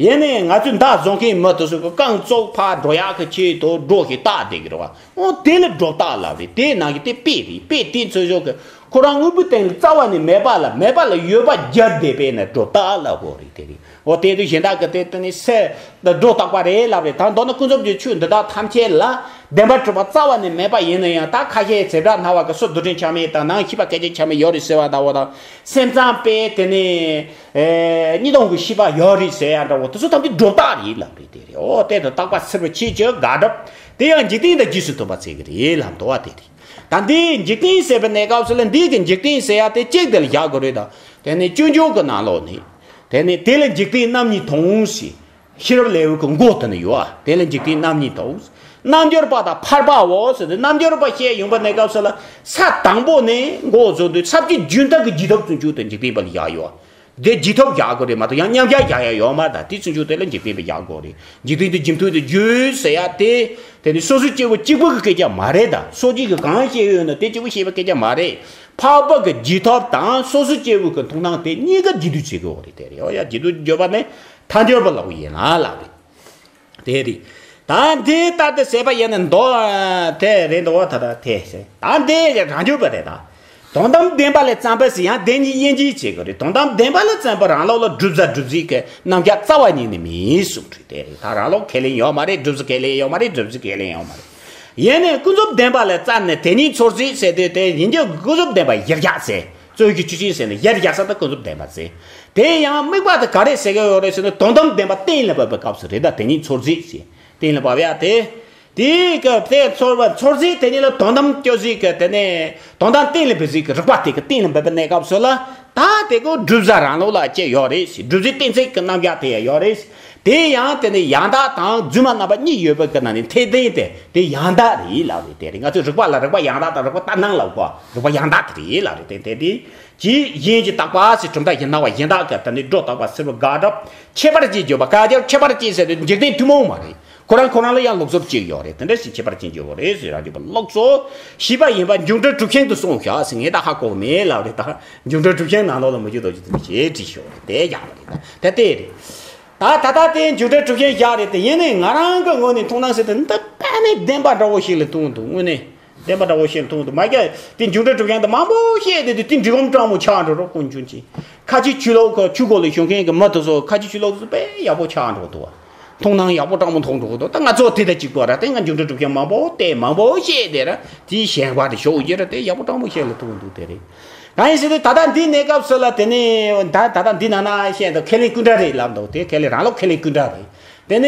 ཡིན་ནའི་ང་ཚོས་མདའ་བཟུང་མཁན་མི་དེ་ཚོ་གི་རྐང་བཙུགས་ཕར་འགྲོ་ཡག་གི་ཆེད་དུ་སྒྲོ་ཞིག་བཏགས་བསྡད་ཀྱི་རེད་བ། འོ་དེ་ལ་སྒྲོ་བཏགས་ལབ་རེད། དེ་ནང་གི་དེ་དཔེ་རེད། དཔེ་དེ་ཚོ་ཞོག་གི་ཁོ་རང་དངོས་པོའི་སྟེང་ལ་རྩ་བ་ནས་མེད་པ་ལ་མེད་པ་ལ་ཡོད་པ་སྦྱར་བསྡད་པས་ན་སྒྲོ་བཏགས་ལབ་དགོས་རེད། དེ་རེད། འོ་དེ་དུས་གཞན་དག་གི་དེ་དེ་ནི་སེ་སྒྲོ་བཏགས་པ་རེད་ལབ་རེད། ད་མདོར་ན་ཀུན་རྫོབ་ཀྱི་ཆོས་འདི་དག་ཐམས་ཅད་ལ་བདེན་པར་གྲུབ་པ་རྩ་བ་ནས་མེད་པ་ཡིན་ན་ཡང་། ད་ཁ་ཤས་བྱེ་བྲག་སྨྲ་བ་གི་སོ་རྡུལ་ཕྲན་ཆ་མེད་དང་ནང་ཤེས་པ་སྐད་ཅིག་ཆ་མེད་ཡོད་རེད་ཟེར་བ་འདྲ་བོ་དང་། སེམས་ཙམ་པས་དེ་ནི་ཨེ་གཉིས་སྟོང་གི་ཤེས་པ་ཡོད་རེད་ཟེར་ཡ་འདྲ་བོ་དེ་ཚོ་ཐམས་ཅད་སྒྲོ་བཏགས་རེད་ལབ་རེད། དེ་རེད། འོ་དེ་དང་རྟག་པ་འཚོལ་བའི་ཆེད་ཀྱི་དགག་སྒྲུབ་དེ་ཡང་འཇིག་རྟེན་དང་རྗེས་སུ་མཐུན་པ་བྱེད་ཀྱི་རེད་ལབ་འདུག་བ། དེ་རེད། ད་འདིའི་འཇིག་རྟེན་ཟེར་བའི་གནས་སྐབས་སུ་ལ་འདི་གི་འཇིག་རྟེན་ཟེར་ཡ་དེ་གཅིག་དེ་ལ་བཞག་དགོས་རེད། ད་དེ་ནི་སྤྱོད་འཇུག་གི་ནང་ལོགས་ནས་དེ་ནི་དེ་ལ་འཇིག་རྟེན་རྣམ་གཉིས་དང་ཟེར། ཤེས་རབ་ལེའུ་གི་མགོ་དེ་ནི་ཡོད་ཨ། དེ་ལ་འཇིག་རྟེན་རྣམ་གཉིས་དང་། རྣལ་འབྱོར་པ་དང་ཕལ་པའོ་ཟེར་ཏེ། རྣལ་འབྱོར་པ་བཤད་ཡོང་བའི་གནས་སྐབས་སུ་ལ་ས་དང་པོ་ནས་མགོ་བཟུང་དུས་ས་བཅུའི་རྒྱུན་མཐའ་གི་རྗེས་ཐོབ་ཚུན་ཆོད་དེ་འཇིག་རྟེན་པ་ལ་བཞག་ཡོད་ཨ། དེ་རྗེས་ཐོབ་བཞག་དགོས་རེད་མ་གཏོགས་ཡང་མཉམ་བཞག་བཞག་ཡ་ཡོད་མ་རེད། ད་དེ་ཚུན་ཆོད་དེ་ལ་འཇིག་རྟེན་པ་བཞག་དགོས་རེད། འཇིག་རྟེན་དེ་རྗེས་མཐུན་དུ་བརྗོད་ཟེར་ཡ་དེ། དེ་ནི་སོ་སོའི་སྐྱེ་བོ་གཅིག་པུ་གི་སྐད་ཆ་མ་རེད། ད་སོ་སྐྱེ་གི་གང་བཤད་ཡོད་ན་དེ་གཅིག་པུ་བཤད་པའི་སྐད་ཆ་མ་རེད། འཕགས་པ་གི་རྗེས་ཐོབ་དང་སོ་སོའི་སྐྱེ་བོ་གི་མཐོང་སྣང་དེ་གཉིས་ཀ་རྗེས་ཟློས་བྱེད་དགོས་རེད། དེ་རེད། འོ་ཡ། རྗེས་ཟློས་བརྗོད་པ་ནི་ཐལ་འགྱུར་བ་ལབ་ཡིན་ལ་ལབ་རེད། དེ་རེད། ད་འདི་ལྟར་དུ་ཟད་པ་ཡིན་ན་མདོ་དེ་རེད་འདུག་ད་ད་དེ་ཟེར། ད་འདི་རང་རྒྱུད་པ་རེད་ད། དོན་དམ་བདེན་པ་ལས་བརྩམས་པ་ཟེར་ཡང་བདེན་གཉིས་དབྱེ་འབྱེད་བྱེད་དགོས་རེད། དོན་དམ་བདེན་པ་ལས་བརྩམས་པ་རང་ལུགས་ལ་སྒྲུབ་བྱ་སྒྲུབ་བྱེད་ཀྱི་རྣམ་གཞག་རྩ་བ་ཉིད་ནས་མེད་གསུངས་རེད། དེ་རེད། ད་རང་ལུགས་ཁས་ལེན་ཡོད་མ་རེད། སྒྲུབ་བྱེད་ཁས་ལེན་ཡོད་མ་རེད། སྒྲུབ་བྱེད་ཁས་ལེན་ཡོད་མ་རེད། ཡིན་ནའི་ཀུན་རྫོབ་བདེན་པ་ལས་བརྩམས་ནས་དེ་ཉིད་ཚོར་བྱེད་ཟེར་དུས་དེ་ཡིན་རྒྱུ་ཀུན་རྫོབ་བདེན་པ་གཞིར་བཞག་ཟེར། རྩོད་གཞི་ཆོས་ཅན་ཟེར་ནས་གཞིར་བཞག་ས་དེ་ཀུན་རྫོབ་བདེན་པ་ཟེར། དེ་ཡང་དམིགས་པ་དེ་ག་རེ་ཟེར་གྱི་ཡོད་རེད་ཟེར་ན། དོན་དམ་བདེན་པ་གཏན་ལ་ཕབ་པའི་སྐབས་སུ་རེད། ད་དེ་ཉིད་ཚོར་བྱེད་ཟེར། གཏན་ལ་ཕབ་ཡ་དེ། དེའི་སྐབས་དེ་ཚོར་བ་ཚོར་བྱེད་དེ་ཉིད་ལ་དོན་དམ་སྐྱོ་བྱེད་ཀྱི་དེ་ནས་དོན་དམ་གཏན་ལ་ཕབ་བྱེད་ཀྱི་རིགས་པ་དེ་གི་གཏན་ལ་ཕབ་པའི་གནས་སྐབས་སུ་ལ། ད་དེ་ཀོ་སྒྲུབ་བྱ་རང་ལུགས་ལ་སྐྱེ་ཡོད་རེད་ཟེར། སྒྲུབ་བྱེད་གཏན་ཚིགས་ཀྱི་རྣམ་གཞག་དེ་ཡང་ཡོད་རེད་ཟེར། དེ་ཡང་དེ་ནི་ཡང་དག་དང་རྫུན་མ་རྣམ་པ་གཉིས་ཡོད་པའི་ཀྱི་ནང་ནས་འཐད་ལྡན་དེ་དེ་ཡང་དག་རེད་ལབ་རེད། དེ་རེད། ང་ཚོས་རིགས་པ་ལ་རིགས་པ་ཡང་དག་དང་རིགས་པ་ལྟར་སྣང་ལབ་གོ། རིགས་པ་ཡང་དག་དེ་རེད་ལབ་རེད། དེ་དེ་དེ་ཇི་བཞིན་གྱི་རྟག་པ་ཟེར། གྲུབ་མཐའ་གཞི་སྣང་བ་གཞན་དག་གི་དེ་ནི་སྒྲོ་བཏགས་པ་སེར་པོ་དགག་སྒྲུབ་ཁྱད་པར་ཅན་བརྗོད་པ། དགག་སྒྲུབ་ཁྱད་པར་ཅན་ཟེར་དུས་འཇིག་རྟེན་ཐུན་མོང་མ་རེད། ཁོ་རང་ཁོ་རང་ལ་ཡང་ལུགས་སྲོལ་གཅིག་ཡོད་རེད། དེ་འདྲ་ཞིག་ཁྱད་པར་ཅན་བརྗོད་པ་རེད་ཟེར། རང་རྒྱུད་པ་ལུགས་སྲོལ་ཞེས་པ་ཡིན་པ་མཇུག་འབྲས་གྲུབ་ཆེན་དུ་གསུངས་བཞག་ཟེར། ངས་ད་ཧ་གོ་མེད་ལབ་རེད། ད་མཇུག་འབྲས་གྲུབ་ཆེན་ནང་ལོགས་ལ་མི་རྒྱུད་རྡོ་རྗེ་ཐེག་པའི་ཞེས་བྲིས་ཤོག་རེད། དེ་ཡག་པ་རེད། ད་དེ་དེ་རེད། ད་ད་ལྟ་དེ་མཇུག་འབྲས་གྲུབ་ཆེན་བཞག་རེད་དེ། ཡིན་ནའི་ང་རང་གི་ངོས་ནས་མཐོང་སྣང་ཟེར་དེ་འདི་དཔེ་ནས་བདེན་པ་འདྲ་བོ་ཞིག་ལ་མཐོང་འདུག་དངོས་གནས་བདེན་པ་འདྲ་བོ་ཞིག་ལ་མཐོང་འདུག་མ་གཞི་དེ་མཇུག་འབྲས་གྲུབ་ཆེན་དེ་མང་པོ་བཤད་དེ་དེ་དེ་འབྲི་སྒོམ་སྤྲང་མོ་ཆགས་འགྲོ་རོགས་དཀོན་མཆོག་གྱིས། ཁ་ཆེ་ཆོས་ལུགས་ཁོ་ཆོས་སྒོ་ལ་ཞུགས་མཁན་གྱི་མི་དེ་ཚོ་ཁ་ཆེ་ཆོས་ལུགས་ཚོ་དཔེ་ཡག་པོ་ཆགས་འགྲོ་འདུག་མཐོང་སྣང་ཡག་པོ་སྤྲང་མོ་མཐོང་འགྲོ་འདུག་ད་ང་ཚོ་དེ་དང་གཅིག་པ་ར། དེ་ང་མཇུག་འབྲས་གྲུབ་ཆེན་མང་པོ་བལྟས་མང་པོ་བཤད་དེ་ར། དེའི་ཞེན་པ་དེ་ཞོག་ཡོད་ར། དེ་ཡག་པོ་སྤྲང་མོ་བཤད་ལ་མཐོང་འདུག་དེ་རེད། གང་ཡིན་ཟེར་དུས་ད་ལྟ་འདིའི་གནས་སྐབས་སུ་ལ་དེ་ནས་ད་ད་ལྟ་འདི་ནང་ན་བཤད་འདུག་ཁས་ལེན་ཀུན་འདྲ་རེད་ལབ་འདུག་དེ་ཁས་ལེན་རང་ལུགས་ཁས་ལེན་ཀུན་འདྲ་རེད། དེ་ནས་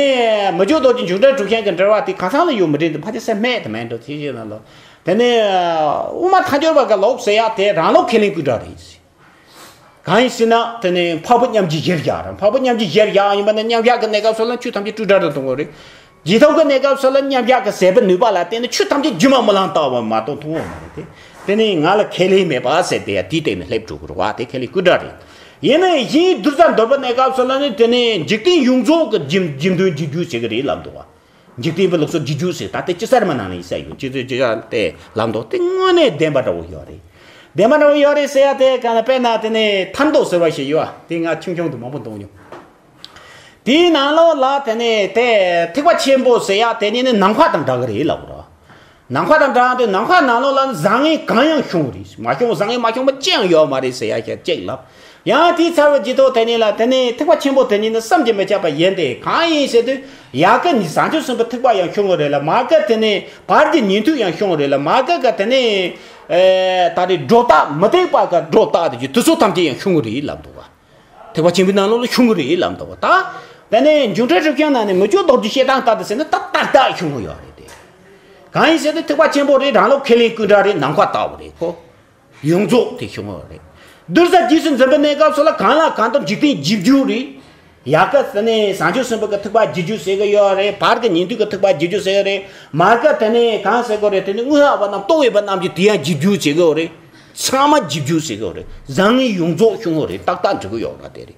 མི་རྒྱུད་རྡོ་རྗེ་མཇུག་འབྲས་གྲུབ་ཆེན་གྱི་འགྲེལ་བ་དེ་གང་ས་ལ་ཡོད་མི་རེད་འདུག་ཕལ་ཆེར་སེམས་མེད་དུ་མེད་འགྲོ་དེ་བཞིན་ལ་ལོ། དེ་ནས་དབུ་མ་ཐལ་འགྱུར་བ་གི་ལུགས་ཟེར་ཡག་དེ་རང་ལུགས་ཁས་ལེན་ཀུན་འདྲ་རེད། གང་ཡིན་ཟེར་ན་དེ་ནས་འཕགས་པའི་མཉམ་གཞག་གཞིར་བཞག་ར། འཕགས་པའི་མཉམ་གཞག་གཞིར་བཞག་ཡིན་པ་ནི་མཉམ་གཞག་གི་གནས་སྐབས་སུ་ལ་ཆོས་ཐམས་ཅད་སྤྲོས་བྲལ་དུ་མཐོང་གི་རེད། རྗེས་ཐོབ་ཀྱི་གནས་སྐབས་སུ་ལ་མཉམ་གཞག་གི་ཟད་པའི་ནུས་པ་ལ་བརྟེན་ནས་ཆོས་ཐམས་ཅད་རྒྱུན་མ་མི་ལང་ལྟ་བུ་མ་གཏོགས་མཐོང་བ་མ་རེད་དེ། དེ་ནི་ང་ལ་ཁས་ལེན་མེད་པ་ཟེར་དེ་ཡང་དེའི་སྟེང་ནས་སླེབས་འགྲོ་གི་རེད་བ། དེ་ཁས་ལེན་ཀུན་འདྲ་རེད། ཡིན་ནའི་གཞན་བསྡུར་ས་འདོད་པའི་གནས་སྐབས་སུ་ལ་ནི་དེ་ནི་འཇིག་རྟེན་ཡོངས་རྫོགས་ཀྱི་རྒྱུ་རྒྱུ་མཐུན་རྒྱུ་རྒྱུ་ཟེར་གི་རེད་ལབ་འདུག་བ། འཇིག་རྟེན་པའི་ལུགས་སྲོལ་རྒྱུ་རྒྱུ་ཟེར། ད་དེ་ཅི་ཟེར་མ་ནང་ནས་ཡིན་ས་ཡོད་ཅི་ཟེར་ཅི་ཟེར་དེ་ལབ་འདུག་དེ་དངོས་གནས་བདེན་པ་འདྲ་བོ་ཡོད་རེད། བདེན་པ་འདྲ་བོ་ཡོད་རེད་ཟེར་ཡ་དེ་ག་ན་དཔེར་ན་དེ་ནི་ཐར་འདོད་ཟེར་བ་ཞིག་ཡོད་ཨ། དེ་ང་ཆུང་ཆུང་དུ་མང་པོ་འདོན་མྱོང་། དེའི་ནང་ལོགས་ལ་དེ་ནས་དེ་ཐེག་པ་ཆེན་པོ་ཟེར་ཡ་དེ་ཉིད་ནི་ནམ་མཁའ་དང་འདྲ་གི་རེད་ལབ་རོ། ནམ་མཁའ་དང་འདྲ་དེ་ནམ་མཁའ་ནང་ལོགས་ལ་ནི་བཟང་ངན་གང་ཡང་ཤོང་གི་རེད། མ་ཤོང་བཟང་ངན་མ་ཤོང་པ་ཅི་ཡང་ཡོད་མ་རེད་ཟེར་ཡ་ཞིག་གཅིག་ལབ། ཡང་དེའི་ཚར་བའི་རྗེས་ཐོག་དེ་ཉིད་ལ་དེ་ནས་ཐེག་པ་ཆེན་པོ་དེ་ཉིད་ནི་བསམ་གྱིས་མི་ཁྱབ་པ་ཡིན་ཏེ། གང་ཡིན་ཟེར་དུས་ཡ་གི་ནི་བྱང་ཆུབ་སེམས་དཔའི་ཐེག་པ་ཡང་ཤོང་གི་རེད་ལ། མ་གི་དེ་ནས་བར་གྱི་ཉན་ཐོས་ཡང་ཤོང་གི་རེད་ལ། མ་གི་གི་དེ་ནས་ཨེ་ད་རེས་སྒྲོ་བཏགས་མུ་སྟེགས་པ་གི་སྒྲོ་བཏགས་དེ་ཚོ་ཐམས་ཅད་ཡང་ཤོང་གི་རེད་ལབ་འདུག་བ། ཐེག་པ་ཆེན་པོའི་ནང་ལོགས་ལ་ཤོང་གི་རེད་ལབ་འདུག་བ། ད་དེ་ནས་མཇུག་འབྲས་གྲུབ་ཆེན་ནང་ནས་མི་བསྐྱོད་རྡོ་རྗེ་བཤད་སྟངས་ལྟར་དུ་ཟེར་ན་ད་ཏག་ཏག་ཤོང་གི་ཡོད་རེད་དེ། གང་ཡིན་ཟེར་ན་ཐེག་པ་ཆེན་པོ་རེད། རང་ལུགས་ཁས་ལེན་ཀུན་འདྲ་རེད། ནམ་མཁའ་ལྟ་བུ་རེད་ཁོ། ཡོངས་རྫོགས་དེ་ཤོང་གི་རེད། བསྡུར་ས་རྗེས་སུ་འཛིན་པའི་གནས་སྐབས་སུ་ལ་གང་ལ་གང་འདུལ་འཇིག་རྟེན་རྗེས་འཇུག་རེད། ཡ་གི་དེ་ནས་བྱང་ཆུབ་སེམས་དཔའ་གི་ཐེག་པ་རྗེས་འཇུག་ཟེར་གི་ཡོད་རེད། བར་གི་ཉན་ཐོས་ཀྱི་ཐེག་པ་རྗེས་འཇུག་ཟེར་གི་རེད། མ་གི་དེ་ནས་གང་ཟེར་གི་རེད། དེ་ནས་དངོས་ཡོད་པ་རྣམས་རྟོགས་པའི་བ་རྣམས་ཀྱིས་དེ་ཡང་རྗེས་འཇུག་ཟེར་གི་ཡོད་རེད། ཚང་མ་རྗེས་འཇུག་ཟེར་གི་ཡོད་རེད། བཟང་ངན་ཡོངས་རྫོགས་ཤོང་གི་རེད། ཏག་ཏག་འགྲིག་གི་ཡོད་རེད་དེ་རེད།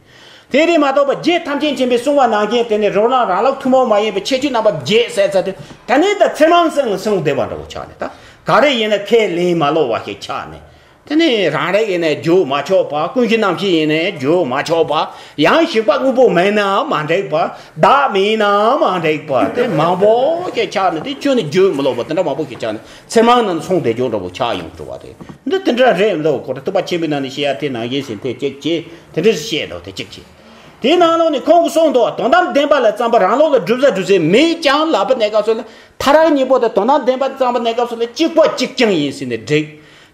དེ་རེད་མ་གཏོགས་པ་རྗེ་ཐམས་ཅད་མཁྱེན་པས་གསུངས་པ་ནང་བཞིན་དེ་ནས་རོ་ལངས་རང་ལུགས་ཐུན་མོང་མ་ཡིན་པའི་ཁྱད་ཆོས་རྣམ་པ་བརྒྱད་ཟེར་ཚར་དུས་དེ་ནས་ད་ཚེར་མང་སེང་ལ་སོང་བསྡད་པ་འདྲ་བོ་ཆགས་ནས། ད་ག་རེ་ཡིན་ན་ཁས་ལེན་མ་ལོག་པ་ཞིག་ཆགས་ནས། དེ་ནས་རང་རིག་ཡིན་ནའི་བརྗོད་མ་ཆོག་པ། ཀུན་གཞི་རྣམ་ཤེས་ཡིན་ནའི་བརྗོད་མ་ཆོག་པ། ཡང་ཞིག་པ་དངོས་པོ་མིན་ན་མ་འགྲིག་པ། བདག་མིན་ན་མ་འགྲིག་པ། དེ་མང་པོ་ཞིག་ཆགས་ནས། དེ་ཁྱོན་ནས་བརྗོད་མི་ལོག་པ་དེ་འདྲ་མང་པོ་ཞིག་ཆགས་ནས་ཚེར་མང་ནང་སོང་བསྡད་རྒྱུ་འདྲ་བོ་ཆགས་ཡོང་འགྲོ་བ་རེད། འདི་དེ་འདྲ་རེད་འདུག་ཁོ་རང་ཐེག་པ་ཆེན་པོའི་ནང་ནས་བཤད་ཡ་དེ་ནང་བཞིན་ཟིན་དེ་གཅིག་བྱས། དེ་འདྲ་བཤད་འདུག་དེ་གཅིག་བྱས། དེའི་ནང་ལོགས་ནས་ཁོང་གིས་གསུངས་འདུག་དོན་དམ་བདེན་པ་ལ་བརྩམས་པ་རང་ལུགས་ལ་སྒྲུབ་བྱ་སྒྲུབ་བྱེད་མེད་ཀྱང་ལབ་པའི་གནས་སྐབས་སུ་ལ། མཐར་གཉིས་པོ་དེ་དོན་དམ་བདེན་པ་བརྩམས་པའི་གནས་སྐབས་སུ་ལ་གཅིག་པ་གཅིག་རྐྱང་ཡིན་ཟེར་ནས་འགྲིག་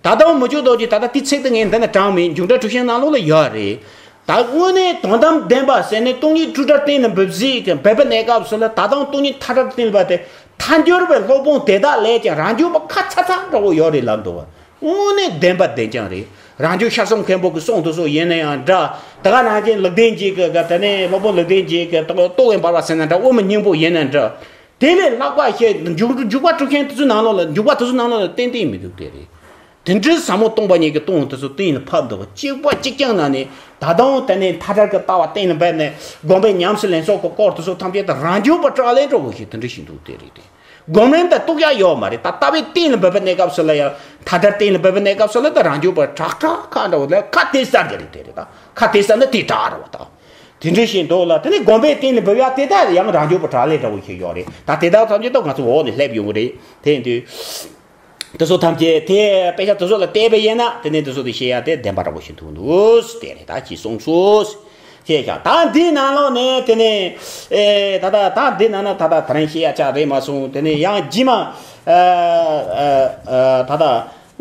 ད་ལྟ་མི་བསྐྱོད་རྡོ་རྗེ་ད་ལྟ་དེ་ཚིག་དེ་ངས་འདི་ནས་དྲངས་མེད། མཇུག་འབྲས་གྲུབ་ཆེན་ནང་ལོགས་ལ་ཡོད་རེད། ད་དངོས་གནས་དོན་དམ་བདེན་པ་ཟེར་ནས་སྟོང་ཉིད་སྤྲོས་བྲལ་གཏན་ལ་འབེབས་ཟིག་གི་འབེབས་པའི་གནས་སྐབས་སུ་ལ། ད་དུང་སྟོང་ཉིད་མཐའ་བྲལ་གཏན་ལ་ཕབ་དེ་ཐལ་འགྱུར་བའི་སློབ་དཔོན་དེ་དག་ལས་ཀྱང་རང་རྒྱུད་པ་ཁ་ཚ་ཚ་འདྲ་བོ་ཡོད་རེད་ལབ་འདུག་བ། དངོས་གནས་བདེན་པ་བདེན་རྐྱང་རེད། རང་རྒྱུད་ཤར་གསུམ་མཁན་པོ་གི་གསུང་དེ་ཚོ་ཡིན་ན་ཡང་འདྲ། དེ་ག་ནང་བཞིན་ལུགས་ལྡན་གྱི་གི་གི་དེ་ནས་སློབ་དཔོན་ལུགས་ལྡན་གྱི་གི་རྟོག་གེ་འབར་བ་ཟེར་ན་འདྲ། དབུ་མའི་སྙིང་པོ་ཡིན་ན་འདྲ། དེ་ལས་ལྷག་པ་ཞིག་འཇུག་འཇུག་པ་གྲུབ་ཆེན་དེ་ཚོའི་ནང་ལོགས་ལ། འཇུག་པ་དེ་ཚོའི་ནང་ལོགས་ལ་ཏན་ཏན་མི་འདུག་དེ་རེད། དེ་འདྲའི་ཟབ་མོ་སྟོང་པ་ཉིད་ཀྱི་སྟོང་དེ་ཚོ་གཏན་ལ་ཕབ་འདུག་གཅིག་པ་གཅིག་རྐྱང་ན་ནི་ད་དུང་དེ་ནས་མཐའ་བྲལ་གྱི་ལྟ་བ་གཏན་ལ་འབེབས་ནས་སྒོམ་པའི་ཉམས་སུ་ལེན་སོགས་ཀྱི་སྐོར་དེ་ཚོ་ཐམས་ཅད་དུ་རང་རྒྱུད་པ་བྲལ་ལེ་འགྲོ་བོ་ཞིག་དེ་འདྲ་ཞིག་འདུག་དེ་རེད་དེ། སྒོམ་རིམ་དང་རྟོགས་ཡ་ཡོད་མ་རེད། ད་ལྟ་བའི་གཏན་ལ་འབེབས་པའི་གནས་སྐབས་སུ་ལ་ཡང་མཐའ་བྲལ་གཏན་ལ་འབེབས་པའི་གནས་སྐབས་སུ་ལ་ད་རང་རྒྱུད་པ་དྲག་དྲག་ཁ་འདྲ་བོ་ལ་ཁ་གཏད་ས་དེ་རེད་དེ་རེད། ད་ཁ་གཏད་ས་ནི་དེ་དྲག་རེད་བ། ད་དེ་འདྲ་ཞིག་འདུག་ལ། དེ་ནས་སྒོམ་པའི་གཏན་ལ་འབེབས་ཡ་དེ་དག་ཡང་རང་རྒྱུད་པ་བྲལ་ལེ་འདྲ་བོ་ཞིག་ཡོད་རེད། ད་དེ་དག་ཐམས་ཅད་ད་ང་ཚོ་འོག་ནས་སླེབས་ཡོང་གི་རེད། དེ་ཡིན་དུས། དེ་ཚོ་ཐམས་ཅད་དེ་དཔེ་ཆ་དེ་ཚོ་ལ་བལྟས་པ་ཡིན་ན་དེ་ནས་དེ་ཚོ་དེ་བཤད་ཡ་དེ་བདེན་པ་འདྲ་པོ་ཞིག་འདུག་འདུག་དེ་རེད། ད་ཅི་གསུངས་སོ། ཅེས་ཀྱང་ད་འདིའི་ནང་ལོགས་ནས་དེ་ནས་ཨེ་ད་ལྟ་ད་འདི་ནང་ན་ད་ལྟ་ད་རིང་བཤད་ཡ་ཆགས་རེད་མ་སོང་། དེ་ནས་ཡང་རྗེས་མ་ཨ་ཨ་ད་ལྟ་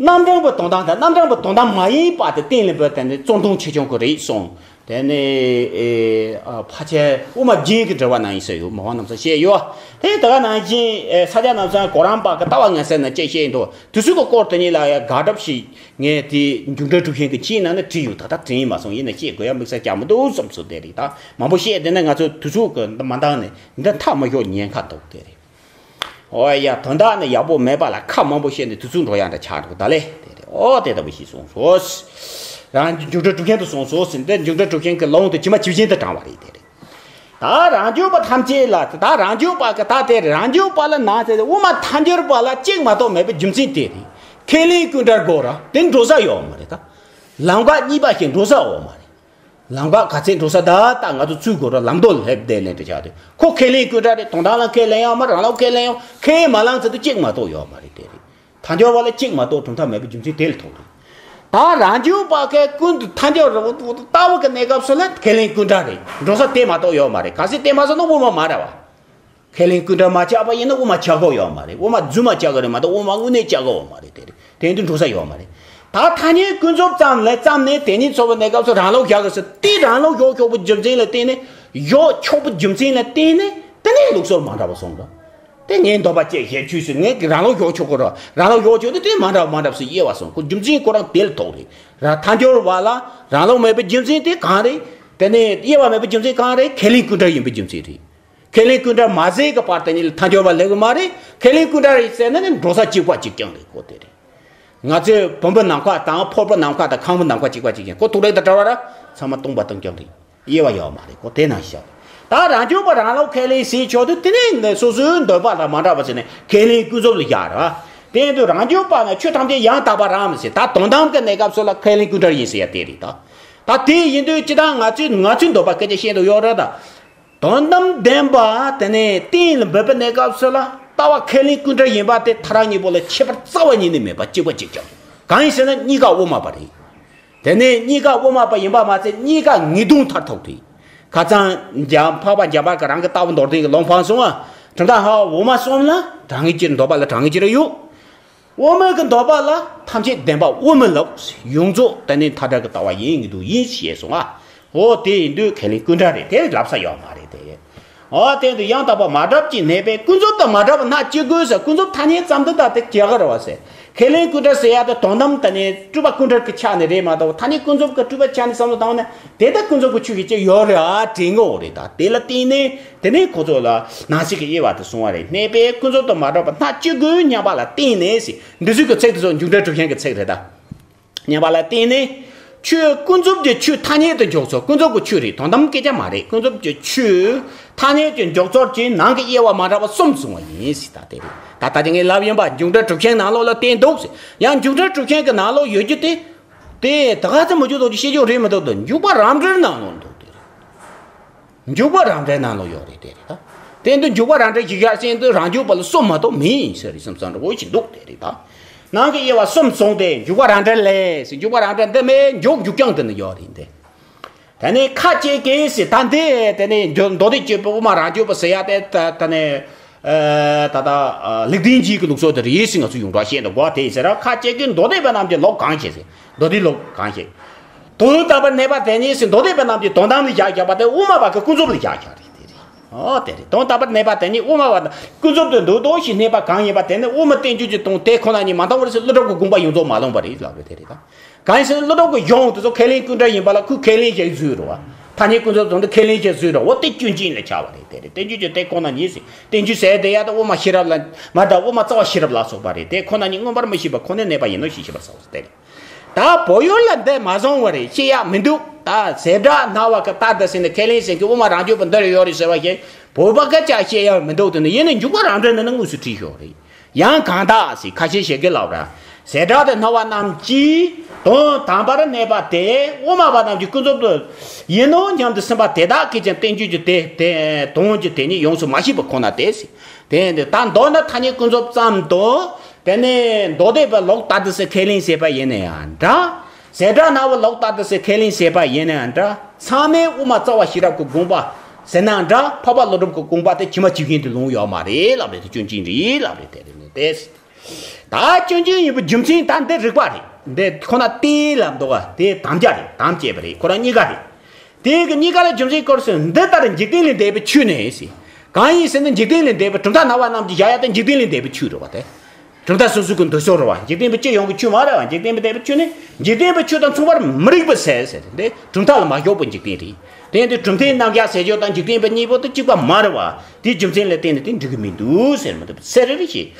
རྣམ་གྲངས་པའི་དོན་དམ་དང་རྣམ་གྲངས་པའི་དོན་དམ་མ་ཡིན་པ་དེ་གཏན་ལ་འབེབས་དེ་ནས་གཙོ་དོན་ཆེ་ཆུང་གི་རེད་གསུངས། དེ་ནས་ཨེ་ཨ་ཕལ་ཆེར་དབུ་མ་རྒྱན་གྱི་འགྲེལ་པ་ནང་ཡིན་ས་ཡོད། མ་འོངས་རྣམ་ས་བཤད་ཡོད། དེ་ད་ག་ནང་བཞིན་ཨེ་ས་སྐྱ་རྣམ་གསུམ་གོ་རམས་པ་གི་ལྟ་བ་ངན་སེལ་ནང་བཅས་བཤད་ཡིན་འདུག་དུས་ཚོད་ཀྱི་སྐོར་དེ་ཉིད་ལ་ཡང་དགག་སྒྲུབ་ཞིག་ངས་དེ་མཇུག་འབྲས་གྲུབ་ཆེན་གྱི་ཆེད་ནང་ནས་བྲིས་ཡོད། ད་ལྟ་དྲན་ཡིན་མ་སོང་། ཡིན་ན་བཤད་དགོས་ཡ་དམིགས་བསལ་ཀྱང་མི་འདུག་བསམ་སོང་། དེ་རེད། ད་མང་པོ་བཤད་དེ་ནས་ང་ཚོ་དུས་ཚོད་ཀྱི་མ་འདང་ནས་འདི་མཐའ་མ་ཞོག་ཉེན་ཁ་འདུག་དེ་རེད། ཨོ་ཡ། དོན་དག་ནི་ཡག་པོ་མེད་པ་ལ་ཁ་མང་པོ་བཤད་ནས་དུས་ཚོད་འགྲོ་ཡག་འདྲ་ཆགས་འགྲོ་ད་ལེ། དེ་རེད། ཨོ་དེ་ལྟ་བུ་ཞིག་གསུངས་སོ། རང་མཇུག་འབྲས་གྲུབ་ཆེན་དུ་གསུངས་སོ་ཟེར། འདི་མཇུག་འབྲས་གྲུབ་ཆེན་གྱི་ལུང་དུ་ཇི་མ་ཇི་བཞིན་དུ་དྲངས་པ་རེད། དེ་རེད། ད་རང་རྒྱུད་པ་ཐམས་ཅད་ལ་ད་རང་རྒྱུད་པ་གི་ད་དེ་རེད། རང་རྒྱུད་པ་ལ་ན་ཟེར་དབུ་མ་ཐལ་འགྱུར་བ་ལ་གཅིག་མ་གཏོགས་མེད་པའི་རྒྱུ་མཚན་དེ་རེད། ཁས་ལེན་ཀུན་བྲལ་དགོས་ར་དེ་འགྲོ་ས་ཡོད་མ་རེད། ད་ལམ་ཁ་གཉིས་པ་ཞིག་འགྲོ་ས་ཡོད་མ་རེད། ལམ་ཁ་ག་ཚད་འགྲོ་ས་ད་ལྟ་ང་ཚོ་ཚུར་དགོས་ར་ལམ་མདོ་ལ་སླེབས་བསྡད་ལེན་དུ་བྱ་དུས་ཁོ་ཁས་ལེན་ཀུན་བྲལ་རེད། དོན་དམ་ལ་ཁས་ལེན་ཡོད་མ་རེད། རང་ལུགས་ཁས་ལེན་ཡོད། ཁས་མ་བླངས་ཚེ་དུ་གཅིག་མ་གཏོགས་ཡོད་མ་རེད། དེ་རེད། ཐལ་འགྱུར་བ་ལ་གཅིག་མ་གཏོགས་གྲུབ་མཐའ་མེད་པའི་རྒྱུ་མཚན་དེ་ལ་ཐུག་རེད། ད་རང་རྒྱུད་པ་ཁས་ཀུན་ཏུ་ཐལ་འགྱུར་རེད། ལྟ་བུ་གི་གནས་སྐབས་སུ་ལ་ཁས་ལེན་ཀུན་བྲལ་རེད། འགྲོ་ས་དེ་མ་གཏོགས་ཡོད་མ་རེད། གལ་སྲིད་དེ་མ་སོང་ན་དབུ་མ་མ་རེད་བ། ཁས་ལེན་ཀུན་བྲལ་མ་ཆགས་པ་ཡིན་ན་དབུ་མ་ཆགས་ཀྱི་ཡོད་མ་རེད། དབུ་མ་རྫུན་མ་ཆགས་ཀྱི་རེད་མ་གཏོགས་དབུ་མ་དངོས་གནས་ཆགས་ཀྱི་ཡོད་མ་རེད། དེ་རེད། དེ་འདི་འགྲོ་ས་ཡོད་མ་རེད། ད་ཐ་སྙད་ཀུན་རྫོབ་ཙམ་ལས་བརྩམས་ནས་དེ་ཉིད་ཚོར་བའི་གནས་སྐབས་སུ་རང་ལུགས་བཞག་གི་ཟེར་དེ་རང་ལུགས་བཞག་ཆོག་པའི་རྒྱུ་མཚན་ལ་བརྟེན་ནས་བཞག་ཆོག་པའི་རྒྱུ་མཚན་ལ་བརྟེན་ནས་དེ་ནས་ལུགས་སྲོལ་མ་འདྲ་བ་སོང་ར། དེ་ངས་འདོད་པ་ཅེས་ཞེས་ཆུད་ཟོས་ངས་རང་ལུགས་བཞག་ཆོག་གི་ར། རང་ལུགས་བཞག་ཆོག་དེ་དེ་མ་འདྲ་བ་མ་འདྲ་བ་ཟེར་དབྱེ་བ་སོང་། ཁོ་རྒྱུ་མཚན་ཁོ་རང་དེ་ལ་ཐུག་རེད་ར། ཐལ་འགྱུར་བ་ལ་རང་ལུགས་མེད་པའི་རྒྱུ་མཚན་དེ་གང་རེད། དེ་ནས་དབྱེ་བ་མེད་པའི་རྒྱུ་མཚན་གང་རེད། ཁས་ལེན་ཀུན་བྲལ་ཡིན་པའི་རྒྱུ་མཚན་རེད། ཁས་ལེན་ཀུན་བྲལ་མ་ཟེར་གི་བར་དེ་ཉིད་ལ་ཐལ་འགྱུར་བ་ལེགས་གི་མ་རེད། ཁས་ལེན་ཀུན་བྲལ་རེད་ཟེར་ན་ནི་འགྲོ་ས་གཅིག་པ་གཅིག་རྐྱང་རེད། ཁོ་དེ་རེད། ང་ཚོའི་བུམ་པ་ནམ་མཁའ་དང་ཕོར་པ་ནམ་མཁའ་དང་ཁང་བུ་ནམ་མཁའ་གཅིག་པ་གཅིག་རྐྱང་། ཁོ་ཐུག་རེད་ད་གྲྭ་བ་ར་ཚང་མ་སྟོང་པ་སྟོང་རྐྱང་རེད། དབྱེ་བ་ཡོད་མ་རེད། ཁོ་དེ་ན་ཤོག་ད་རང་རྒྱུད་པ་རང་ལུགས་ཁས་ལེན་ཟེར་ཆོག་དུས་དེ་ནས་སོ་སོའི་འདོད་པ་དང་མ་འདྲ་བ་ཟེར་ནས་ཁས་ལེན་ཀུན་རྫོབ་ལ་བཞག་ར། དེ་ཡིན་དུས་རང་རྒྱུད་པ་ན་ཆོས་ཐམས་ཅད་ཡང་དག་པར་རང་མི་སྲིད། ད་དོན་དམ་གྱི་གནས་སྐབས་སུ་ལ་ཁས་ལེན་ཀུན་བྲལ་ཡིན་ཟེར་ཡ་དེ་རེད། ད་ད་དེ་ཡིན་དུས་ཅི་ད་ང་ཚོས་ང་ཚོའི་འདོད་པ་སྐད་ཆ་བཤད་འདུག་ཡོད་རེད་ད། དོན་དམ་བདེན་པ་དེ་ནས་གཏན་ལ་འབེབས་པའི་གནས་སྐབས་སུ་ལ་ལྟ་བ་ཁས་ལེན་ཀུན་བྲལ་ཡིན་པ་དེ་ཐལ་རང་གཉིས་པོ་ལ་ཁྱད་པར་རྩ་བ་ཉིད་ནས་མེད་པ་གཅིག་པ་གཅིག་རྐྱང་། གང་ཡིན་ཟེར་ན་གཉིས་ཀ་དབུ་མ་པ་རེད། དེ་ནས་གཉིས་ཀ་དབུ་མ་པ་ཡིན་པ་མ་ཚད་གཉིས་ཀ་ངེས་དོན་མཐར་ཐུག་རེད། ཁ་སང་འཇམ་འཕགས་པ་འཇམ་དཔལ་གྱི་རང་གི་ལྟ་བ་མདོར་བསྟན་གྱི་ལུང་འཕངས་སོང་ང་། གྲུབ་མཐའ་ཧ་དབུ་མ་གསུམ་ལ་དྲང་ངེས་ཀྱི་འདོད་པ་ལ་དྲང་ངེས་ཀྱི་རེ་ཡོད། དབུ་མའི་གི་འདོད་པ་ལ་ཐམས་ཅད་བདེན་པ་དབུ་མའི་ལུགས་ཡོངས་རྫོགས་དེ་ནི་མཐའ་བྲལ་གྱི་ལྟ་བ་ཡིན་ངེས་དོན་ཡིན་ཞེས་གསུངས་ང་། འོ་དེ་ཡིན་དུས་ཁས་ལེན་ཀུན་བྲལ་རེད། དེ་ལབ་ས་ཡོད་མ་རེད་དེ། འོ་དེ་དུ་ཡང་དག་པ་མ་གྲུབ་ཀྱི་གནས་པས་ཀུན་རྫོབ་དང་མ་གྲུབ་པ་སྣ་གཅིག་དགོས་ཟེར། ཀུན་རྫོབ་ཐ་སྙད་ཙམ་དུ་ད་དེ་རྒྱག་གི་རེད་བ་ཟེར། ཁས་ལེན་ཀུན་བྲལ་ཟེར་ཡ་དེ་དོན་དམ་དེ་ནི་སྤྲོས་པ་ཀུན་བྲལ་གྱི་ཆ་ནས་རེད་མ་གཏོགས་ཐ་སྙད་ཀུན་རྫོབ་ཀྱི་སྤྲོས་པའི་ཆ་ནས་བསམ་བློ་བཏང་ན་དེ་ལྟ་ཀུན་རྫོབ་ཀྱི་ཆོས་ཤིག་ཅིག་ཡོད་རེད་ཨ་དྲན་གི་ཡོད་རེད། ད་དེ་ལ་བརྟེན་ནས་དེ་ནས་ཁོ་ཚོ་ལ་ནང་གསེས་ཀྱི་དབྱེ་བ་དེ་གསུངས་པ་རེད། གནས་པས་ཀུན་རྫོབ་ཏུ་མ་གྲུབ་པ་སྣ་གཅིག་དགོས་སྙམ་པ་ལ་བརྟེན་ནས་ཟེར། འདི་ཚོ་གི་ཚིག་དེ་ཚོ་མཇུག་འབྲས་གྲུབ་ཆེན་གྱི་ཚིག་རེད་ད། སྙམ་པ་ལ་བརྟེན་ནས་ཆོས་ཀུན་རྫོབ་ཀྱི་ཆོས་ཐ་སྙད་དུ་འཇོག་ཚུལ། ཀུན་རྫོབ་ཀྱི་ཆོས་རེད། དོན་དམ་སྐད་ཆ་མ་རེད། ཀུན་རྫོབ་ཀྱི་ཆོས་ཐ་སྙད་དུ་འཇོག་ཚུལ་གྱི་ནང་གི་དབྱེ་བ་མ་འདྲ་བ་གསུམ་གསུངས་པ་ཡིན་ཟེར། ད་དེ་རེད། ད་ལྟ་ཅི་ངས་ལབ་ཡིན་པ་མཇུག་འབྲས་གྲུབ་ཆེན་ནང་ལོགས་ལ་བསྟན་འདུག་ཟེར། ཡང་མཇུག་འབྲས་གྲུབ་ཆེན་གྱི་ནང་ལོགས་ཡོད་རྒྱུ་དེ། དེ་ད་ག་ཚོད་མ་འཇུག་དོགས་ཀྱི་བཤད་རྒྱུ་རེད་མི་འདུག་དོ། འཇུག་པ་རང་འགྲེལ་ནང་ལོགས་འདུག་དེ་རེད། འཇུག་པ་རང་འགྲེལ་ནང་ལོགས་ཡོད་རེད་དེ་རེད་ད། དེ་འདི་འཇུག་པ་རང་འགྲེལ་ཞིག་ཡར་སེང་དུ་རང་འཇུག་པ་ལ་གསུམ་མ་གཏོགས་མིན་ཟེར་རེད་བསམ་བསམ་འདྲ་བོ་ཞིག་འདུག་དེ་རེད་ད། ནང་གི་དབྱེ་བ་གསུམ་སོང་སྟེ་འཇུག་པ་རང་འགྲེལ་ལས་ཟེར། འཇུག་པ་རང་འགྲེལ་འདི་མེད་འཇོག་འཇུག་རྐྱང་དེ་ནི་ཡོད་རེད་དེ། དེ་ནས་ཁ་ཅིག་གིས་ཟེར་ད་འདི་དེ་ནས་འཇུག་མདོ་སྡེ་སྤྱོད་པའི་དབུ་མ་རང་འཇུག་པ་ཟེར་ཡ་དེ་ད་ད་ནས་ཨ་ད་ད་ཨ་ལེགས་ལྡན་འབྱེད་ཀྱི་ལུགས་སྲོལ་དེ་རེད་ཟེར་ང་ཚོ་ཡོངས་གྲགས་བཤད་འདུག་གོ། དེ་ཟེར་ར་ཁ་ཅིག་གིས་མདོ་སྡེ་པ་རྣམས་ཀྱིས་ལོག་གང་བྱེད་ཟེར། མདོ་སྡེ་ལོག་གང་བྱེད། དོན་དམ་པར་གནས་པ་དེ་ཉིད་ཟེར་མདོ་སྡེ་པ་རྣམས་ཀྱིས་དོན་དམ་ལ་བཞག་བཞག་པ་དེ་དབུ་མ་པ་གི་ཀུན་རྫོབ་ལ་བཞག་བཞག་རེད་དེ་རེད། ཨོ་དེ་རེད། དོན་དམ་པར་གནས་པ་དེ་ཉིད་དབུ་མ་པ་དང་ཀུན་རྫོབ་ཏུ་འདུག་དོ་ཞེས་གནས་པ་གང་ཡིན་པ་དེ་ནི་དབུ་མ་བསྟན་བཅོས་ཀྱི་དོན་དེ་ཁོ་ན་ཉིད་མ་འདང་བར་ཟེར་ཀླུ་སྒྲུབ་ཀྱི་དགོངས་པ་ཡོངས་རྫོགས་མ་ལོངས་པ་རེད་ལབ་རེད་དེ་རེད་ད། གང་ཡིན་ཟེར་ན་ཀླུ་སྒྲུབ་ཀྱི་གཞུང་དེ་ཚོ་ཁས་ལེན་ཀུན་བྲལ་ཡིན་པ་ལ་ཁོས་ཁས་ལེན་བྱས་བཟོས་རོ། ཐ་སྙད་ཀུན་རྫོབ་དོན་དུ་ཁས་ལེན་བྱས་བཟོས་རོ། འོ་དེ་སྐྱོན་ཅན་ལ་ཆགས་པ་རེད་དེ་རེད། བསྟན་བཅོས་ཀྱི་དེ་ཁོ་ན་ཉིད་ཟེར་བསྟན་བཅོས་ཟེར་དེ་ཡ་ད་དབུ་མ་ཤེས་རབ་ལ་མ་ད་དབུ་མ་རྩ་བ་ཤེས་རབ་ལ་སོགས་པ་རེད། དེ་ཁོ་ན་ཉིད་མངོན་པར་མི་ཤེས་པ་ཁོ་ནས་གནས་པ་ཡིན་ནོ་ཞེས་ཤེས་པར་བྱའོ་ཟེར་དེ་རེད། ད་བོད་ཡུལ་ལ་འདི་མ་བཟུང་བ་རེད། ཤེས་ཡག་མི་འདུག་ད་ཟེར་སྒྲ་སྣང་བ་གི་ལྟར་དུ་ཟེར་ནས་ཁས་ལེན་ཟེར་གི་དབུ་མ་རང་རྒྱུད་པ་འདི་རུ་ཡོད་རེད་ཟེར་བ་ཞིག་བོད་པ་སྐད་ཆ་བཤད་ཡག་མི་འདུག་དེ་ནི་ཡིན་ནའི་འཇུག་པ་རང་འགྲེལ་ནང་ན་དངོས་སུ་བྲིས་ཤོག་རེད། ཡང་གང་དག་ཟེར་ཁ་ཤས་ཤིག་གིས་ལབ་ར། ཟེར་སྒྲ་དེ་སྣང་བ་རྣམས་ཀྱི་དོན་དམ་པར་གནས་པ་དེ་དབུ་མ་པ་རྣམས་ཀྱི་ཀུན་རྫོབ་ཏུ་ཡིན་ནོ་སྙམ་དུ་སེམས་པ་དེ་དག་གིས་ཀྱང་བསྟན་བཅོས་ཀྱི་དེ་དེ་དོན་གྱི་དེ་ཉིད་ཡོངས་སུ་མ་ཤེས་པ་ཁོ་ན་སྟེ་ཟེར། དེ་འདི་ད་མདོར་ན་ཐ་སྙད་ཀུན་རྫོབ་ཙམ་དུ་ དེ་ནས་མདོ་སྡེ་པ་ལོག་ལྟ་དུ་ཟེར་ཁས་ལེན་བྱས་པ་ཡིན་ན་ཡང་འདྲ། ཟེ་བྲག་སྣ་བོ་ལོག་ལྟ་དུ་ཟེར་ཁས་ལེན་བྱས་པ་ཡིན་ན་ཡང་འདྲ། ཚང་མས་དབུ་མ་རྩ་བ་ཤེས་རབ་ཀྱི་དགོངས་པ་ཟེར་ན་འདྲ། འཕགས་པ་ཀླུ་སྒྲུབ་ཀྱི་དགོངས་པ་དེ་ཇི་མ་ཇི་བཞིན་དུ་ལོངས་ཡོད་མ་རེད་ལབ་རེད། དེ་སྐྱོན་ཅན་རེད་ལབ་རེད། དེ་རེད་ནས་དེ། ད་སྐྱོན་ཅན་ཡིན་པའི་རྒྱུ་མཚན་ད་འདི་རིགས་པ་རེད། འདི་ཁོ་ན་ཏེ་ལབ་འདུག་ག་དེ་དམ་བཅའ་རེད། དམ་བཅས་པ་རེད། ཁོ་རང་གཉིས་ཀ་རེད། དེ་གི་གཉིས་ཀ་ལ་རྒྱུ་མཚན་སྐོར་ཟེར། འདི་ལྟར་འཇིག་རྟེན་ལས་འདས་པའི་ཆོས་ནི་ཟེར། གང་ཡིན་ཟེར་ན་འཇིག་རྟེན་ལས་འདས་པའི་གྲུབ་མཐའ་སྣང་བ་རྣམས་ཀྱི་བཞག་ཡ་དེ་འཇིག་རྟེན་ལས་འདས་པའི་ཆོས་རེད་བ་དེ། གྲུབ་མཐའ་སོ་སོ་གི་འདོད་ཕྱོགས་རེད་བ། འཇིག་རྟེན་པའི་སྤྱི་ཡོངས་ཀྱི་ཆོས་མ་རེད་བ། འཇིག་རྟེན་པའི་འདས་པའི་ཆོས་ནི་འཇིག་རྟེན་པའི་ཆོས་དང་མཚུངས་པར་མི་རིགས་པའི་ཟེར་ཟེར་དེ་གྲུབ་མཐའ་ལ་མ་འཇོག་པའི་འཇིག་རྟེན་རེད། དེ་ཡིན་དུས་གྲུབ་མཐའི་རྣམ་གཞག་ཟེར་རྒྱུ་དང་འཇིག་རྟེན་པའི་གཉིས་པོ་དེ་གཅིག་པ་མ་རེད་བ། དེའི་རྒྱུ་མཚན་ལ་བརྟེན་ནས་དེ་འགྲིག་གི་མི་འདུག་ཟེར་མི་འདུག་ཟེར་རེ་རེ་བྱས།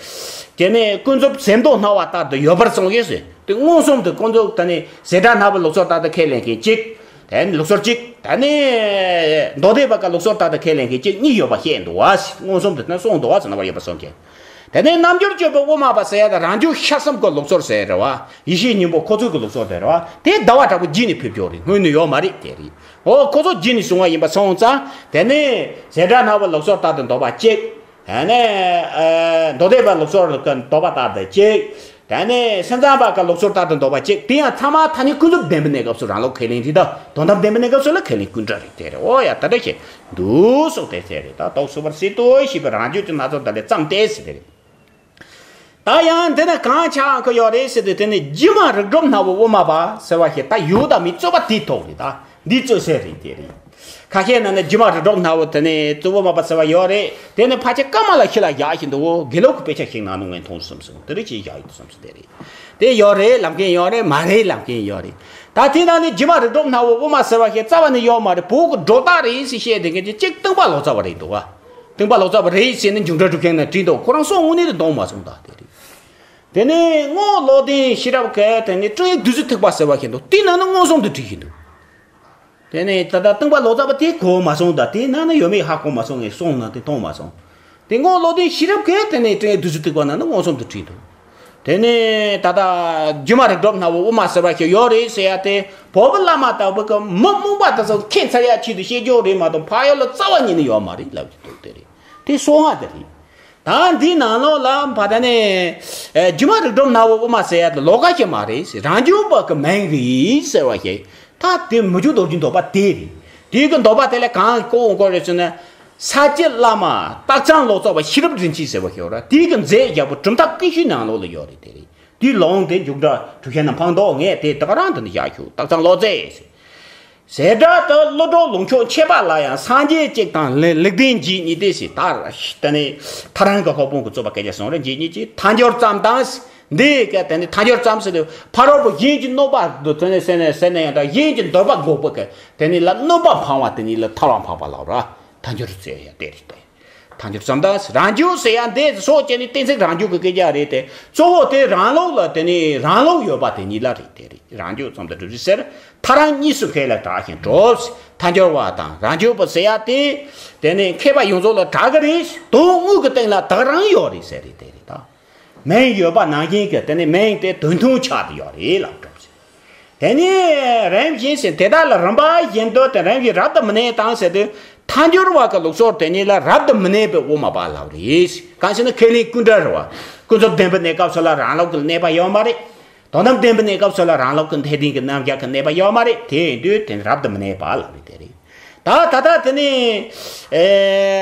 དེ་ནས་ཀུན་རྫོབ་ཟེར་མདོ་སྣང་བ་ལྟར་དུ་ཡོད་པར་སོང་ཡོད་ཟེར། དེ་མངོན་སུམ་དུ་ཀུན་རྫོབ་དེ་ནས་ཟེ་བྲག་སྣ་བོ་ལུགས་སྲོལ་ལྟར་དུ་ཁས་ལེན་མཁན་གཅིག་དེ་ནས་ལུགས་སྲོལ་གཅིག་དེ་ནས་མདོ་སྡེ་པ་ཀ་ལུགས་སྲོལ་ལྟར་དུ་ཁས་ལེན་མཁན་གཅིག་གཉིས་ཡོད་པ་བཤད་འདུག་བ། མངོན་སུམ་དུ་ནི་གསུངས་འདུག་བ། ཟེར་ན་བར་ཡོད་པར་སོང་མཁན། དེ་ནས་རྣལ་འབྱོར་སྤྱོད་པའི་དབུ་མ་པ་ཟེར་ཡ་དང་རང་རྒྱུད་ཤར་གསུམ་གྱི་ལུགས་སྲོལ་ཟེར་རེད་བ། ཡེ་ཤེས་སྙིང་པོ་ཁོ་ཚོའི་གི་ལུགས་སྲོལ་དེ་རེད་བ། དེ་ཟླ་བ་དྲག་པོ་རྗེས་ནས་ཕེབས་ཀྱོག་རེད། སྔོན་ནས་ཡོད་མ་རེད། དེ་རེད། འོ་ཁོ་ཚོ་རྗེས་ནས་བྱུང་བ་ཡིན་པ་སོང་ཙང་། དེ་ནས་ཟེ་བྲག་སྣ་བོ་ལུགས་སྲོལ་ལྟར་དུ་འདོད་པ་གཅིག་དེ་ནས་མདོ་སྡེ་པ་ལུགས་སྲོལ་གྱི་འདོད་པ་ལྟར་དུ་གཅིག་དེ་ནས་སེམས་ཙམ་པ་གི་ལུགས་སྲོལ་ལྟར་དུ་འདོད་པ་གཅིག་དེ་ཡང་ཚང་མ་ཐ་སྙད་ཀུན་རྫོབ་བདེན་པའི་གནས་སྐབས་སུ་རང་ལུགས་ཁས་ལེན་རེད། ད་དོན་དམ་བདེན་པའི་གནས་སྐབས་སུ་ལ་ཁས་ལེན་ཀུན་བྲལ་རེད། དེ་རེད། འོ་ཡ་ད་ལྟ་ཞེས་འདུག་སོགས་དེ་ཟེར་རེད། ད་རྟོགས་ཚུགས་པར་སྲིད་དོ་ཞེས་པའི་རང་རྒྱུད་ཀྱི་སྣ་ཚོགས་དག་ལས་བརྩམས་ཏེ་ཟེར་དེ་རེད། ད་ཡང་འདི་ནི་གང་ཆགས་ཀྱི་ཡོད་རེད་ཟེར་དུས། དེ་ནི་སྒྱུ་མ་རིགས་གྲོབ་སྣ་བོ་དབུ་མ་པ་ཟེར་བ་ཞིག་ད་ཡོད་དམ་མེད་རྩོད་པ་དེའི་ཐོག་རེད། ད་འདི་རྩོད་སའི་རེད། དེ་རེད། ཁ་ཤས་ནང་ནས་སྒྱུ་མ་རིགས་གྲོབ་སྣ་བོ་དེ་ནི་གཙོ་བོ་དབུ་མ་པ་ཟེར་བ་ཡོད་རེད། དེ་ནི་ཕལ་ཆེར་བཀའ་མ་ལ་ཤི་ལ་བཞག་བཞིན་འདུག་དགེ་ལུགས་ཀྱི་དཔེ་ཆ་ཞིག་ནང་ནས་ངས་མཐོང་བསམ་སོང་། དེ་རེད་ཅེས་བཞག་ཡོད་བསམ་སོང་། དེ་རེད། དེ་ཡོད་རེད་ལབ་མཁན་ཡོད་རེད། མ་རེད་ལབ་མཁན་ཡོད་རེད། ད་དེ་ནང་ནས་སྒྱུ་མ་རིགས་གྲོབ་སྣ་བོ་དབུ་མ་ཟེར་བ་ཞིག་རྩ་བ་ནས་ཡོད་མ་རེད། བོད་ཀྱི་སྒྲོ་བཏགས་རེད་ཟེར་བཤད་བསྡད་མཁན་དེ་གཅིག་སྟོན་པ་ལོ་ཙཱ་བ་རེད་འདུག་བ། སྟོན་པ་ལོ་ཙཱ་བ་རེད་ཟེར་ནས་མཇུག་འབྲས་སྒྲུབ་མཁན་ནང་བྲིས་འདུག་ཁོ་རང་སོ་དངོས་གནས་དུ་འདོན་མ་སོང་། ད་དེ་རེད། དེ་ནས་རྔོག་བློ་ལྡན་ཤེས་རབ་ཀྱིས་དེ་ནས་སྤྲང་ཡིག་བདུད་རྩི་ཐིགས་པ་ཟེར་བ་ཞིག་འདུག་དེའི་ནང་ན་མངོན་སུམ་དུ་བྲིས་ཤིག་འདུག་དེ་ནས་ད་ལྟ་སྟོན་པ་ལོ་ཙཱ་བ་དེ་གོ་མ་སོང་། ད་དེའི་ནང་ན་ཡོད་མེད་ཧ་གོ་མ་སོང་། ངས་སོང་ན་དེ་མཐོང་མ་སོང་། དེ་རྔོག་བློ་ལྡན་ཤེས་རབ་ཀྱིས་དེ་ནས་སྤྲང་ཡིག་བདུད་རྩི་ཐིགས་པ་ནང་ན་མངོན་སུམ་དུ་བྲིས་འདུག་དེ་ནས་ད་ལྟ་སྒྱུ་མ་རིགས་གྲོབ་སྣ་བོ་དབུ་མ་ཟེར་བ་ཞིག་ཡོད་རེད་ཟེར་ཡ་དེ། བོད་པའི་བླ་མ་ལྟ་བུ་གི་མི་རྨོངས་པ་དེ་ཚོ་ཁས་འཚལ་ཡ་ཆེད་དུ་བཤད་རྒྱུ་རེད་མ་གཏོགས། ཕ་ཡུལ་ལ་རྩ་བ་ཉིད་ནས་ཡོད་མ་རེད་ལབ་ཀྱི་འདུག་དེ་རེད། དེ་སོང་བ་དེ་རེད། ད་འདིའི་ནང་ལོགས་ལ་ཕ་ད་ནས་སྒྱུ་མ་རིགས་གྲོབ་སྣ་བོ་དབུ་མ་ཟེར་ཡ་དེ་ལོགས་ཀ་ཞིག་མ་རེད་ཟེར། རང་རྒྱུད་པ་གི་མིང་རེད་ཟེར་བ་ཞིག་ད་དེ་མི་འཇུག་ལྡོག་རྒྱུའི་འདོད་པ་དེ་རེད། དེ་གི་འདོད་པ་དེ་ལ་གང་གོ་འོང་གོ་རེད་ཟེར་ན། ས་སྐྱ་བླ་མ་སྟག་ཚང་ལོ་ཙཱ་བ་ཤེས་རབ་རིན་ཆེན་ཟེར་བ་ཞིག་ཡོད་ར། དེ་གི་མཛད་རྒྱ་པོ་གྲུབ་མཐའ་ཀུན་ཤེས་ནང་ལོགས་ལ་ཡོད་རེད། དེ་རེད། དེའི་ལུང་དེ་མཇུག་སྒྲ་གྲུབ་ཆེན་ནས་འཕངས་འདུག་ངས་དེ་ད་ག་རང་དུ་ནི་བཞག་ཞུ། སྟག་ཚང་ལོ་ཙཱ་ཟེར། ཟེར་སྒྲ་དུ་ཀླུ་སྒྲུབ་ལུང་ཕྱོགས་མཆེད་པ་ལ་ཡང་སངས་རྒྱས་གཅིག་དང་ལེགས་ལྡན་འབྱེད་གཉིས་ཏེ་ཟེར། ད་དེ་ནས་ཐལ་རང་གི་སློབ་དཔོན་གྱིས་རྩོད་པ་སྐད་ཆ་གསུངས་རེད། འབྱེད་གཉིས་ཀྱིས་ཐལ་འགྱུར་ཙམ་དང་། འདི་ག་དེ་ནས་ཐལ་འགྱུར་ཙམ་ཟེར་དུས་ཕ་རོལ་པོ་གཞན་གྱི་གནོད་པ་དེ་ནས་ཟེར་ནས་ཟེར་ན་ཡང་འདྲ། གཞན་གྱི་འདོད་པ་འགོག་པ་གི་དེ་ནས་ལ་གནོད་པ་འཕང་བ་དེ་ནས་ལ་ཐལ་བ་འཕངས་པ་ལབ་ར། ཐལ་འགྱུར་ཟེར་ཡ་དེ་རེད་དེ། ཐལ་འགྱུར་ཙམ་དང་རང་རྒྱུད་ཟེར་ཡ་འདི་སོགས་བཅས་ནི་གཏན་ཚིགས་རང་རྒྱུད་ཀྱི་སྐད་ཆ་རེད་དེ། གཙོ་བོ་དེ་རང་ལུགས་ལ་དེ་ནི་རང་ལུགས་ཡོད་པ་དེ་གཉིས་ལ་རེད། དེ་རེད། རང་རྒྱུད་ཙམ་དུ་སྒྲུབ་ཟེར། ཐལ་རང་གཉིས་སུ་མཁས་ལ་གྲགས་ཤིང་གྲུབ། ཐལ་འགྱུར་བ་དང་རང་རྒྱུད་པ་ཟེར་ཡ་དེ་དེ་ནི་མཁས་པ་ཡོངས་རྫོགས་ལ་གྲགས་ཀྱི་རེད། དོན་དངོས་ཀྱི་སྟེང་ལ་དག་རང་ཡོད་རེད་ཟེར་རེད། དེ་རེད་ད། མིང་ཡོད་པ་ནང་བཞིན་གྱི་དེ་ནི་མིང་དེ་དོན་མཐུན་ཆགས་ཏེ་ཡོད་རེད་ལབ་གྲུབ་ཟེར། དེ་ནས་རིམ་བཞིན་ཟེར། དེ་དག་ལ་རིམ་པ་བཞིན་དུ་དེ་རིམ་བཞིན་རབ་ཏུ་མི་གནས་དང་ཟེར་དུས། ཐལ་འགྱུར་བ་གི་ལུགས་སྲོལ་དེ་ཉིད་ལ་རབ་ཏུ་མི་གནས་པའི་དབུ་མ་པ་ལབ་རེད། གང་ཞེ་ན་ཁས་ལེན་ཀུན་བྲལ་རེད་བ། ཀུན་རྫོབ་བདེན་པའི་གནས་སྐབས་སུ་ལ་རང་ལུགས་ཀྱི་གནས་པ་ཡོད་མ་རེད། དོན་དམ་བདེན་པའི་གནས་སྐབས་སུ་ལ་རང་ལུགས་ཀྱི་འཐད་ལྡན་གྱི་རྣམ་གཞག་གི་གནས་པ་ཡོད་མ་རེད། དེ་ཡིན་དུས་དེ་རབ་ཏུ་མི་གནས་པ་ལབ་རེད། དེ་རེད། ད་ད་ལྟ་དེ་ནི་ཨེ་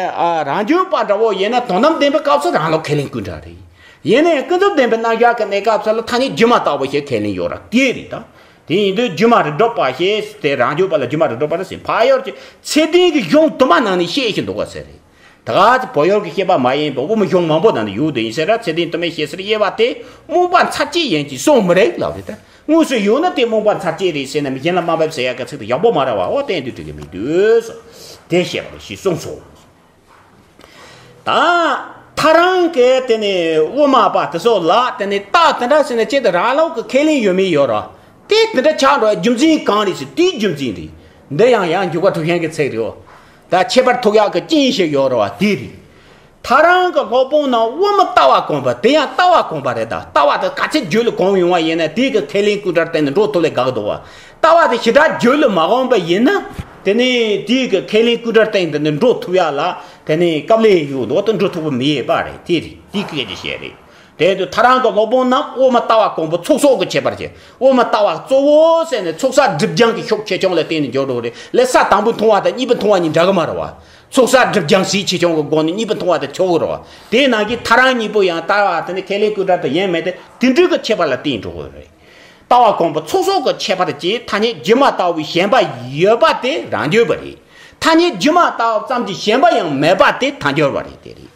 ཨ་རང་རྒྱུད་པ་འདྲ་བོ་ཡིན་ན་དོན་དམ་བདེན་པའི་སྐབས་སུ་རང་ལུགས་ཁས་ལེན་ཀུན་བྲལ་རེད། ཡིན་ནའི་ཀུན་རྫོབ་བདེན་པའི་རྣམ་གཞག་གི་གནས་སྐབས་སུ་ལ་ཐ་སྙད་སྒྱུ་མ་ལྟ་བུ་ཞིག་ཁས་ལེན་ཡོད་ར། དེ་རེད་ད། དེ་ཡིན་དུས་སྒྱུ་མ་རིགས་གྲོབ་པ་ཞེས་དེ་རང་རྒྱུད་པ་ལ་སྒྱུ་མ་རིགས་གྲོབ་པ་རེད་ཟེར། ཕ་ཡུལ་གྱི་གཞུང་དུ་མ་ནང་ནས་བཤད་བཞིན་འདུག་ག་ཟེར་རེད། ད་ག་ཚོད་བོད་ཡུལ་གྱི་བཤད་པ་མ་ཡིན་པའི་དབུ་མའི་གཞུང་མང་པོ་ནང་ནས་ཡོད་དེ་ཡིན་ཟེར་ར། ཚེ་བརྟན་དུ་མས་ཞེས་ཟེར་དབྱེ་བ་དེ་རྨོངས་པ་མཚར་སྐྱེས་ཡིན་གྱི་གསུང་མི་རིགས་ལབ་རེད་ད། དངོས་སུ་ཡོད་ན་དེ་རྨོངས་པ་མཚར་སྐྱེས་རེད་ཟེར་ནས་མི་གཞན་ལ་དམའ་འབེབས་ཟེར་ཡག་གི་ཚིག་དེ་ཡག་པོ་མ་རེད་བ། འོ་དེ་འདི་འགྲིག་གི་མི་འདུག་ཟེར་དེ་བཤད་པ་རེད་ཞེས་གསུངས་སོ། ད་ཐལ་རང་གི་དེ་ནས་དབུ་མ་པ་དེ་ཚོ་ལ་དེ་ནས་རྟགས་དེ་འདྲ་ཟེར་ནས་ཅི་ལྟར་རང་ལུགས་ཀྱི་ཁས་ལེན་ཡོད་མེད་ཡོད་ར། དེ་དེ་འདྲ་ཆགས་འགྲོ་བའི་རྒྱུ་མཚན་གང་རེད་ཟེར། དེའི་རྒྱུ་མཚན་རེད། འདི་ཡང་ཡང་འཇུག་པ་གྲུབ་ཆེན་གྱི་ཚིག་རེད། ད་ཁྱད་པར་ཐུག་ཡག་གི་རྐྱེན་ཞིག་ཡོད་རེད་བ། དེ་རེད། ཐལ་རང་གི་སློབ་དཔོན་ནང་དབུ་མ་ལྟ་བ་གོམས་པ་དེ་ཡང་ལྟ་བ་གོམས་པ་རེད། ད་ལྟ་བ་དེ་ག་ཚད་རྒྱུད་ལ་གོམས་ཡོང་བ་ཡིན་ན་དེ་གི་ཁས་ལེན་ཀུན་བྲལ་སྟེང་ནས་འགྲོ་ཐུབ་ལས་དགའ་གི་འདུག་བ། ལྟ་བ་དེ་ཞེ་དྲག་རྒྱུད་ལ་མ་གོམས་པ་ཡིན་ན་དེ་ནས་དེ་གི་ཁས་ལེན་ཀུན་བྲལ་སྟེང་དེ་ནས་འགྲོ་ཐུབ་ཡག་ལ་དེ་ནས་སྐབས་ལས་ཡོད་འདུག་དེ་འགྲོ་ཐུབ་པ་མི་ཡོད་པ་རེད། དེ་རེད། དེ་གི་སྐད་ཆ་བཤད་རེད། དེ་དུས་ཐ་རང་གི་སློབ་དཔོན་རྣམས་དབུ་མ་ལྟ་བ་གོང་བུ་ཚོགས་གསོག་གི་ཁྱད་པར་གྱིས། དབུ་མ་ལྟ་བ་གཙོ་བོ་ཟེར་ནས་ཚོགས་བསགས་སྒྲིབ་སྦྱང་གི་ཤུགས་ཆེ་ཆུང་ལ་བརྟེན་ནས་འགྱུར་འགྲོ་གི་རེད། ལས་ས་དང་པོའི་མཐོང་བ་དང་གཉིས་པའི་མཐོང་བ་གཉིས་འདྲ་གི་མ་རེད་བ། ཚོགས་བསགས་སྒྲིབ་སྦྱང་ཟིལ་ཆེ་ཆུང་གི་སྒོ་ནས་གཉིས་པའི་མཐོང་བ་དེ་ཆོག་གི་རེད་བ། དེའི་ནང་གི་ཐ་རང་གཉིས་པོ་ཡང་ལྟ་བ་དེ་ནི་ཁས་ལེན་ཀུན་བྲལ་དུ་ཡིན་མེད་དེ་དེ་འདྲའི་གི་ཁྱད་པར་ལ་བརྟེན་འགྲོ་གི་རེད། ལྟ་བ་གོང་བུ་ཚོགས་གསོག་གི་ཁྱད་པར་གྱིས་ཐ་སྙད་སྒྱུ་མ་ལྟ་བུའི་ཞེན་པ་ཡོད་པ་དེ་རང་རྒྱུད་པ་རེད། ཐ་སྙད་སྒྱུ་མ་ལྟ་བུ་ཙམ་གྱི་ཞེན་པ་ཡང་མེད་པ་དེ་ཐལ་འགྱུར་བ་རེད། དེ་རེད།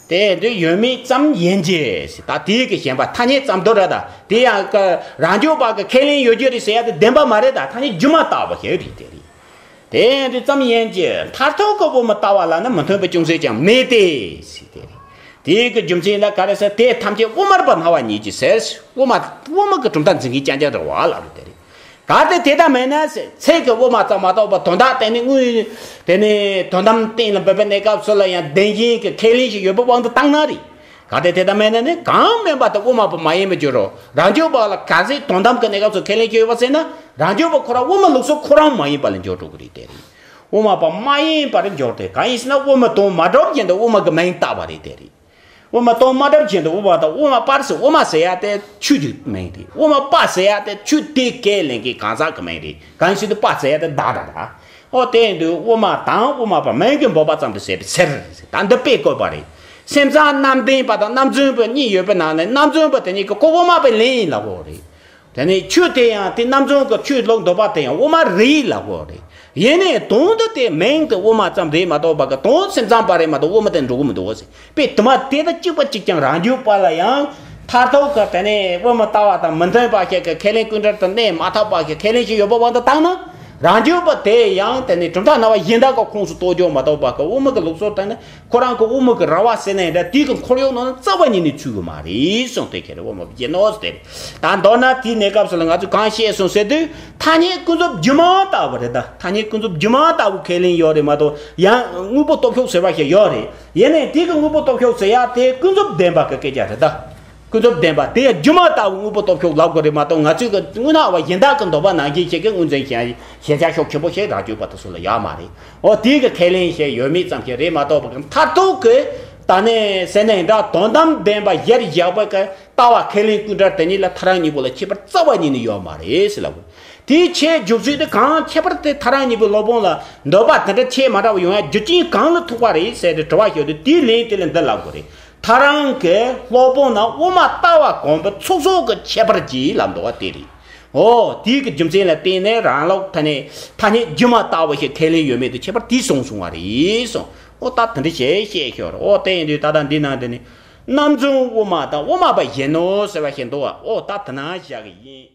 དེ་འདི་ཡོད་མེད་ཙམ་ཡིན་གྱི། ད་དེའི་གི་ཞེན་པ་ཐ་སྙད་ཙམ་དུ་རེད། ད་དེ་ཡང་ཀ་རང་རྒྱུད་པ་གི་ཁས་ལེན་ཡོད་རྒྱུ་རེད་ཟེར་ཡ་དེ་བདེན་པ་མ་རེད། ད་ཐ་སྙད་སྒྱུ་མ་ལྟ་བུ་ཞིག་རེད། དེ་རེད། དེ་འདི་ཙམ་ཡིན་གྱི། མཐར་ཐུག་གི་དབུ་མ་ལྟ་བ་ལ་ནི་མི་མཐུན་པའི་ཅུང་ཟད་ཀྱང་མེད་དེ་ཟེར། དེ་རེད། དེའི་གི་རྒྱུ་མཚན་ལ་ག་རེ་ཟེར། དེ་ཐམས་ཅད་དབུ་མར་པ་སྨྲ་བ་ཉིད་ཀྱིས་ཟེར། དབུ་མ་དབུ་མ་གི་གྲུབ་མཐའ་འཛིན་མཁན་རྐྱང་རྐྱང་རེད་བ་ལབ་རེད། དེ་རེད། གལ་ཏེ་དེ་ལྟ་མེད་ན་ཟེར། ཚིག་གི་དབུ་མ་ཙམ་མ་གཏོགས་པ་དོན་དག་དེ་ནི་དངོས། དེ་ནི་དོན་དམ་གཏན་ལ་འབེབས་པའི་གནས་སྐབས་སུ་ལ་ཡང་བདེན་ཞེན་གྱི་ཁས་ལེན་ཞིག་ཡོད་པའི་དབང་དུ་བཏང་ན་རེད། གལ་ཏེ་དེ་ལྟ་མེད་ན་ནི་གང་མིན་པ་དེ་དབུ་མ་པ་མ་ཡིན་པར་འགྱུར་རོ། རང་རྒྱུད་པ་ལ་གལ་སྲིད་དོན་དམ་གྱི་གནས་སྐབས་སུ་ཁས་ལེན་ཞིག་ཡོད་པ་ཟེར་ན། རང་རྒྱུད་པ་ཁོ་རང་དབུ་མ་ལུགས་སྲོལ་ཁོ་རང་མ་ཡིན་པ་ལ་འགྱུར་འགྲོ་གི་རེད། དེ་རེད། དབུ་མ་པ་མ་ཡིན་པར་འགྱུར་ཏེ། གང་ཡིན་ཟེར་ན་དབུ་མ་དོན་མ་གྲུབ་བཞིན་དུ་དབུ་མ་གི་མིང་བཏགས་པ་རེད། དེ་རེད། དབུ་མ་དོན་མ་གྲུབ་བཞིན་དུ་དབུ་མ་དང་། དབུ་མ་པ་ཟེར། དབུ་མ་ཟེར་ཡ་དེ་ཆོས་ཀྱི་མིང་རེད། དབུ་མ་པ་ཟེར་ཡ་དེ་ཆོས་དེ་ཁས་ལེན་མཁན་གང་ཟག་གི་མིང་རེད། གང་ཞིག་ཏུ་པ་ཟེར་ཡ་དེ་བདག་འདྲ་འདྲ། ཨོ་དེ་ཡིན་དུས་དབུ་མ་དང་དབུ་མ་པ་མིང་གི་འབོད་པ་ཙམ་དུ་ཟད་པའི་ཕྱིར། ད་འདི་དཔེ་བཀོད་པ་རེད། སེམས་ཙམ་རྣམ་བདེན་པ་དང་རྣམ་རྫུན་པ་གཉིས་ཡོད་པའི་ནང་ནས་རྣམ་རྫུན་པ་དེ་གཉིས་ཀྱི་ཁོ་དབུ་མ་པའི་ལན་ཡིན་ལབ་དགོས་རེད། དེ་ནས་ཆོས་དེ་ཡང་དེ་རྣམ་རྫུན་གྱི་ཆོས་ལུགས་འདོད་པ་དེ་ཡང་དབུ་མ་རེད་ལབ་དགོས་རེད། ཡིན་ནའི་དོན་དུ་དེ་མིང་དེ་དབུ་མ་ཙམ་རེད་མ་གཏོགས་པ་གི་དོན་སེམས་ཙམ་པ་རེད་མ་གཏོགས་དབུ་མ་དེ་འགྲོ་གི་མི་འདུག་ཟེར། དཔེ་དུ་མ་དེ་དང་གཅིག་པ་གཅིག་རྐྱང་རང་རྒྱུད་པ་ལ་ཡང་མཐར་ཐུག་གི་དེ་ནས་དབུ་མ་ལྟ་བ་དང་མི་མཐུན་པ་ཞིག་གི་ཁས་ལེན་ཀུན་བྲལ་དུ་གནས་མ་ཐུབ་པ་ཞིག་ཁས་ལེན་ཞིག་ཡོད་པའི་དབང་དུ་བཏང་ན། རང་རྒྱུད་པ་དེ་ཡང་དེ་ནས་གྲུབ་མཐའ་སྨྲ་བ་གཞན་དག་གི་ཁོངས་སུ་གཏོགས་རྒྱུ་མ་གཏོགས་པ་གི་དབུ་མ་གི་ལུགས་སྲོལ་དེ་ནི། ཁོ་རང་གི་དབུ་མ་གི་ར་བ་ཟེར་ནའི་འདྲ། དེ་གི་ཁོར་ཡུག་ནང་ན་རྩ་བ་ཉིད་ནས་ཚུད་ཀྱི་མ་རེད་གསུངས་ཏེ། ཁྱེད་རང་དབུ་མ་པ་ཡིན་ནོ་ཟེར་ཏེ། ད་མདོར་ན་དེའི་གནས་སྐབས་སུ་ལ་ང་ཚོས་གང་བཤད་སོང་ཟེར་དུས། ཐ་སྙད་ཀུན་རྫོབ་སྒྱུ་མ་ལྟ་བུ་རེད། ད་ཐ་སྙད་ཀུན་རྫོབ་སྒྱུ་མ་ལྟ་བུ་ཁས་ལེན་ཡོད་རེད་མ་གཏོགས། ཡང་དངོས་པོ་སྟོབས་ཤུགས་ཟེར་བ་ཞིག་ཡོད་རེད། ཡིན་ནའི་དེ་གི་དངོས་པོ་སྟོབས་ཤུགས་ཟེར་ཡ་དེ་ཀུན་རྫོབ་བདེན་པ་གི་སྐད་ཆ་རེད་ད། ཀུན་རྫོབ་བདེན་པ་དེ་ཡང་སྒྱུ་མ་ལྟ་བུ་དངོས་པོ་སྟོབས་ཤུགས་ལབ་དགོས་རེད་མ་གཏོགས། ང་ཚོས་གི་དངོས་སྣང་བ་གཞན་དག་གི་འདོད་པ་ནང་བཞིན་ཞིག་གི་དངོས་འཛིན་ཞེན་ཞེན་ཆགས་ཤུགས་ཆེན་པོ་ཞིག་རང་རྒྱུད་པ་དེ་ཚོ་ལ་ཡོད་མ་རེད། འོ་དེའི་གི་ཁས་ལེན་བྱས་ཡོད་མེད་ཙམ་ཞིག་རེད་མ་གཏོགས་པ་གི་མཐར་ཐུག་གི་ད་ནས་ཟེར་ནའི་འདྲ། དོན་དམ་བདེན་པ་གཞིར་བཞག་པའི་གི་ལྟ་བ་ཁས་ལེན་ཀུན་བྲལ་དེ་གཉིས་ལ་ཐ་རང་གཉིས་པོ་ལ་ཁྱད་པར་རྩ་བ་ཉིད་ནས་ཡོད་མ་རེད་ཟེར་ལབ་དགོས། དེའི་ཆེས་རྒྱུ་མཚན་དེ་གང་། ཁྱད་པར་དེ་ཐ་རང་གཉིས་པོའི་སློབ་དཔོན་ལ་འདོད་པ་དེ་འདྲ་ཆེས་མ་འདྲ་བ་ཡོང་ཡ་རྒྱུ་རྐྱེན་གང་ལ་ཐུག་པ་རེད་ཟེར་ཏེ་དྲི་བ་ཞུ་དུས། དེའི་ལན་དེ་ལ་འདི་ལབ་དགོས་རེད། ཐ་རང་གི་སློབ་དཔོན་ན་དབུ་མ་ལྟ་བ་གོང་བུ་ཚོགས་གསོག་གི་ཁྱད་པར་གྱིས་ལབ་འདུག་བ་དེ་རེད། འོ་དེའི་གི་རྒྱུ་མཚན་ལ་བརྟེན་ནས་རང་ལུགས་ཐ་སྙད་ཐ་སྙད་སྒྱུ་མ་ལྟ་བུ་ཞིག་ཁས་ལེན་ཡོད་མེད་དུ་ཁྱད་པར་དེ་སོང་སོང་བ་རེད་གསུངས། འོ་ད་དེ་འདྲ་བྱས་བཤད་ཤོར། འོ་དེ་ཡིན་དུས་ད་ལྟ་འདི་ནང་དེ་ནི་རྣམ་རྫུན་དབུ་མ་དང་དབུ་མ་པ་གཞན་ནོ་ཟེར་བ་ཞིག་འདུག་བ། འོ་ད་དེ་ནང་བཞག་གི་ཡིན།